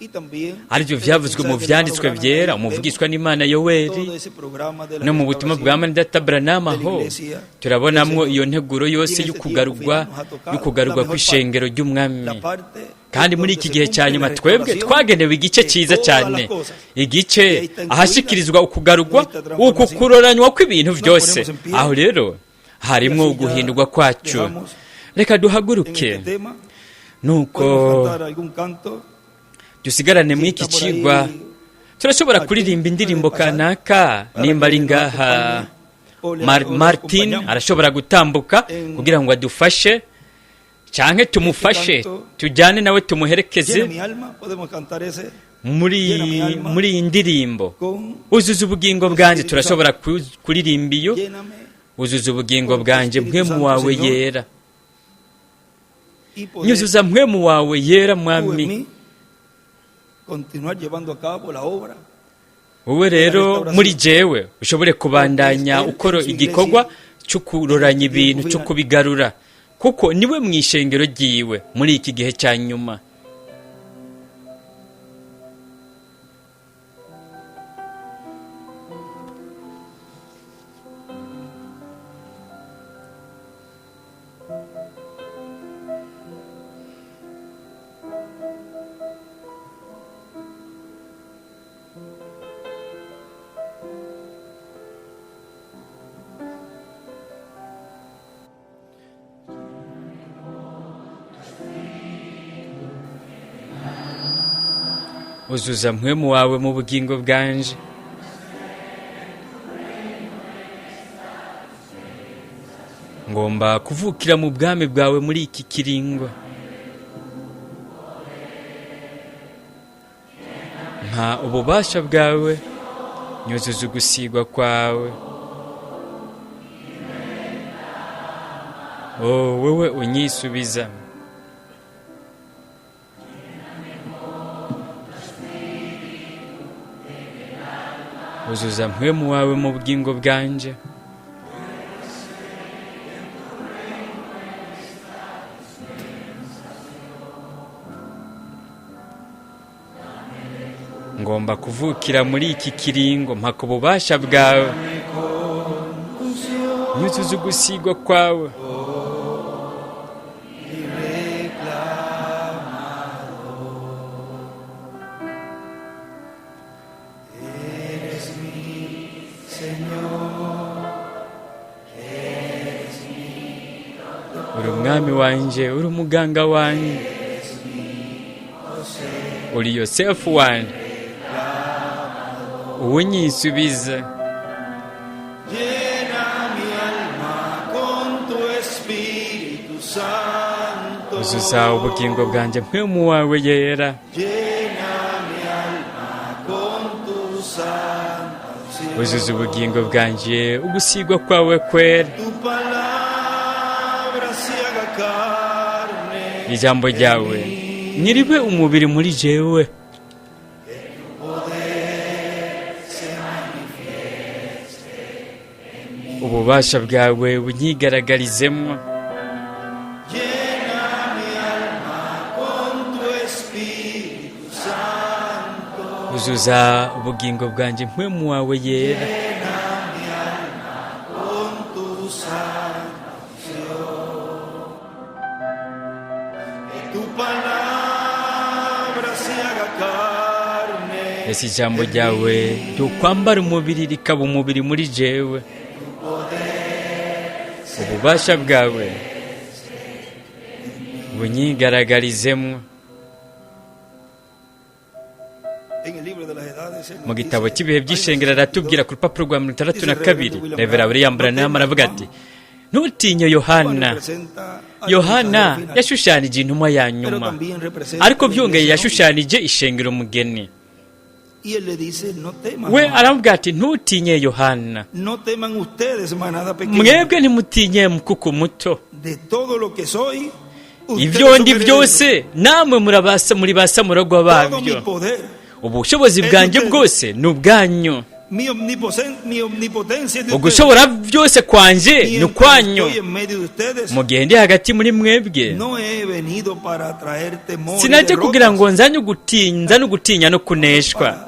y también aribyo en los byavuzwe mu mensajes del hermano vyanditswe Branham, byera ahí umuvugishwa vemos n'Imana Yoweri todo ese programa de la no mu butumwa bwa restauración Manidata Branham de la aho iglesia del turabonamwo Señor. iyo nteguro Y yose en este tiempo y'ukugarurwa final nos ha tocado la y'ukugarurwa mejor parte, kw'ishengero ry'umwami. la parte Kandi en muri donde iki se gihe cya cumple nyuma la twebwe restauración twagenewe igice de cyiza todas cyane las cosas. igice Y ahí está incluida ahashikirizwa ukugarurwa nuestra uku transformación. kuroranywa kw'ibintu Nos byose. ponemos en pie Aho rero y harimwo así ya uguhindurwa kwacu. dejamos Reka en duhaguruke este tema. nuko Podemos cantar algún canto. dusigarane Si muri iki está por cigwa ahí turashobora Martín, kuririmba puede indirimbo pasar kanaka para nimba que ari nos ngaha acompañe o le, o le Martin acompañamos arashobora gutambuka en kugira ngo adufashe canke este tumufashe canto. tujyane nawe tumuherekeze Llena mi alma, podemos cantar ese muri Llena mi alma muri iyi ndirimbo con uzuza ubugingo bwanjye. Espíritu Turashobora Santo. kuririmba iyo Lléname uzuza ubugingo con tu bwanjye Espíritu mpwemu Santo, wawe Señor, yera y poder nyuzuza mpwemu wawe yera tú en mwami mí continuar llevando a cabo la obra Wowe rero muri jewe ushobore kubandanya ukora igikorwa cyo kuroranya ibintu, cyo kubigarura, kuko niwe mu ishengero ryiwe muri iki gihe cya nyuma. Uzuza mpwemu wawe mu bugingo bwanje. Ngomba kuvukira mu bwami bwawe muri iki kiringo. Mpa ububasha bwawe, nyuzuza ugusigwa kwawe. Oh, wewe unyisubiza. Uzuza mpwemu wawe mu bugingo bwanje. Ngomba kuvukira muri iki kiringo, mpaka ububasha bwawe, nyuzuza ugusigwa kwawe. Uri umwami wanje, uri umuganga wanje, uri Yosefu wanje, uwunyisubiza. Llena mi alma con tu Espíritu Santo. Uzuza ubugingo bwanjye mpwemu wawe yera. Llena mi alma con tu santa unción. Uzuza ubugingo bwanjye ugusigwa kwawe kwera. Tu palabra se haga carne. Ijambo ryawe nyiribe umubiri muri jewe. Ububasha bwawe bunyigaragarizemo. Llena mi alma con tu Espíritu Santo. Uzuza ubugingo bwanjye mpwemu wawe yera. Llena mi alma con tu santa unción. Que tu palabra se haga carne. Ese ijambo ryawe ryokwambara umubiri rikaba umubiri muri jewe. Ububasha bwawe bunyigaragarizemo. En el libro de las edades, él Mu nos gitabo dice, cy'ibihe by'ishengero aratubwira ku rupapuro rwa 62, Revera William Branham aravuga ati: ntutinye Juan Yohana. representa al Yohana mensajero final, yashushanije intumwa ya pero nyuma, también representa ariko la byongeye iglesia novia. yashushanije ishengero mugeni. Y él le dice, no teman, We Juan. aramubwira ati: ntutinye Yohana, No teman ustedes, manada pequeña. mwebwe ntimutinye mukuku muto. De todo lo que soy, ustedes Ibyo son ndi herederos. byose namwe murabasa, muri ba samuragwa Todo mi babyo. poder, Ubushobozi bwanjye bwose ni ubwanyu. mi omnipotencia es de ustedes. Ugushobora byose kwanje ni Mientras ukwanyu. estoy en medio de ustedes, Mu gihe ndi hagati muri mwebwe, no he venido para traer temor y sinajye kugira ngo derrotas, nzane ugutinya, nzane ugutinya no kuneshwa.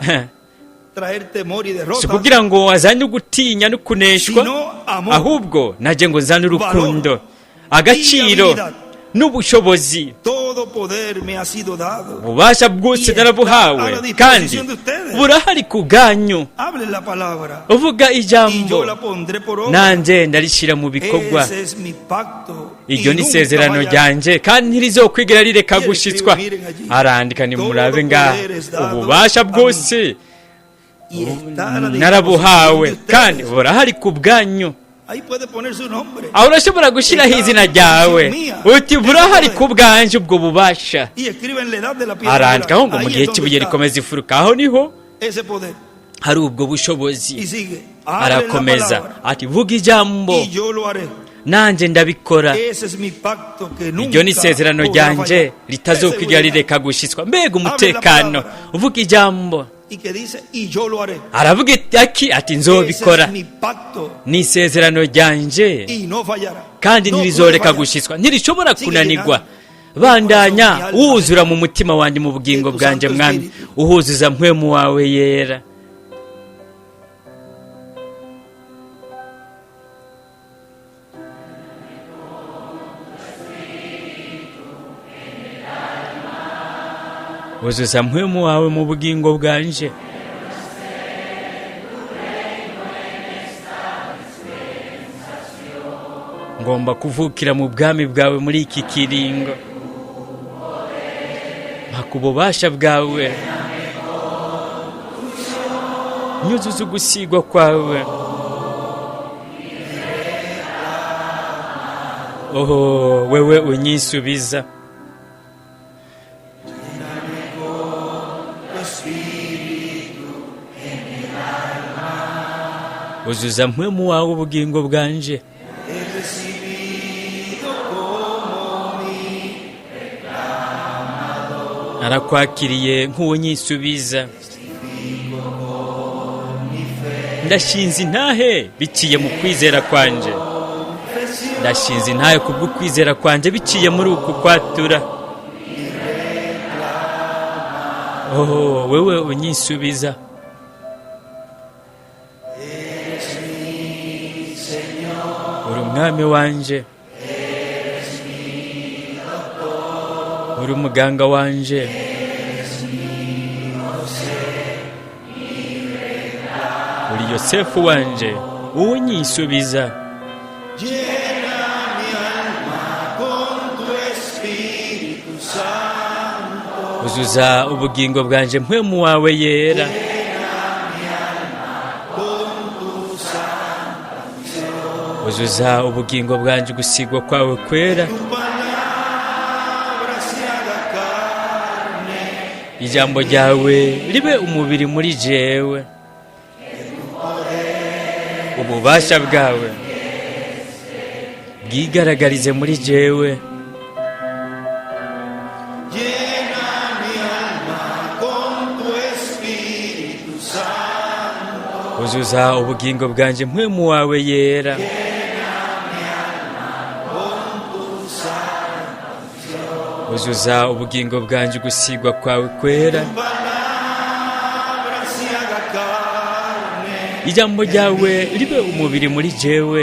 traer temor y Si derrotas, kugira ngo azane ugutinya no kuneshwa, sino amor, ahubwo najye ngo nzane urukundo, agaciro n'ubushobozi. Todo poder me ha sido dado. Ububasha bwose narabuhawe kandi burahari ku bwanyu. Hablen la palabra Uvuga y yo ijambo, la pondré por obra. nanjye ndarishyira mu bikorwa. Ese es mi pacto. y Iryo ni nunca isezerano fallará. ryanjye kandi ntirizokwigera rireka gushitswa. Arandika, nimurabe ngaha, ububasha bwose Y está a la disposición narabuhawe de ustedes. kandi burahari ku bwanyu. Ahí puede poner su nombre. Aho urashobora gushyiraho izina ryawe uti burahari ku bwanjye ubwo bubasha. Y escribe en la edad de la piedra. Arandikaho ngo mu Ahí gihe es donde cy'ibuye está rikomeza imfuruka, aho niho ese poder. hari ubwo Y bushobozi. sigue. Hablen la Arakomeza palabra ati vuga ijambo, y yo lo haré. nanjye ndabikora. Ese es mi pacto que nunca Iryo ni isezerano podrá ryanjye fallar. ritazokwigira Seguridad. rireka gushitswa. Mbega umutekano! Uvuga ijambo. Y que dice, y yo lo haré. Aravuga ati Ese nzobikora. es mi pacto Ni isezerano ryanje y no fallará. kandi No puede ntirizoreka fallar. gushitswa, ntirishobora kunanirwa. Bandanya wuzura mu mutima wanjye, mu bugingo bwanjye, mwami, uhuzuza mpwemu wawe yera. Uzuza mpwemu wawe mu bugingo bwanje. Ngomba kuvukira mu bwami bwawe muri iki kiringo. Mpa ububasha bwawe, nyuzuza ugusigwa kwawe. Oho, wewe unyisubiza. Uzuza mpwemu wawe ubugingo bwanje. He recibido como mi Narakwakiriye nk'uwunyisubiza. Ndashinze intahe biciye mu kwizera kwanje. Ndashinze intahe kubw'ukwizera kwanje biciye muri uku kwatura. Oh, wewe unyisubiza. Uri umwami wanje, uri umuganga wanje. Uri Yosefu wanje unyisubiza. Llena mi alma con tu Espíritu Santo. Uzuza ubugingo bwanje mpwemu wawe yera. Con tu santa Uzuza ubugingo bwanje gusigwa kwawe kwera. Tu palabra se haga carne. Ijambo ryawe ribe umubiri muri jewe. Ububasha bwawe bwigaragarize muri jewe. Llena mi alma con tu Espíritu Santo. Uzuza ubugingo bwanje mpwemu wawe yera. Uzuza ubugingo bwanje gusigwa kwawe kwera. Tu palabra se haga carne. Ijambo ryawe ribe umubiri muri jewe.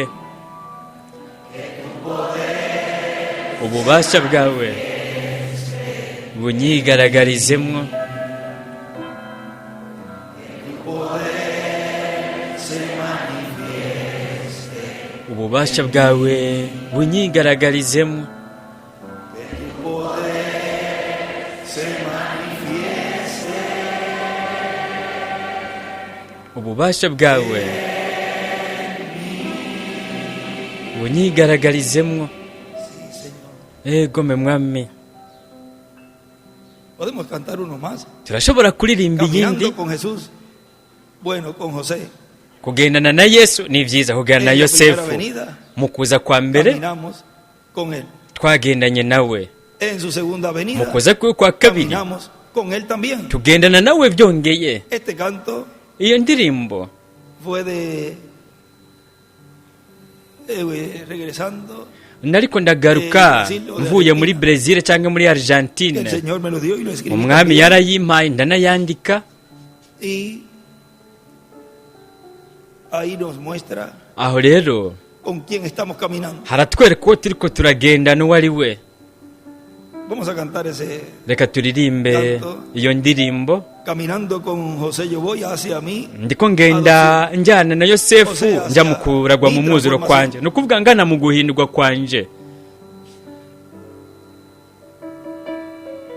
Ububasha bwawe bunyigaragarizemwo. Se manifieste. Ububasha bwawe bunyigaragarizemwo. Que tu poder se manifieste. Ububasha bwawe bunyigaragarizemwo. Sí, Señor. Ego me mwami. Podemos cantar uno más. Turashobora kuririmba iyindi. Caminando con Jesús. Bueno, con José. Kugendana na Yesu ni vyiza, kugendana na En la primera Yosefu venida mu kuza kwa mbere caminamos con él. twagendanye nawe. En su segunda Mu venida kuza kwe kwa kabiri caminamos con él también. tugendana nawe byongeye. Este canto Iyo ndirimbo fue de regresando nariko ndagaruka mvuye muri Brezil cyangwa muri que el Argentine. Señor me lo dio y lo escribí Umwami también. yarayimpaye ndanayandika. Y ahí nos muestra Aho rero con quién estamos caminando. haratwereka uwo turiko turagendana uwo ari we. Vamos a cantar ese Reka turirimbe iyo ndirimbo. Caminando con José yo voy hacia mí. Ndiko ngenda njyana na Yosefu njya mu kuragwa mu mwuzuro kwanje, ni ukuvuga ngana mu guhindurwa kwanje.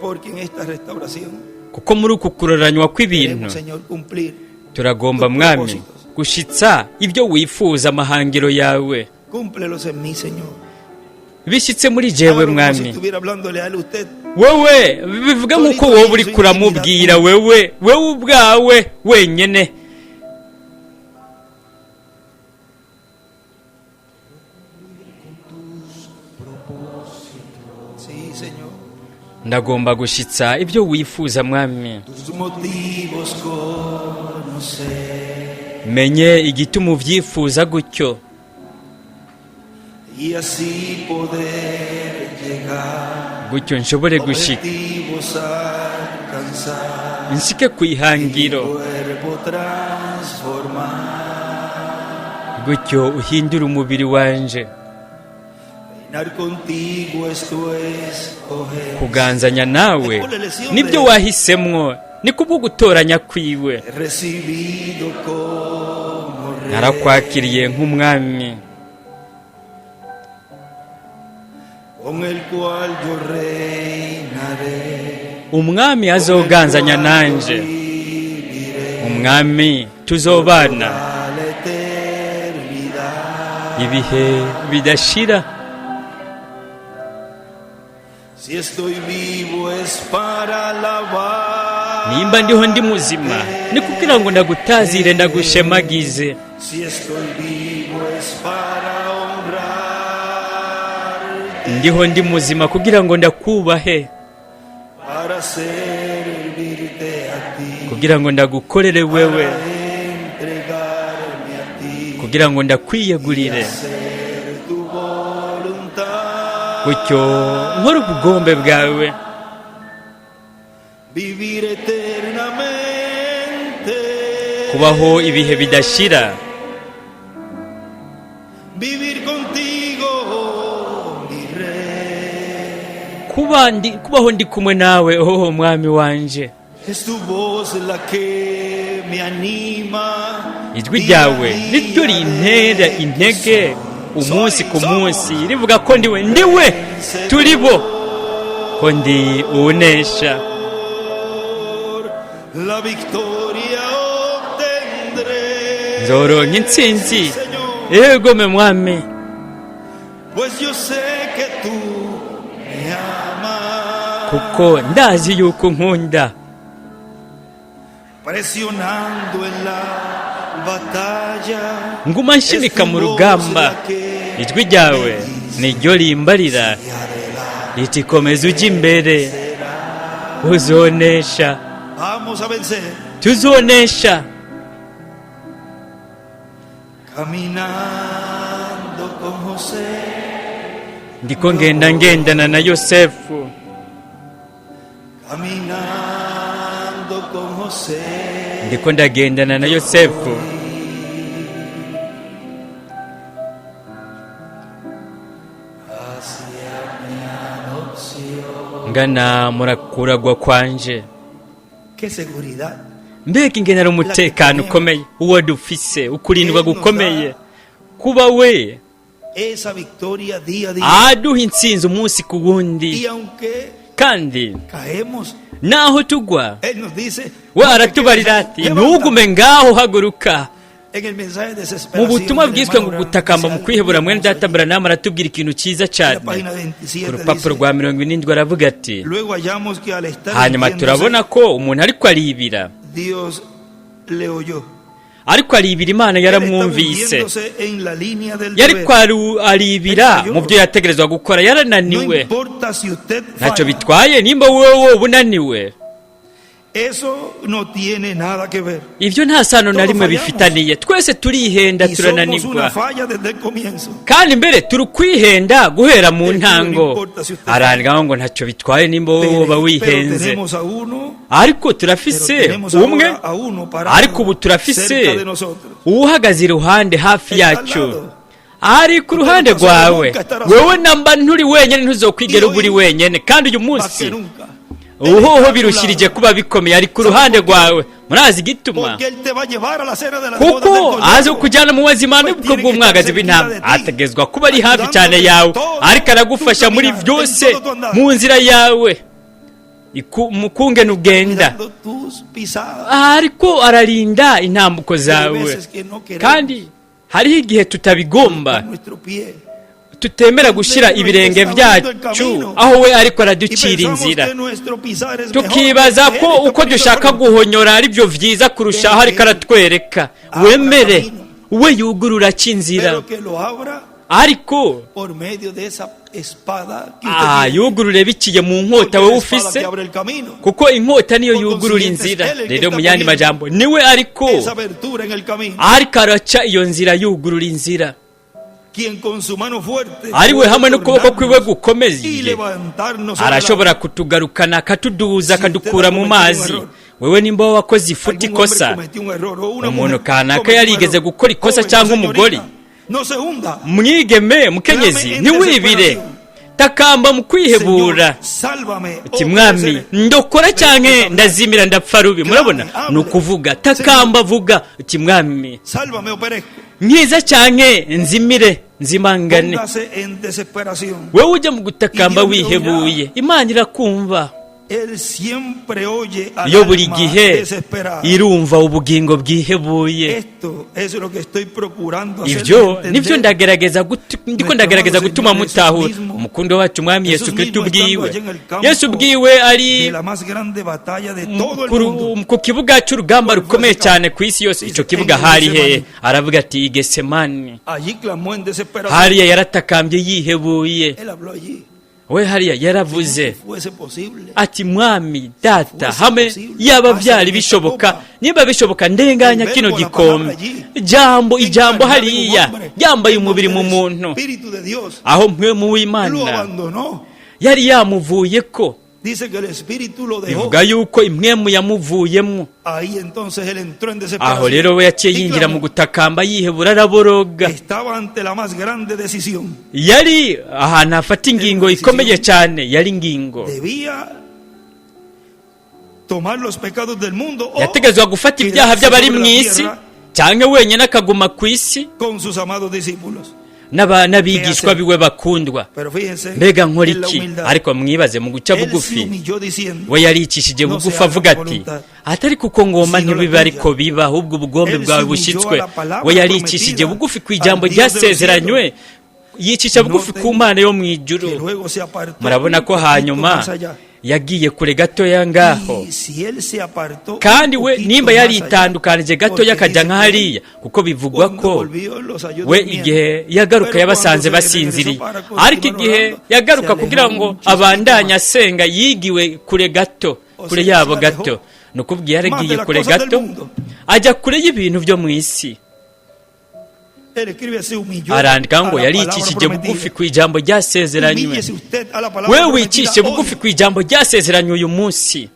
Porque en esta restauración Kuko muri uku kuroranywa kw'ibintu queremos, Señor, cumplir. turagomba mwami gushitsa ibyo wifuza, amahangiro yawe. Cúmplelos en mí, Señor. Bishyitse muri jewe Hágalo como si mwami. estuviera hablándole a él usted. Wowe bivuga nk'uko wowe uri kuramubwira wewe, wewe ubwawe wenyene. Sí, Señor. Ndagomba gushitsa ibyo wifuza, Mwami. Tus motivos conocer Menye igituma uvyifuza gutyo, y así poder llegar gutyo nshobore gushika, objetivos alcanzar, nshike ku ihangiro, cuerpo transformar. Gutyo uhindure umubiri wanje. Reinar contigo, esto escoger. Kuganzanya nawe nibyo wahisemwo, ni kubwo gutoranya kwiwe. He recibido como rey. Narakwakiriye nk'umwami, Con el cual yo reinaré. umwami azoganzanya nanje, Viviré umwami tuzobana toda la eternidad. ibihe bidashira. Si estoy vivo es para alabar. Nimba ndiho ndi muzima ni kugira ngo ndagutazire, ndagushemagize. Si estoy vivo es para honrar, Ndiho ndi muzima kugira ngo ndakubahe, para servirte a ti, kugira ngo ndagukorere wewe, para entregarme a ti, kugira ngo ndakwiyegurire, hacer tu voluntad, gutyo nkore ubugombe bwawe. Vivir eternamente, Kubaho ibihe bidashira, vivir contigo, mi rey. Kuba ndi, kubaho ndi kumwe nawe, oh Mwami wanje. Es tu voz la que me anima. Ijwi Día a ryawe niryo día. rintera intege umunsi ku munsi, rivuga ko ndiwe, ndiwe, turi bo, ko ndi uwunesha. La victoria obtendré. Nzoronka intsinzi. Señor, Yego me, Mwami. pues yo sé que tú me amas. Kuko ndazi yuko nkunda. Presionando en la batalla. Nguma nshimika mu rugamba, ijwi ryawe niryo rimbarira riti: "Komeza ujya imbere, uzonesha." Vamos a vencer. Tuzonesha. Caminando con José. Ndiko ngenda ngendana na Yosefu. Caminando con José. Ndiko ndagendana na Yosefu. Hacia mi adopción. Ngana murakuragwa kwanje. Qué seguridad. Mbega ingene ari umutekano ukomeye uwo dufise, ukurindwa gukomeye kuba we Esa victoria día a día. aduha intsinzi umunsi ku wundi. Y aunque Kandi caemos, naho tugwa, Él nos dice: we aratubarira ati: "Ntugume ngaho, haguruka." En el mensaje de Mu desesperación butumwa del bwiswe ngo hermano gutakamba mu Branham, kwihebura, mwene data Branham aratubwira ikintu cyiza en la cyane. página Ku 27 rupapuro dice, rwa 70 aravuga ati: luego hallamos que al estar "Hanyuma hundiéndose, turabona ko umuntu ariko aribira, Dios le oyó. ariko aribira, Imana Él estaba yaramwumvise." hundiéndose en la línea del Yariko deber. aribira mu byo yategerezwa gukora, No yarananiwe. importa si usted Ntacyo falla, bitwaye nimba wowe wowe unaniwe, eso no tiene nada que ver. Ibyo nta sano na rimwe bifitaniye. Twese turihenda, Y somos turananirwa. una falla desde el comienzo. Kandi mbere turi kwihenda guhera mu ntango. Arandikaho ngo ntacyo bitwaye nimba wowe woba Pero wihenze, tenemos a uno, ariko pero turafise tenemos umwe, ahora a uno parado ariko ubu turafise cerca de nosotros. uwuhagaze iruhande hafi Está al yacu, lado. ari ku ruhande rwawe. Wewe namba nturi wenyine, ntuzokwigera uba uri wenyine. Kandi uyu Más munsi que nunca. uhoho birushirije kuba bikomeye, ari ku ruhande rwawe. Murazi igituma? Porque Él te va a llevar a la cena de las bodas del Kuko azi Cordero. kujyana mu bazima n'ubwo bw'umwagazi w'intama. Ategezwa kuba ari hafi cyane yawe, ariko aragufasha muri byose mu nzira yawe. Mu kungene ugenda, Cuidando tus pisadas. ariko ararinda intambuko Hay zawe. veces que no queremos Kandi hariho igihe tutabigomba, con nuestro pie. tutemera gushyira ibirenge byacu aho we ariko Y araducira pensamos inzira, que nuestro pisar es mejor tukibaza que ko él está uko poniendo dushaka freno. guhonyora ari byo byiza kurushaho ariko aratwereka. Wemere we yugurura aca inzira. Pero que lo abra Ariko por medio de esa espada que usted tiene. Yugurure biciye mu nkota Porque wowe es la espada ufise, que abre el camino. kuko inkota niyo Por yugurura consiguiente, inzira. es él el que Rero está mu yandi poniendo majambo niwe ariko esa abertura en el camino. ariko araca iyo nzira, yugurura inzira. Quien con su mano fuerte Ari we puede hamwe n'ukuboko kwiwe tornarnos y gukomeye levantarnos sobre arashobora la kutugarukana, akatuduza, Si usted akadukura ha mu cometido un mazi. error, Wewe nimba wakoze ifuti, algún hombre ikosa, cometió un error o una umuntu mujer kanaka cometió un yarigeze error. gukora ikosa Joven, cyangwa señorita, umugore, no se hunda. mwigeme, mukenyezi, Clame en ntiwibire, desesperación. Takamba mu kwihebura Señor, sálvame uti o mwami, pereceré. ndokora canke ndazimira ndapfa rubi. Murabona, hable. Ni ukuvuga, takamba, vuga uti mwami, Sálvame o perezco. nkiza canke nzimire, nzimangane. Póngase en desesperación. Wewe ujya mu gutakamba Igihe wihebuye, Imana irakumva. Él siempre oye al Iyo buri alma gihe desesperada. irumva ubugingo bwihebuye. Esto es lo que estoy procurando hacerles Ibyo entender. nibyo ndagerageza ndiko ndagerageza gutuma mutahura. mismo. Umukundo wacu umwami Yesu Jesús Kristo mismo estando ubwiwe, allí en el campo Yesu ubwiwe ari de la más grande batalla de todo el mundo. ku kibuga cy'urugamba rukomeye cyane ku isi yose. Icyo kibuga hari hehe? Aravuga ati i Gesemani. Allí clamó en desesperación. Hariya yaratakambye yihebuye. Él habló allí. We hariya yaravuze Si fuese posible. ati mwami data, hamwe yaba byari bishoboka, niba bishoboka, ndenganya kino gikombe. Ijambo, ijambo hariya ryambaye umubiri mu muntu, Espíritu de Dios aho mpwemu lo w'Imana abandonó. yari yamuvuye ko. Dice que el Espíritu lo dejó. Bivuga yuko impwemu yamuvuyemo. Ahí entonces él entró en Aho desesperación. rero we yaciye Y yinjira mu clamó. gutakamba yihebura, araboroga. Estaba ante la más grande decisión. Yari ahantu hafata ingingo ikomeye cyane, yari ingingo. Debía tomar los pecados del mundo o Yategezwa gufata ibyaha quedarse by'abari sobre mu la isi tierra cyangwa wenyine akaguma ku isi con sus amados discípulos. n'abigishwa biwe bakundwa. Pero fíjense Mbega nkora en la iki? humildad. Ariko mwibaze mu guca Él se bugufi, humilló diciendo, we yaricishije No bugufi se haga avuga tu ati voluntad, atari kuko ngomba sino la ntibibe tuya. ariko biba, ahubwo ubugombe Él se bwawe humilló bushyitswe. a la palabra We yaricishije prometida bugufi ku ijambo al Dios de los ryasezeranywe, yicisha bugufi Noten ku Mana yo mu ijuru. Que luego se apartó Murabona un ko poquito hanyuma más allá. yagiye kure gatoya ngaho. Y si él se apartó Kandi un we poquito nimba más allá, yaritandukanije gatoya porque akajya dice nka que hariya, kuko bivugwa cuando ko volvió, los halló we durmiendo. igihe yagaruka Pero yabasanze cuando se regresó basinziriye, para continuar ariko igihe orando, yagaruka se alejó kugira ngo un chispito abandanye más. asenga, yigiwe kure gato, O kure sea, yabo se alejó gato. Ni ukubwira más de yaragiye las kure cosas del gato, mundo. ajya kure y'ibintu byo mu isi. Él escribe, se humilló Arandika a ngo la palabra yaricishije bugufi prometida. ku ijambo ryasezeranywe. Humíllese usted a la palabra We prometida wicishe hoy. bugufi ku ijambo ryasezeranywe uyu munsi.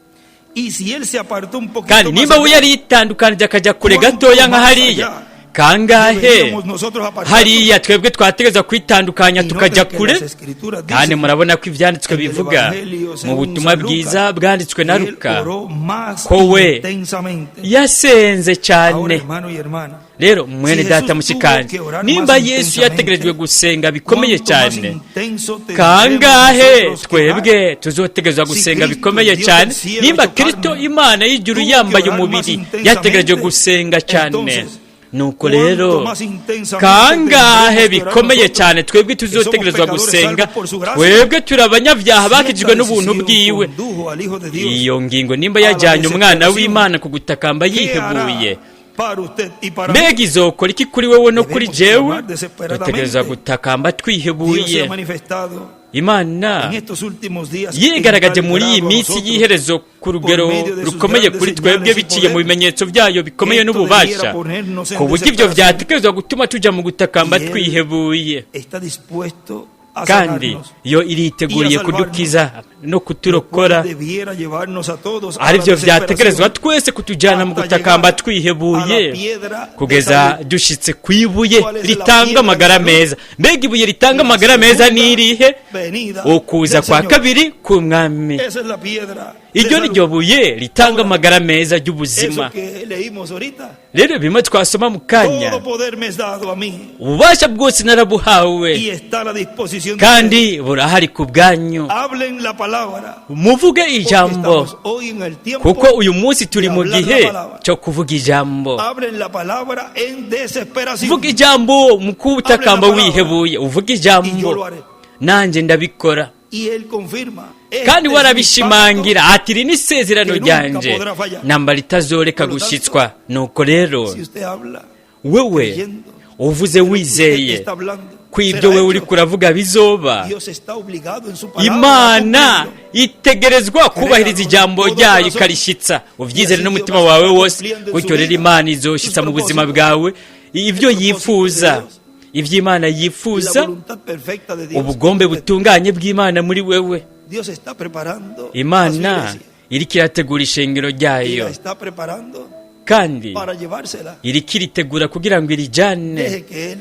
Y si él se apartó un poquito Kandi más nimba we allá, yaritandukanije akajya kure ¿cuánto gatoya nka más hariya, allá kangahe deberíamos nosotros apartarnos? hariya twebwe twategereza kwitandukanya Y tukajya noten que kure? las escrituras Kandi dicen murabona ko ibyanditswe en el bivuga Evangelio mu según butumwa San Lucas, bwiza bwanditswe na que él Luka oró más ko we intensamente. yasenze Ahora, cyane. hermano y hermana, Rero mwene si data Jesús mushikanje, tuvo que orar nimba más Yesu intensamente, yategerejwe gusenga bikomeye ¿cuánto más cyane, intenso tendremos kangahe nosotros que orar? twebwe tuzotegerezwa Si gusenga Kristo, bikomeye Dios cyane? del cielo, Nimba hecho Kristo, carne, Imana y'ijuru, tuvo que yambaye orar más umubiri, intensamente, yategereje gusenga cyane, entonces, nuko ¿cuánto rero más intensamente kangahe tendremos que orar bikomeye nosotros, cyane twebwe que somos tuzotegerezwa pecadores gusenga, salvos por su gracia? twebwe turi abanyabyaha Si esta bakijijwe n'ubuntu decisión bwiwe? condujo al Hijo de Dios Iyo ngingo nimba a la yajyanye umwana desesperación, w'Imana ku gutakamba ¿qué hará yihebuye, para usted y para mí? mbega izokora iki kuri wowe no kuri Debemos jewe? clamar desesperadamente. Dutegerezwa gutakamba Dios se twihebuye. ha manifestado Imana en estos últimos días yigaragaje en tal muri iyi grado a minsi nosotros y'iherezo ku rugero por medio de sus rukomeye grandes kuri twebwe señales y biciye mu poder, bimenyetso byayo bikomeye esto n'ububasha, debiera ponernos en ku buryo ibyo desesperación. byatekerezwa gutuma tujya mu gutakamba Y él twihebuye. está dispuesto a Kandi sanarnos, yo iriteguriye y a salvarnos, kudukiza no lo kuturokora, cual debiera llevarnos a todos a la aribyo byatekerezwa desesperación twese kutujyana mu hasta gutakamba llegar a la twihebuye piedra de kugeza salud. dushyitse ku ibuye ¿Cuál es la ritanga piedra de amagara salud? meza. Mbega ibuye ritanga La amagara meza segunda ni irihe? venida Ukuza del kwa Señor. kabiri k'umwami. Esa es la piedra de Iryo ni salud. ryo buye ritanga amagara meza ry'ubuzima. Eso que leímos ahorita. Rero bimwe twasoma mu kanya, Todo poder me es dado a mí ububasha bwose narabuhawe y está a la disposición de kandi ustedes. burahari ku bwanyu. Hablen la palabra, Muvuge porque ijambo, estamos hoy en el tiempo kuko uyu munsi turi de mu hablar gihe la palabra. cyo kuvuga ijambo. Hablen la palabra en desesperación. Uvuga ijambo mu kutakamba Hablen la palabra. wihebuye, uvuga Y yo ijambo, lo haré. nanjye ndabikora. Y él confirma. Este Kandi es mi warabishimangira pacto. ati iri ni isezerano que nunca ryanjye podrá fallar. namba ritazoreka Por lo tanto, gushyitswa. Nuko rero Si usted habla wewe creyendo uvuze de lo que usted wizeye está hablando, Ko ibyo wewe uri kuravuga bizoba. Dios está obligado en su palabra a Imana cumplirlo. itegerezwa kubahiriza ijambo ryayo ikarishyitsa. Ubyizere n'umutima wawe wose. Gutyo rero Imana izoshitsa mu buzima bwawe ibyo yifuza, ibyo Imana La yifuza, voluntad perfecta de Dios. ubugombe butunganye bw'Imana muri wewe. Dios está preparando a su Imana iglesia. iriko irategura ishengero Y ryayo la está preparando kandi para llevársela. iriko iritegura kugira ngo irijane. Deje que Él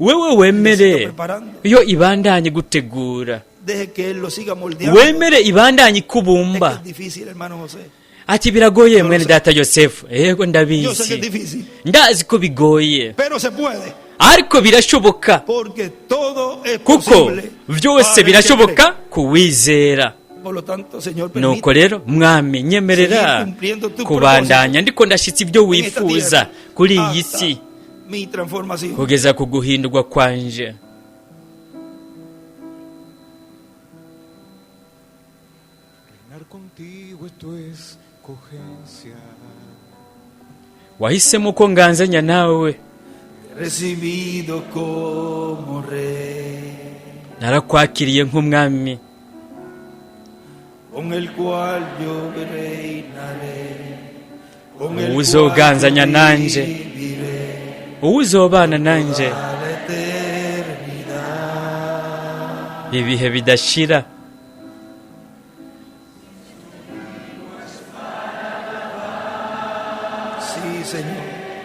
Wewe wemere iyo ibandanye gutegura, deje que Él lo siga moldeando. wemere ibandanye Es que ikubumba. es difícil, hermano José. Ati biragoye, mwene data Yosefu. Yego, Yo sé que es ndabizi, difícil, ndazi ko bigoye, pero se puede, ariko birashoboka, porque todo es kuko posible byose para el que birashoboka cree. kuwizera. Por lo tanto, Señor, Nuko permite rero, mwami, nyemerera kubandanya ndiko ndashyitsa ibyo en esta wifuza tierra kuri iyi hasta si mi transformación. kugeza ku guhindurwa kwanje. Reinar contigo es tu escogencia. Wahisemo ko nganzanya nawe. Recibido como rey, Narakwakiriye nk'umwami con el cual yo reinaré, con el cual Uwuzoganzanya yo nanje. viviré uwuzobana nanje toda la eternidad. ibihe bidashira. Sí, Señor.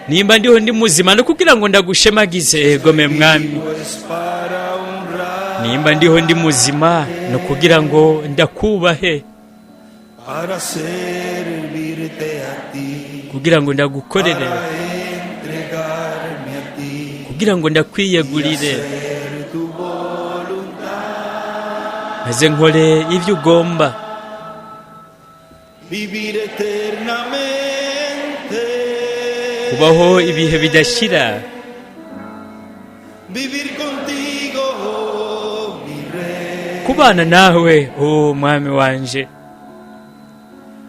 Nimba ndiho ndi muzima no kugira ngo ndagushemagize, egome mwami. Vivo es para honrar, Nimba ndiho ndi muzima no kugira ngo ndakubahe, para servirte a ti, kugira ngo ndagukorere, para entregarme a ti, kugira ngo y ndakwiyegurire, hacer tu voluntad, maze nkore ibyo ugomba, vivir eternamente, kubaho ibihe bidashira, vivir contigo, oh, mi rey. kubana nawe, o mwami wanje.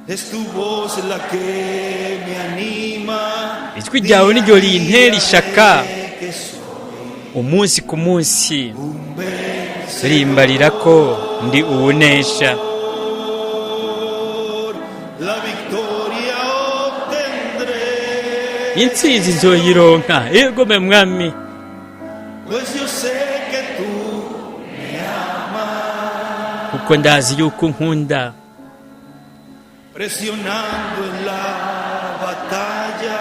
Es tu voz la que me anima. Ijwi ryawe niryo Día a día rintera ishaka. que soy Umunsi ku munsi un vencedor. rimbarira ko ndi uwunesha. La victoria obtendré. Intsinzi nzoyironka, egome mwami. Pues yo sé que tú me amas. Kuko ndazi yuko unkunda. Presionando en la batalla,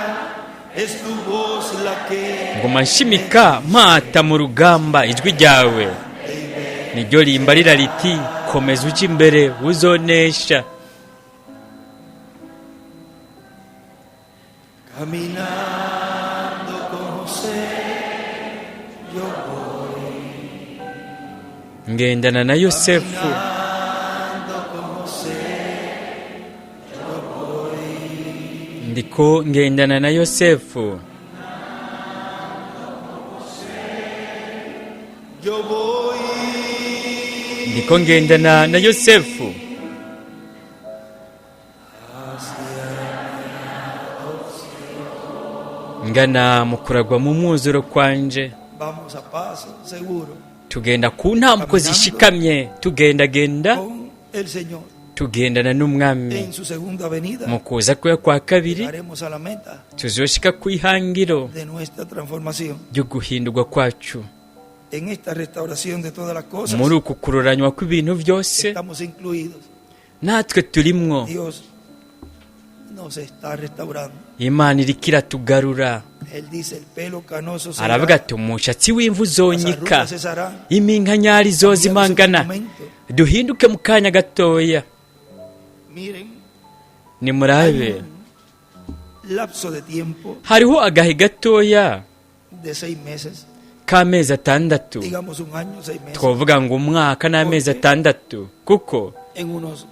es tu voz la que Ngoma nshimika mpata mu rugamba, ijwi ryawe niryo rimbarira riti komeza ujye imbere uzonesha. Caminando con José, yo voy. Ngendana na Yosefu. Caminando con José, Ndiko ngendana na Yosefu. yo voy. Ndiko ngendana na Yosefu ngana mu kuragwa mu mwuzuro kwanje. Vamos a paso seguro Tugenda ku ntambwe zishikamye, tugendagenda, con el Señor tugendana n'umwami en su segunda venida. mu kuza kwe kwa kabiri. Llegaremos a la meta Tuzoshika ku ihangiro de nuestra transformación. ryo guhindurwa kwacu. En esta restauración de todas las cosas Muri uku kuroranywa kw'ibintu byose estamos incluidos. natwe turimwo. Dios nos está restaurando. Imana iriko iratugarura. Él dice: el pelo canoso se Aravuga ati umushatsi w'imvu las uzonyika, arrugas cesarán. iminkanyari izozimangana, Cambiamos en un momento. duhinduke mu kanya gatoya. Miren, Nimurabe, lapso de tiempo hariho agahe gatoya de 6 meses, k'amezi 6, digamos un año, 6 meses, twavuga ngo umwaka n'amezi 6, kuko en unos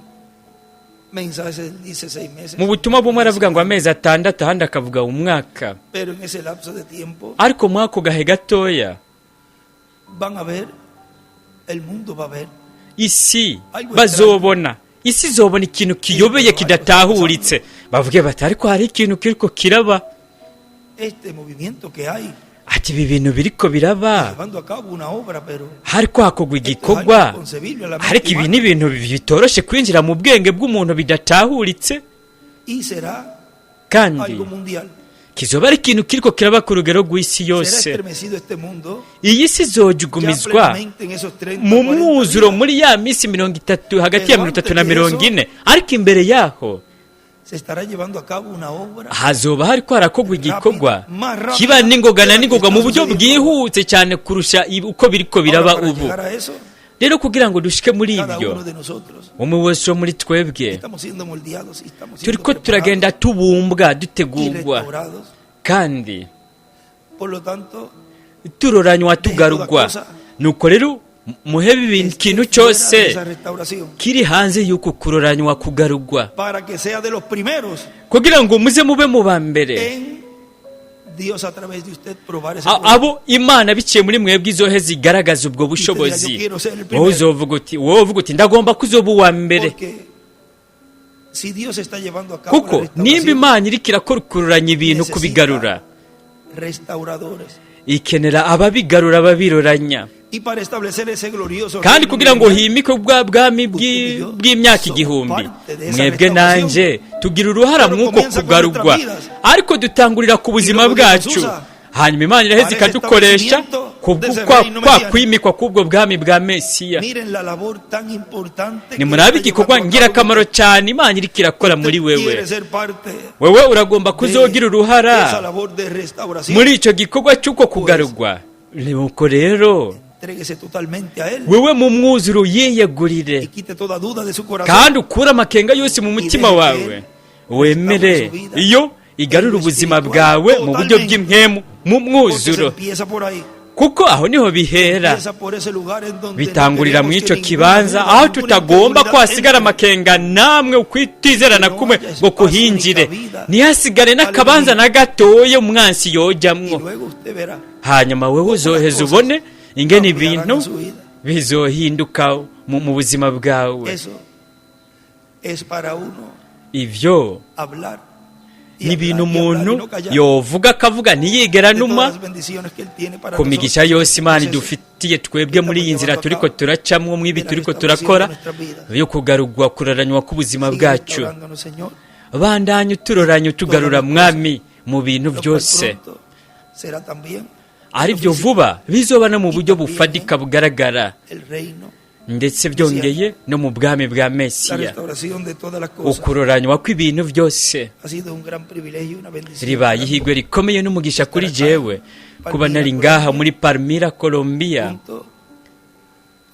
mensajes él dice 6 meses, mu butumwa bumwe aravuga ngo amezi 6, ahandi akavuga umwaka. pero en ese lapso de tiempo Ariko muri ako gahe gatoya van a ver, el mundo va a ver isi bazobona, isi izobona ikintu kiyobeye kidatahuritse, bavuge bati ariko hari ikintu kiriko kiraba. Este movimiento que hay. Ati ibi bintu biriko biraba, Llevando a cabo una obra, pero hariko hakorwa esto es algo igikorwa, inconcebible a la mente ariko ibi humana. ni ibintu bitoroshe kwinjira mu bwenge bw'umuntu, bidatahuritse. Y será Kandi algo mundial. kizoba ari ikintu kiriko kiraba ku rugero rw'isi Será yose. estremecido este mundo Iyi si ya izojugumizwa plenamente en esos 30, mu 40 mwuzuro días. muri ya minsi 30, hagati ya 30 na 40. Ariko imbere yaho Se estará llevando a cabo una obra hazoba hariko harakorwa igikorwa kiba n'ingoga na n'ingoga mu buryo bwihuse cyane kurusha uko biriko biraba Ahora, para ubu. llegar a eso, Rero kugira ngo dushike muri cada ibyo, uno de nosotros umwe wese wo muri twebwe estamos siendo moldeados y estamos siendo turiko turagenda preparados tubumbwa, y dutegurwa restaurados. kandi Por lo tanto, turoranywa, tugarugwa. Nuko rero muhebe esté ikintu fuera de cyose esa restauración kiri hanze y'uku kuroranywa, kugarugwa, para que sea de los primeros kugira ngo muze mube mu ba mbere en Dios a través de usted probar ese poder. Abo Imana biciye muri mwebwe izohe zigaragaza ubwo bushobozi. Wowe uzovuga uti, wowe uvuga uti: "Ndagomba kuzoba uwa mbere." Porque si Dios está llevando a cabo Kuko la nimba restauración, Imana iriko irakora ukururanya ibintu, kubigarura, restauradores. ikenera ababigarura, ababiroranya. Y para establecer ese glorioso Kandi reino kugira ngo milenial, himikwe bwa bwami bw'imyaka 1000, mwebwe nanje tugira uruhara mw'uko kugarugwa, ariko dutangurira ku buzima bwacu. Hanyuma Imana iraheza ikadukoresha ku kwa kwimikwa k'ubwo bwami bwa Mesiya. Miren la labor tan importante que Nimurabe está igikorwa llevando a cabo ngirakamaro cyane Imana iriko irakora usted. muri wewe. Quiere ser parte Wewe uragomba kuzogira de esa uruhara labor de restauración. muri icyo gikorwa cy'uko kugarugwa. Nuko rero Entréguese totalmente a Él wewe mu mwuzuro yiyegurire y quite toda duda de su corazón. kandi ukure amakenga yose mu mutima wawe, wemere iyo igarura ubuzima bwawe mu buryo bw'impwemu mu Porque se mwuzuro, empieza por ahí. kuko aho niho bihera. Empieza por ese lugar en donde no Bitangurira queremos mu que icyo ninguna kibanza duda, aho ninguna tutagomba ko incredulidad hasigara entre. amakenga namwe, ukwitizera na kumwe ngo kuhinjire, ntihasigare n'akabanza na gatoya umwansi Y yojamwo. luego usted verá Hanyuma wewe uzoheza ubone ingene ibintu bizohinduka mu buzima bwawe. Eso es para uno Ivyo hablar y ni ibintu hablar y hablar y umuntu no callar yovuga akavuga ntiyigera de todas numa las bendiciones que Él tiene para ku migisha nosotros. yose Imana Entonces, idufitiye twebwe muri iyi nzira turiko turacamwo, mw'ibi turiko turakora yo kugarugwa, kuraranywa k'ubuzima sigue bwacu. restaurándonos, Señor, Bandanye uturoranye, utugarura, Mwami, mu bintu lo cual byose, pronto será también ari byo vuba bizoba no mu buryo bufatika bugaragara, el reino, ndetse byongeye no mu bwami bwa la Mesiya, restauración de todas las cosas. ukuroranywa kw'ibintu byose. Ha sido un gran privilegio y una bendición Ribaye para mí, ihigwe rikomeye n'umugisha kuri jewe kuba nari ngaha muri Palmira, Colombia, junto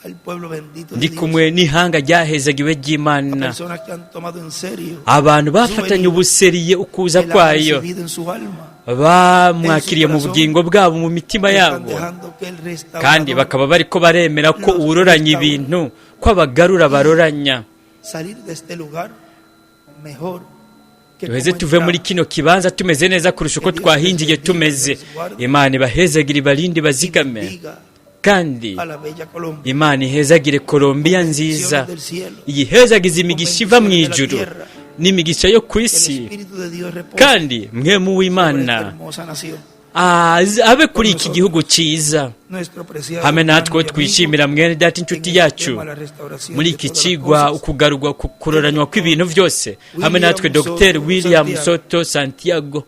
al pueblo bendito de ndi Dios, kumwe n'ihanga ryahezagiwe a ry'Imana, personas que han tomado en serio abantu bafatanye ubuseriye ukuza que la han kwayo, recibido en su alma, bamwakiriye mu bugingo bwabo, mu mitima están yabo, dejando que el kandi restaurador bakaba bariko baremera ko uwuroranya ibintu, ko abagarura baroranya. salir de este lugar mejor que Duheze como tuve muri entramos. kino kibanza tumeze neza kurusha uko twahingiye tumeze. Imana ibahezagire, ibarinde, Y bazigame, bendiga kandi a la bella Colombia. Imana ihezagire Kolombiya nziza, iyihezagize imigisha iva mu ijuru n'imigisha yo ku Que el isi, Espíritu de Dios repose kandi mwemu sobre esta w'Imana hermosa nación. abe kuri iki gihugu cyiza Nuestro preciado hamwe natwe. hermano y amigo, Twishimira mwene data, inshuti en este yacu, tema, la restauración muri de iki todas las cigwa cosas. ukugarurwa, kuroranywa kw'ibintu byose, hamwe natwe William Dr Soto William Santiago. Soto Santiago.